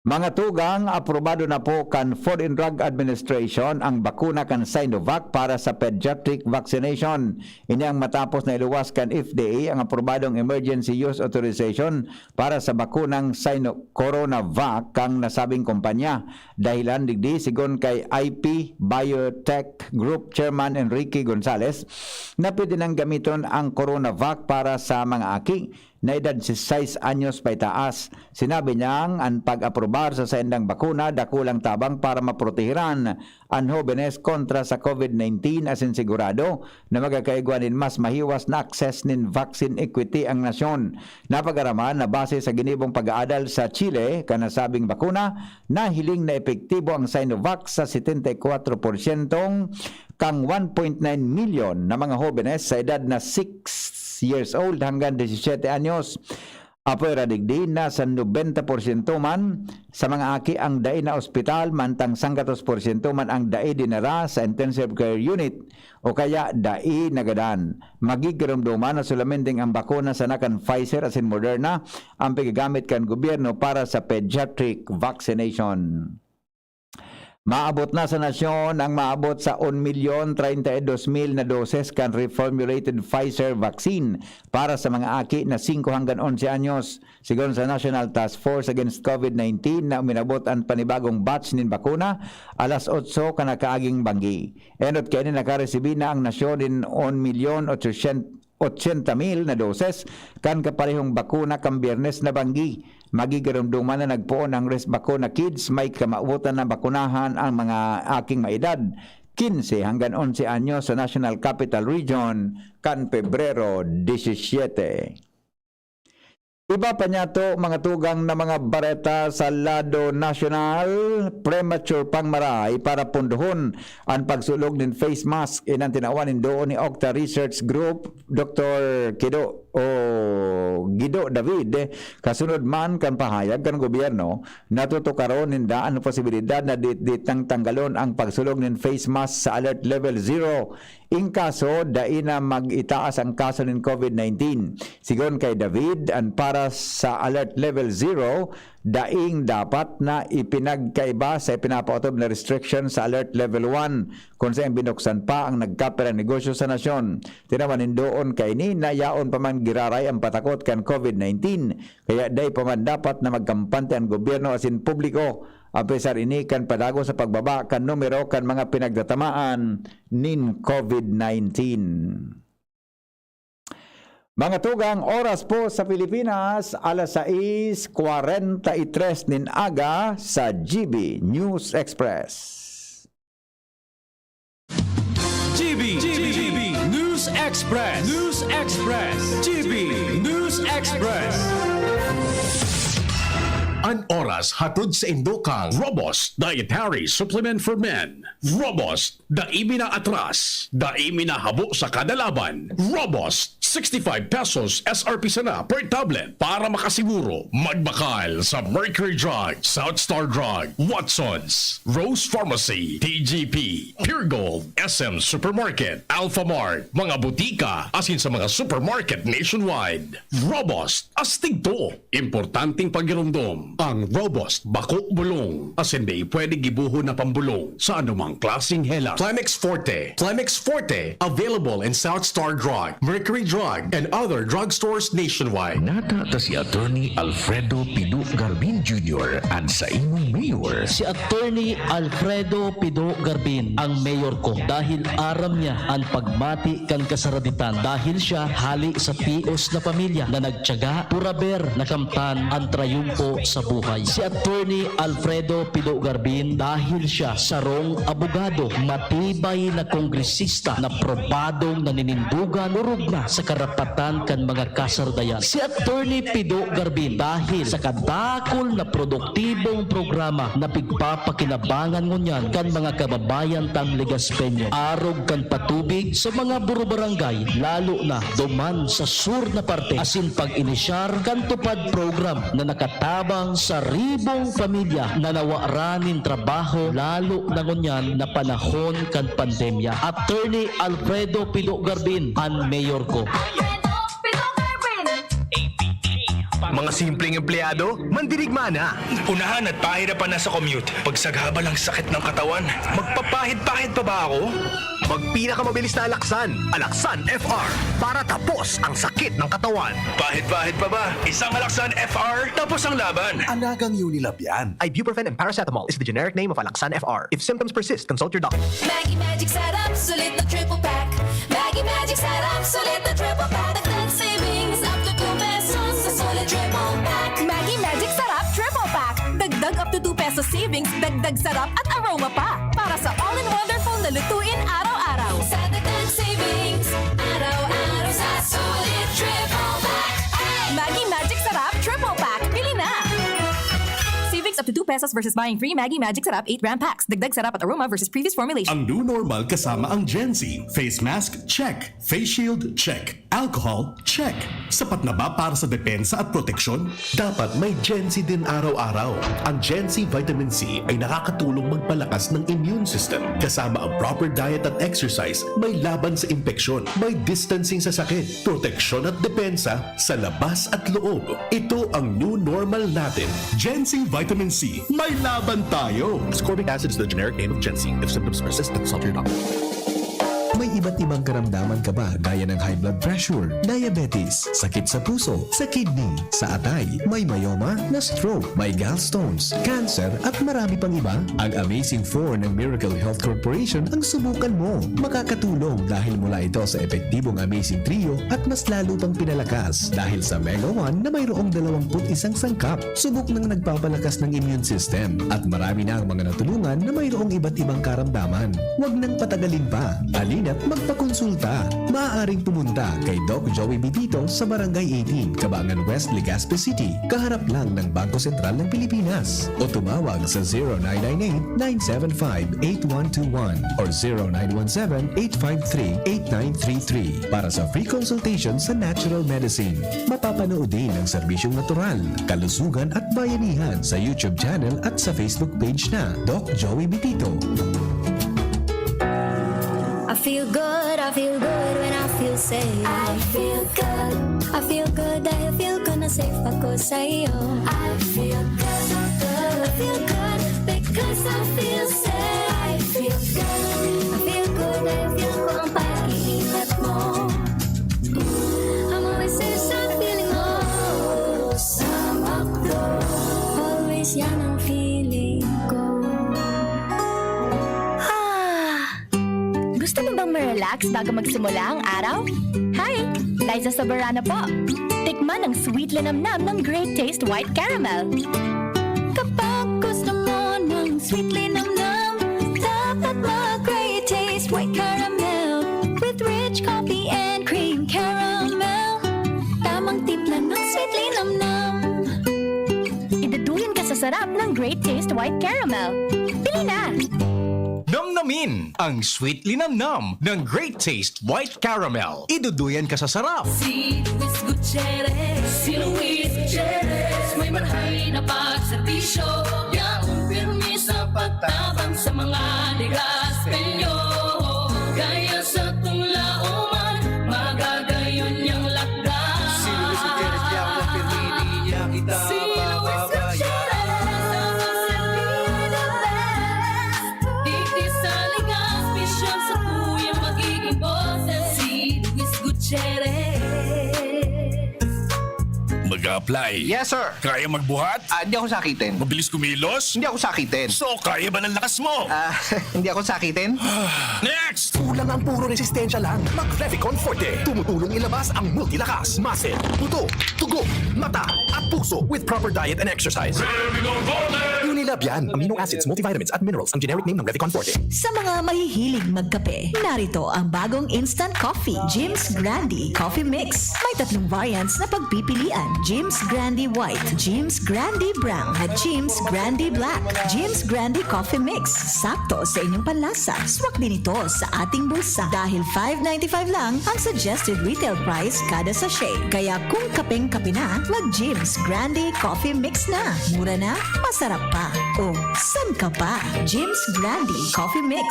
Mga tugang, aprobado na po kan Food and Drug Administration ang bakuna kan Sinovac para sa pediatric vaccination. Ini ang matapos na iluwas kan F D A ang aprobadong emergency use authorization para sa bakunang Sino Coronavac kang nasabing kumpanya. Dahilan digdi, sigon kay I P Biotech Group Chairman Enrique Gonzalez, na pwede nang gamiton ang Coronavac para sa mga aki na edad sais anyos paitaas. Sinabi niyang an pag-aprobar sa saindang bakuna dakulang tabang para maprotehiran an hobenes kontra sa COVID nineteen asin sigurado na magkakaigwa nin mas mahiwas na access nin vaccine equity ang nasyon. Napag-araman na base sa ginibong pag-aadal sa Chile kan nasabing bakuna, nahiling na epektibo ang Sinovac sa setenta y kuwatro porsyentong kang one point nine milyon na mga hobenes sa edad na six years old hanggang disisiyete anyos. Apwera digdi, nasa nobenta porsyento man sa mga aki ang dai na ospital, mantang sanggatos porsyento man ang dai dinara sa intensive care unit o kaya dai nagadan. Magigiromdoman na solamenteng ang bakuna sana kan Pfizer asin Moderna ang pigagamit kan gobyerno para sa pediatric vaccination. Maabot na sa nasyon ang maabot sa un milyon treinta y dos mil na doses kan reformulated Pfizer vaccine para sa mga aki na singko hanggang onse anyos. Sigon sa National Task Force Against COVID nineteen na uminabot an panibagong batch nin bakuna alas otso kan nakaaging banggi. Enot kaini nakaresibi na ang nasyon nin un milyon otsosyentos ochenta mil na doses kan kaparehong bakuna kan Biyernes na banggi. Magigiromdoman na nagpoon ang Rest Bakuna Kids, may kamawotan na bakunahan ang mga aking maedad kinse hanggang onse anyos sa National Capital Region kan Pebrero disisiyete. Iba pa niyato, mga tugang na mga bareta sa lado nasyonal, premature pang maray para pundohon an pagsulog nin face mask. Iyan an tinawan nin duon ni Octa Research Group, Doktor Kido o Guido David. Kasunod man kan pahayag kan gobyerno, natutukaron ninda an posibilidad na ditdit nang tanggalon ang pagsulog nin face mask sa Alert Level Zero in kaso dai na mag-itaas ang kaso nin COVID nineteen. Sigon kay David, an para sa Alert Level Zero, daing dapat na ipinagkaiba sa ipinapaotob na restriction sa Alert Level one, kun saen binuksan pa ang nagkapirang negosyo sa nasyon. Tinawan nin duon kaini na yaon pa man giraray ang patakot kan COVID nineteen, kaya dai pa man dapat na magkampante an gobyerno asin publiko, apesar ini kan padagos sa pagbaba kan numero kan mga pinagtatamaan nin COVID nineteen. Mga tugang, oras po sa Pilipinas, alas sais kwarenta y tres nin aga sa G B News Express. G B, G B, News Express, News Express, G B News Express. An oras hatod sa indo kan Robust Dietary Supplement for Men. Robust, dai mi naatras, dai mi nahabo sa kada laban. Robust, sixty-five pesos S R P sana per tablet para makasiguro. Magbakal sa Mercury Drug, South Star Drug, Watsons, Rose Pharmacy, T G P, Pure Gold, S M Supermarket, Alfamart, mga butika, asin sa mga supermarket nationwide. Robust, astig to. Importanteng pagiromdom, ang Robust bako bulong, asin dai pwede gibohon na pambulong sa anumang klaseng helang. Plemex Forte. Plemex Forte, available in South Star Drug, Mercury Drug, and other drugstores nationwide. Nata ta si Attorney Alfredo Pido Garbin Junior, an sa imong mayor. Si Attorney Alfredo Pido Garbin ang mayor ko dahil aram niya an pagmati kan kasaraditan, dahil siya hali sa pios na pamilya na nagtiyaga, puraber, nakamtan an trayumpo sa buhay. Si Attorney Alfredo Pido Garbin, dahil siya sarong abogado, matibay na kongresista na probadong naninindogan, orog na sa karapatan kan mga kasaradayan. Si Attorney Pido Garbin, dahil sa kadakol na produktibong programa na pigpapakinabangan ngunyan kan mga kababayan tang Legaspeño, arog kan patubig sa mga burubarangay, lalo na duman sa sur na parte, asin pag-inisyar kan TUPAD program na nakatabang sa ribong pamilya na nawara nin trabaho, lalo na ngunyan na panahon kan pandemya. Attorney Alfredo Pido Garbin, an mayor ko. Mga simpleng empleyado, mandirigma na. Unahan at pahirapan na sa commute. Pagsagabal ang sakit ng katawan. Magpapahid-pahid pa ba ako? Magpinakamabilis na Alaksan. Alaksan F R. Para tapos ang sakit ng katawan. Pahid-pahid pa ba? Isang Alaksan F R, tapos ang laban. Alagang Unilab yan. Ibuprofen and paracetamol is the generic name of Alaksan F R. If symptoms persist, consult your doctor. Maggi Magic Sarap, sulit na triple pack. Maggi Magic Sarap, sulit na triple pack. Dagdag savings up to two pesos sa sulit triple pack. Maggi Magic Sarap Triple Pack. Dagdag up to two pesos savings, dagdag sarap at aroma pa. Para sa all-in-wonderful na lutuin araw-araw. Sa dagdag savings, araw-araw sa sulit triple pack. Maggi Magic Sarap Triple Pack. Bili na! Savings up to two pesos versus buying three Maggi Magic Sarap eight gram packs. Dagdag sarap at aroma versus previous formulation. Ang new normal kasama ang Gen Z. Face mask, check. Face shield, check. Alcohol, check. Sapat na ba para sa depensa at proteksyon? Dapat may Gen Z din araw-araw. Ang Gen Z Vitamin C ay nakakatulong magpalakas ng immune system. Kasama ang proper diet at exercise, may laban sa impeksyon, may distancing sa sakit, proteksyon at depensa sa labas at loob. Ito ang new normal natin. Gen Z Vitamin C, may laban tayo! Ascorbic acid is the generic name of Gen Z. If symptoms persist, consult your doctor. May iba't ibang karamdaman ka ba, gaya ng high blood pressure, diabetes, sakit sa puso, sa kidney, sa atay, may myoma, na-stroke, may gallstones, cancer, at marami pang iba? Ang Amazing Four ng Miracle Health Corporation ang subukan mo. Makakatulong dahil mula ito sa epektibong Amazing Trio at mas lalo pang pinalakas dahil sa Mega One na mayroong dalawampu't isang sangkap. Subok nang nagpapalakas ng immune system at marami na ang mga natulungan na mayroong iba't ibang karamdaman. Huwag nang patagalin pa. Halina't magpakonsulta. Maaaring pumunta kay Doc Joey Bitito sa Barangay eighteen, Cabangan West, Legazpi City, kaharap lang ng Bangko Sentral ng Pilipinas. O tumawag sa zero nine nine eight, nine seven five, eight one two one or zero nine one seven, eight five three, eight nine three three para sa free consultation sa natural medicine. Mapapanood din ang serbisyong natural, kalusugan at bayanihan sa YouTube channel at sa Facebook page na Doc Joey Bitito. I feel good, I feel good when I feel safe. I feel good. I feel good dahil feel ko na safe ako sa iyo. I feel good, I feel good because I feel safe. I feel good. I feel good dahil feel ko ang pag-iingat mo. I'm always safe sa feeling mo. Sa McDo, always yan ang feeling ko. Ah! Gusto mo bang ma-relax bago magsimula ang araw? Hi! Liza Soberano po. Tikman ang sweet linamnam ng Great Taste White Caramel. Kapag gusto mo ng sweet linamnam, dapat mag-Great Taste White Caramel with rich coffee Crispy and cream caramel. Tamang timpla ng sweet linamnam. Iduduyan ka sa sarap ng Great Taste White Caramel. Bili na! Namnamin ang sweet linamnam ng Great Taste White Caramel. Iduduyan ka sa sarap. Si Luis Gutierrez. Si Luis Gutierrez. May marhay na pagserbisyo. Yaong pirmi sa pagtabang sa mga degaspenyo. Gaya sa tunglaoman, magagayon niyang lakda. Si Luis Gutierrez, yaong pirmi, di niya kita pababayaan. Si Luis Gutierrez, ang pagserbi the best. Digdi sa ligas, bisyon sa tuyang magiging boses. Si Luis Gutierrez. Mag-apply. Yes, sir. Kaya magbuhat? Ah, hindi ako sakitin. Mabilis kumilos? Hindi ako sakitin. So, kaya ba ng lakas mo? Ah, hindi ako sakitin. Next! Kulang ang puro resistensya lang. Mag Revicon Forte. Tumutulong ilabas ang multilakas, muscle, buto, dugo, mata, at puso with proper diet and exercise. Unilab yan. Amino acids, multivitamins, at minerals ang generic name ng Revicon Forte. Sa mga mahihilig magkape, narito ang bagong instant coffee, Jim's Grande Coffee Mix. May tatlong variants na pagpipilian, Jim's Grande White, Jim's Grande Brown, at Jim's Grande Black. Jim's Grande Coffee Mix, sakto sa inyong panlasa. Swak din ito sa ating bulsa dahil five ninety-five lang ang suggested retail price kada sachet. Kaya kung kapeng-kape na, mag Jim's Grande Coffee Mix na. Mura na, masarap pa. O, san ka pa? Jim's Grande Coffee Mix.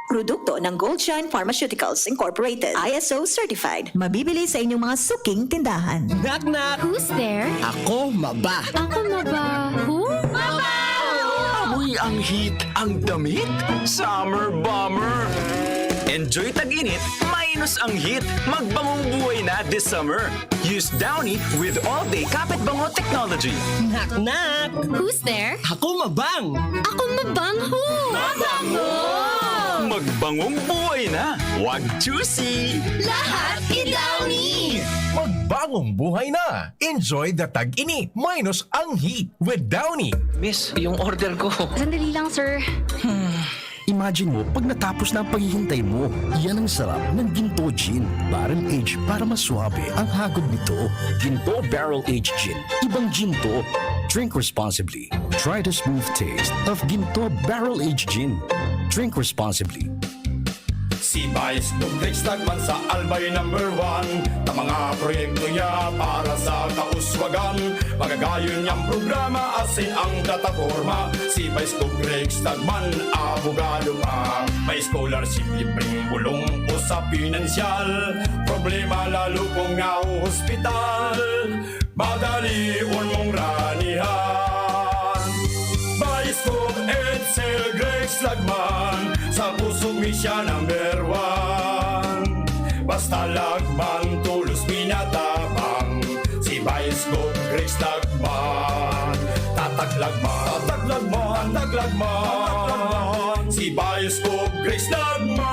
Produkto ng Goldshine Pharmaceuticals Incorporated, I S O certified. Mabibili sa inyong mga suking tindahan. Knock, knock! Who's there? Ako, maba. Ako, maba. Who? Maba! Amoy ang heat, ang damit, summer bomber. Enjoy tag-init, minus ang heat. Magbangong buhay na this summer. Use Downy with all-day Kapit Bango technology. Knock, knock! Who's there? Ako, mabang! Ako, mabang, who? Mabango! Magbangong buhay na! Wag choosy! Lahat i-Downy! Magbangong buhay na! Enjoy the tag-init minus ang heat with Downy. Miss, yung order ko. Sandali lang, sir. Imagine mo, pag natapos na ang paghihintay mo, yan ang sarap ng Ginto Gin. Barrel aged para mas swabe ang hagod nito. Ginto Barrel Aged Gin. Ibang Ginto. Drink responsibly. Try the smooth taste of Ginto Barrel Aged Gin. Drink responsibly. Si Vice Gov Rex Lagman sa Albay number one. Ta mga proyekto niya para sa kauswagan. Magagayon niyang programa, asin ang plataporma. Si Vice Gov Rex Lagman, abogado pa. May scholarship, libreng bulong o sa pinansyal. Problema lalo kung nahohospital. Madalion mong ranihan. Vice Gov Edsel Rex Lagman, sa puso mi siya number one. Basta Lagman, tolos mi natabang. Si Vice Gov Rex Lagman. Tatak Lagman, tatak Lagman, tatak Lagman. Si Vice Gov Rex Lagman.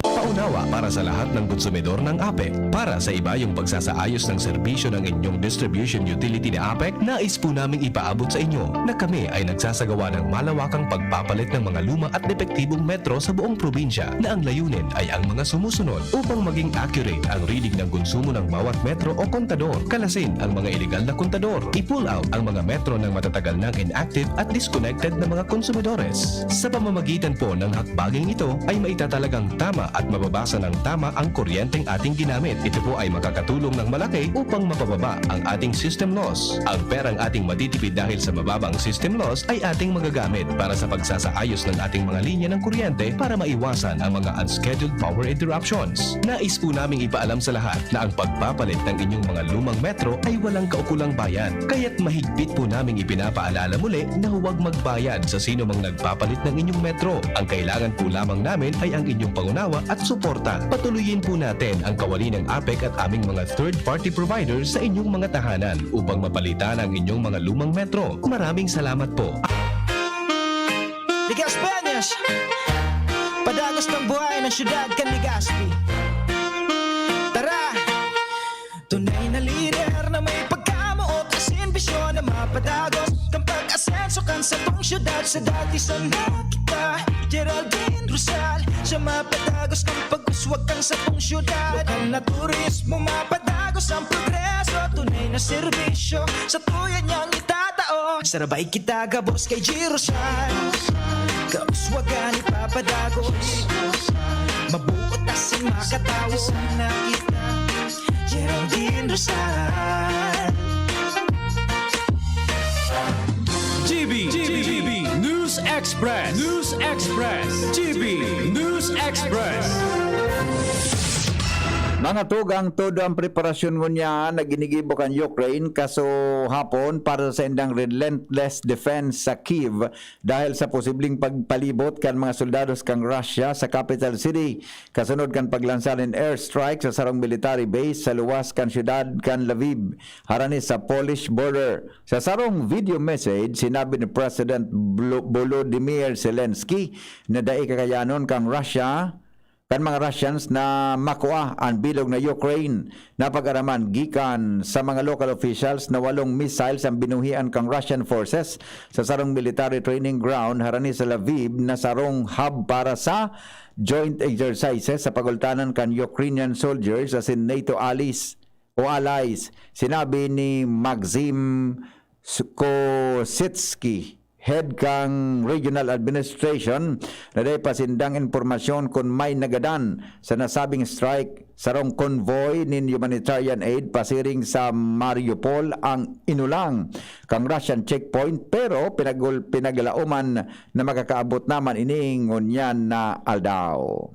Paunawa para sa lahat ng konsumidor ng APEC. Para sa ibayong pagsasaayos ng serbisyo ng inyong distribution utility ni APEC, nais po naming ipaabot sa inyo na kami ay nagsasagawa ng malawakang pagpapalit ng mga luma at depektibong metro sa buong probinsya, na ang layunin ay ang mga sumusunod. Upang maging accurate ang reading ng konsumo ng bawat metro o kontador, kalasin ang mga iligal na kontador, i-pull out ang mga metro ng matatagal nang inactive at disconnected na mga konsumidores. Sa pamamagitan po ng hakbanging ito, ay maitatalagang tama at mababasa ng tama ang kuryenteng ating ginamit. Ito po ay makakatulong ng malaki upang mapababa ang ating system loss. Ang perang ating matitipid dahil sa mababang system loss ay ating magagamit para sa pagsasaayos ng ating mga linya ng kuryente para maiwasan ang mga unscheduled power interruptions. Nais po naming ipaalam sa lahat na ang pagpapalit ng inyong mga lumang metro ay walang kaukulang bayad. Kaya't mahigpit po naming ipinapaalala muli na huwag magbayad sa sino mang nagpapalit ng inyong metro. Ang kailangan po lamang namin ay ang inyong pangunawa at suporta. Patuloyin po natin ang kawani ng APEC at aming mga third-party providers sa inyong mga tahanan upang mapalitan ang inyong mga lumang metro. Maraming salamat po. Legazpeños, padagos ng buhay ng siyudad kan Legazpi. Tara! Tunay na lider na may pagkamoot, asin bisyon na mapadagos kan pag-asenso kan satong siyudad. Sa dati sana kita, Geraldine Rosal, Mapadagos kan pag-uswag kan satong syudad. Lokal na turismo, mapadagos ang progreso. Tunay na serbisyo, satuya niyang itatao. Sarabay kita gabos kay G Rosal. Kauswagan ipapadagos. Mabuot asin makatawo na kita. Geraldine Rosal. G B, G B, News Express, News Express, G B, News Express. Mga tugang, todo ang preparasyon ngunyan na ginigibo kan Ukraine kasuhapon para sa indang relentless defense sa Kyiv dahil sa posibleng pagpalibot kan mga soldados kan Russia sa capital city, kasunod kan paglansa nin airstrike sa sarong military base sa luwas kan syudad kan Lviv, harani sa Polish border. Sa sarong video message, sinabi ni President Blo- Volodymyr Zelensky na dai kakayanon kang Russia kan mga Russians na makua an bilog na Ukraine. Napag-araman gikan sa mga local officials na walong missiles ang binuhian kang Russian forces sa sarong military training ground harani sa Lviv na sarong hub para sa joint exercises sa pagultanan kan Ukrainian soldiers asin NATO allies o allies. Sinabi ni Maxim Kositsky, head kang regional administration, na dai pa sindang impormasyon kun may nagadan sa nasabing strike. Sarong convoy nin humanitarian aid pasiring sa Mariupol ang inulang kang Russian checkpoint, pero pinagul- pinaglauman na makakaabot naman ini ngunyan na aldaw.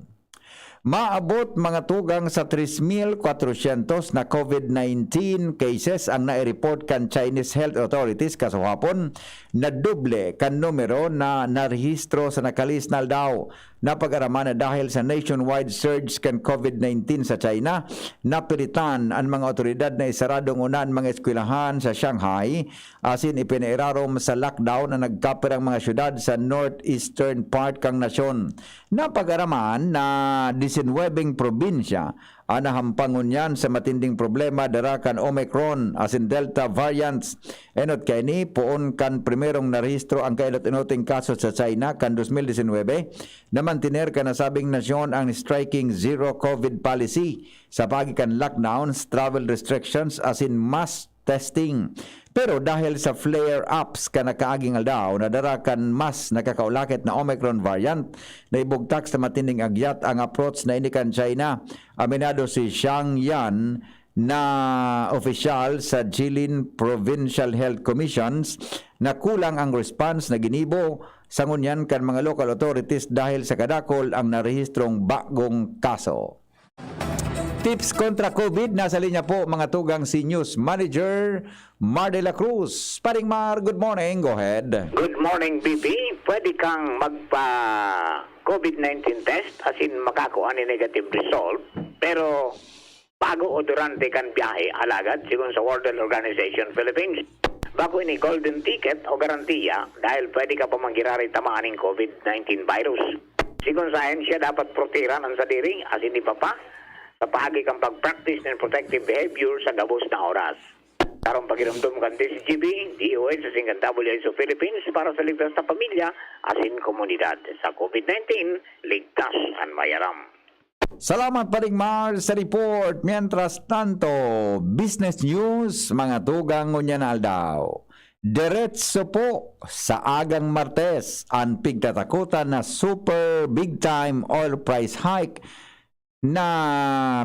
Maabot mga tugang sa tres mil kwatrosyentos na COVID nineteen cases ang nai-report kan Chinese health authorities kasuhapon, na doble kan numero na narehistro sa nakalis na aldaw. Napag-araman na dahil sa nationwide surge kan COVID nineteen sa China, napilitan an mga otoridad na isarado nguna an mga eskwelahan sa Shanghai asin ipinairarom sa lockdown an nagkapirang mga syudad sa northeastern part kan nasyon. Napag-araman na disinwebeng probinsya an nahampang ngunyan sa matinding problema dara kan Omicron asin Delta variants. Enot kaini, poon kan primerong narehistro ang kainot-inoting kaso sa China kan dos mil disinwebe, na mantiner kan nasabing nasyon ang striking zero COVID policy sa paagi kan lockdowns, travel restrictions asin mass testing. Pero dahil sa flare-ups kan nakaaging aldaw, nadara kan mas nakakaulakit na Omicron variant, naibugtak sa matinding agyat ang approach na ini kan China. Aminado si Zhang Yan na opisyal sa Jilin Provincial Health Commissions na kulang ang response na ginibo sa ngunyan kan mga local authorities dahil sa kadakol ang narehistrong bagong kaso. Tips kontra COVID, nasa linya po mga tugang si News Manager Mar de la Cruz. Paring Mar, good morning. Go ahead. Good morning, B B. Pwede kang magpa COVID nineteen test, asin makakua ni negative result, pero bago o durante kan biyahe, alagad, sigon sa World Health Organization Philippines, bako ini golden ticket o garantiya dahil pwede ka pa manggiraray tamaan nin COVID nineteen virus. Sigon sa ahensya, dapat protehiran an sadiri asin iba pa sa paagi kan pag-practice nin protective behavior sa gabos na oras. Karong pagiromdom kan D C G B, D O H asin kan W H O Philippines para sa ligtas na pamilya asin komunidad. Sa COVID nineteen, ligtas an mayaram. Salamat, Paring Mar, sa report. Mientras tanto, business news, mga tugang ngunyan na aldaw. Diretso po sa agang Martes an pigtatakutan na super big time oil price hike na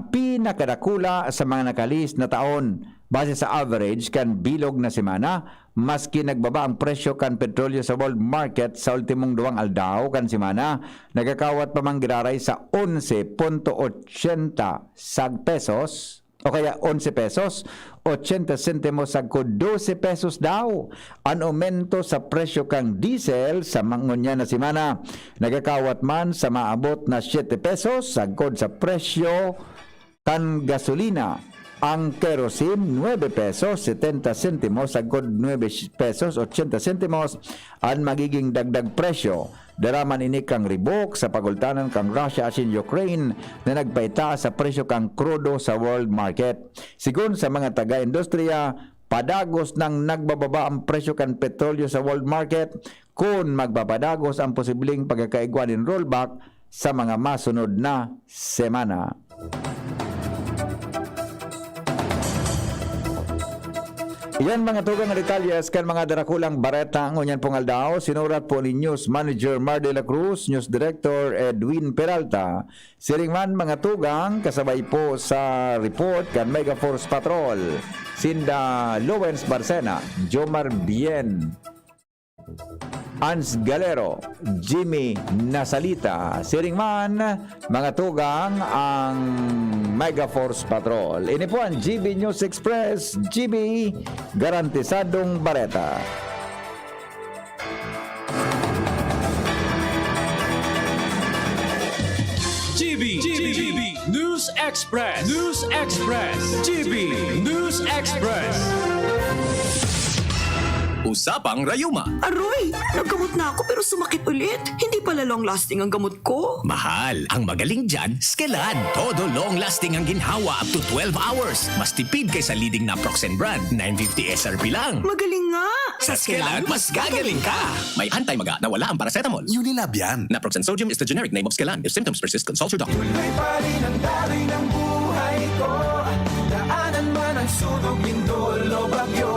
pinakadakula sa mga nakalis na taon. Base sa average kan bilog na semana, maski nagbaba ang presyo kan petrolyo sa world market sa ultimong duwang aldaw kan semana, nagakawat pa man giraray sa onse punto ochenta sag pesos o kaya onse pesos ochenta sentimos sagkod dose pesos daw an aumento sa presyo kan diesel sa mga ngunyan na semana. Nagakawat man sa maabot na siyete pesos sagkod sa presyo kan gasolina. Ang kerosene, nuebe pesos setenta sentimos sagkod nuebe pesos ochenta sentimos an magiging dagdag presyo. Dara man ini kan ribok sa pagultanan kan Russia asin Ukraine na nagpaitaas sa presyo kan krudo sa world market. Sigon sa mga taga-industriya, padagos nang nagbababa ang presyo kan petrolyo sa world market. Kun magpapadagos ang posibleng pagkakaigwa nin rollback sa mga masunod na semana. Iyan mga tugang na detalye kan mga darakulang bareta ngunyan pong aldaw. Sinurat po ni News Manager Mar de la Cruz, News Director Edwin Peralta. Siring man mga tugang, kasabay po sa report kan Mega Force Patrol, sinda Lowens Barcena, Jomar Bien, Ans Galero, Jimmy Nasalita. Siring man, mga tugang, ang Mega Force Patrol. Ini po ang G B News Express, G B, garantisadong bareta. G B, G B, News Express, News Express, G B, News Express. Usapang Rayuma. Aroy! Naggamot na ako pero sumakit ulit. Hindi pala long lasting ang gamot ko. Mahal, ang magaling dyan, Skelan. Todo long lasting ang ginhawa up to twelve hours. Mas tipid kaysa leading naproxen brand, nine fifty S R P lang. Magaling nga! Sa Skelan, mas gagaling ka! May anti-maga na wala ang paracetamol. Unilab yan. Naproxen sodium is the generic name of Skelan. If symptoms persist, consult your doctor. Tuloy pa rin ang daloy ng buhay ko. Daanan man ang sunog, lindol o bagyo,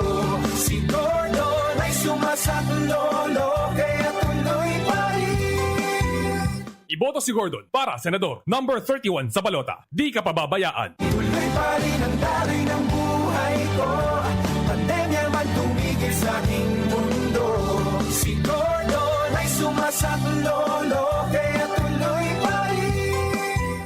si Gordon ay sumasaklolo, kaya tuloy pa rin. Iboto si Gordon para senador, number thirty-one sa balota. Di ka pababayaan. Tuloy pa rin ang daloy ng buhay ko. Pandemya man tumigil sa aking mundo, si Gordon ay sumasaklolo, kaya tuloy pa rin.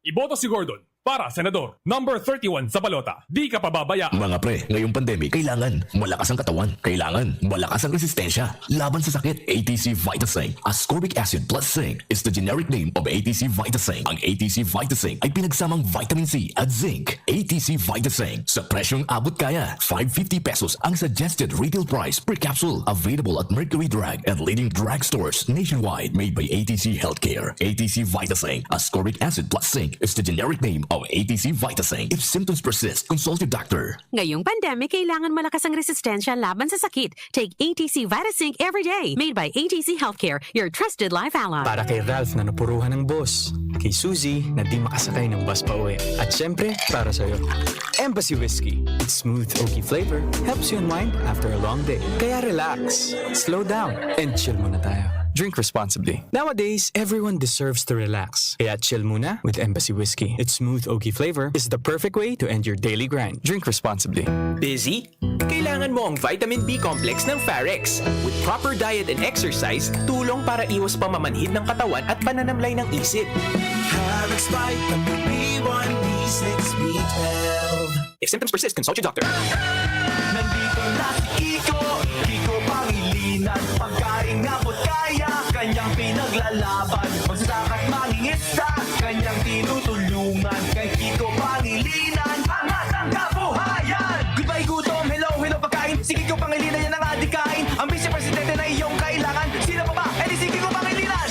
Iboto si Gordon para senador, number thirty-one sa balota. Di ka pababayaan. Mga pre, ngayong pandemic, kailangan malakas ang katawan. Kailangan malakas ang resistensya laban sa sakit. A T C Vitasing, ascorbic acid plus zinc, is the generic name of A T C Vitasing. Ang A T C Vitasing ay pinagsamang vitamin C at zinc. A T C Vitasing, sa presyong abot kaya, five fifty pesos ang suggested retail price per capsule. Available at Mercury Drug and leading drugstores nationwide. Made by A T C Healthcare. A T C Vitasing, ascorbic acid plus zinc, is the generic name of A T C Vitasing. If symptoms persist, consult your doctor. Ngayong pandemic, kailangan malakas ang resistensya laban sa sakit. Take A T C Vitasing every day. Made by A T C Healthcare, your trusted life ally. Para kay Ralph na napuruhan ng boss, kay Suzy na di makasakay ng bus pa uwi, at syempre, para sa'yo. Embassy Whiskey. Its smooth, oaky flavor helps you unwind after a long day. Kaya relax, slow down, and chill muna tayo. Drink responsibly. Nowadays, everyone deserves to relax. Kaya chill muna with Embassy Whiskey. Its smooth, oaky flavor is the perfect way to end your daily grind. Drink responsibly. Busy? Kailangan mo ang vitamin B complex ng Pharex. With proper diet and exercise, tulong para iwas pamamanhid ng katawan at pananamlay ng isip. Pharex Vitamin B one, B six, B twelve. If symptoms persist, consult your doctor. Nandito na si Kiko, Kiko Pangilinan. Pagkain na po't kaya, kanyang pinaglalaban. Magsasaka't mangingisda, kanyang tinutulungan. Kay Kiko Pangilinan, angat ang kabuhayan! Goodbye gutom, hello, hello pagkain. Si Kiko Pangilinan, yan ang adikain. Ang Vice Presidente na iyong kailangan. Sino pa ba? Eh di si Kiko Pangilinan!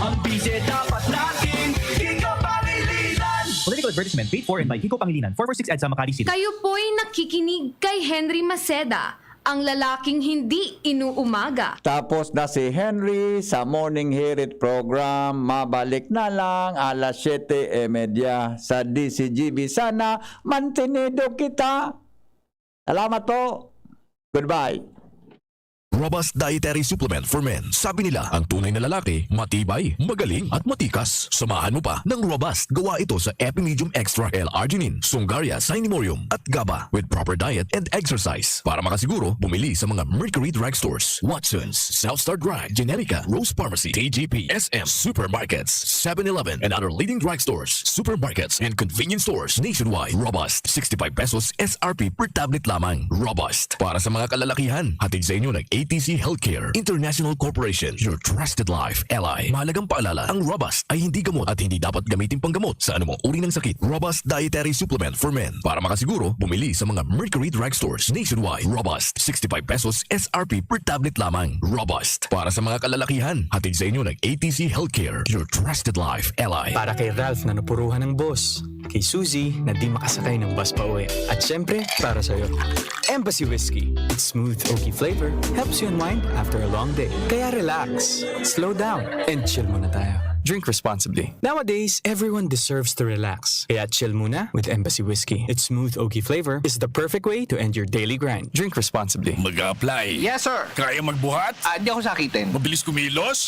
Ang Vice dapat natin, Kiko Pangilinan! Political advertisement paid for and by Kiko Pangilinan, four four six EDSA, Makati City. Kayo po'y nakikinig kay Henry Maceda, ang lalaking hindi inuumaga. Tapos na si Henry sa Morning Hirit Program. Mabalik na lang alas siyete y media sa D C G B. Sana mantenido kita. Salamat po. Goodbye. Robust Dietary Supplement for Men. Sabi nila, ang tunay na lalaki, matibay, magaling, at matikas. Samahan mo pa ng Robust. Gawa ito sa Epimedium Extra L-arginine, Sungaria, Cinemorium, at GABA, with proper diet and exercise. Para makasiguro, bumili sa mga Mercury Drugstores, Watsons, South Star Drug, Generica, Rose Pharmacy, T G P, S M, supermarkets, Seven Eleven, and other leading drugstores, supermarkets, and convenience stores nationwide. Robust, sixty-five pesos S R P per tablet lamang. Robust, para sa mga kalalakihan. Hatid sa inyo ng A T C Healthcare International Corporation, your trusted life ally. Mahalagang paalala, ang Robust ay hindi gamot at hindi dapat gamitin panggamot sa anumang uri ng sakit. Robust Dietary Supplement for Men. Para makasiguro, bumili sa mga Mercury Drugstores nationwide. Robust, sixty-five pesos S R P per tablet lamang. Robust, para sa mga kalalakihan. Hatid sa inyo ng A T C Healthcare, your trusted life ally. Para kay Ralph na napuruhan ng boss, kay Suzy na di makasakay ng bus pa uwi. At syempre, para sa'yo. Embassy Whiskey. Its smooth, oaky flavor helps you unwind after a long day. Kaya relax, slow down, and chill muna tayo. Drink responsibly. Nowadays, everyone deserves to relax. Kaya chill muna with Embassy Whiskey. Its smooth, oaky flavor is the perfect way to end your daily grind. Drink responsibly. Mag-a-apply. Yes, sir. Kaya magbuhat? Ah, di ako sakitin. Mabilis kumilos?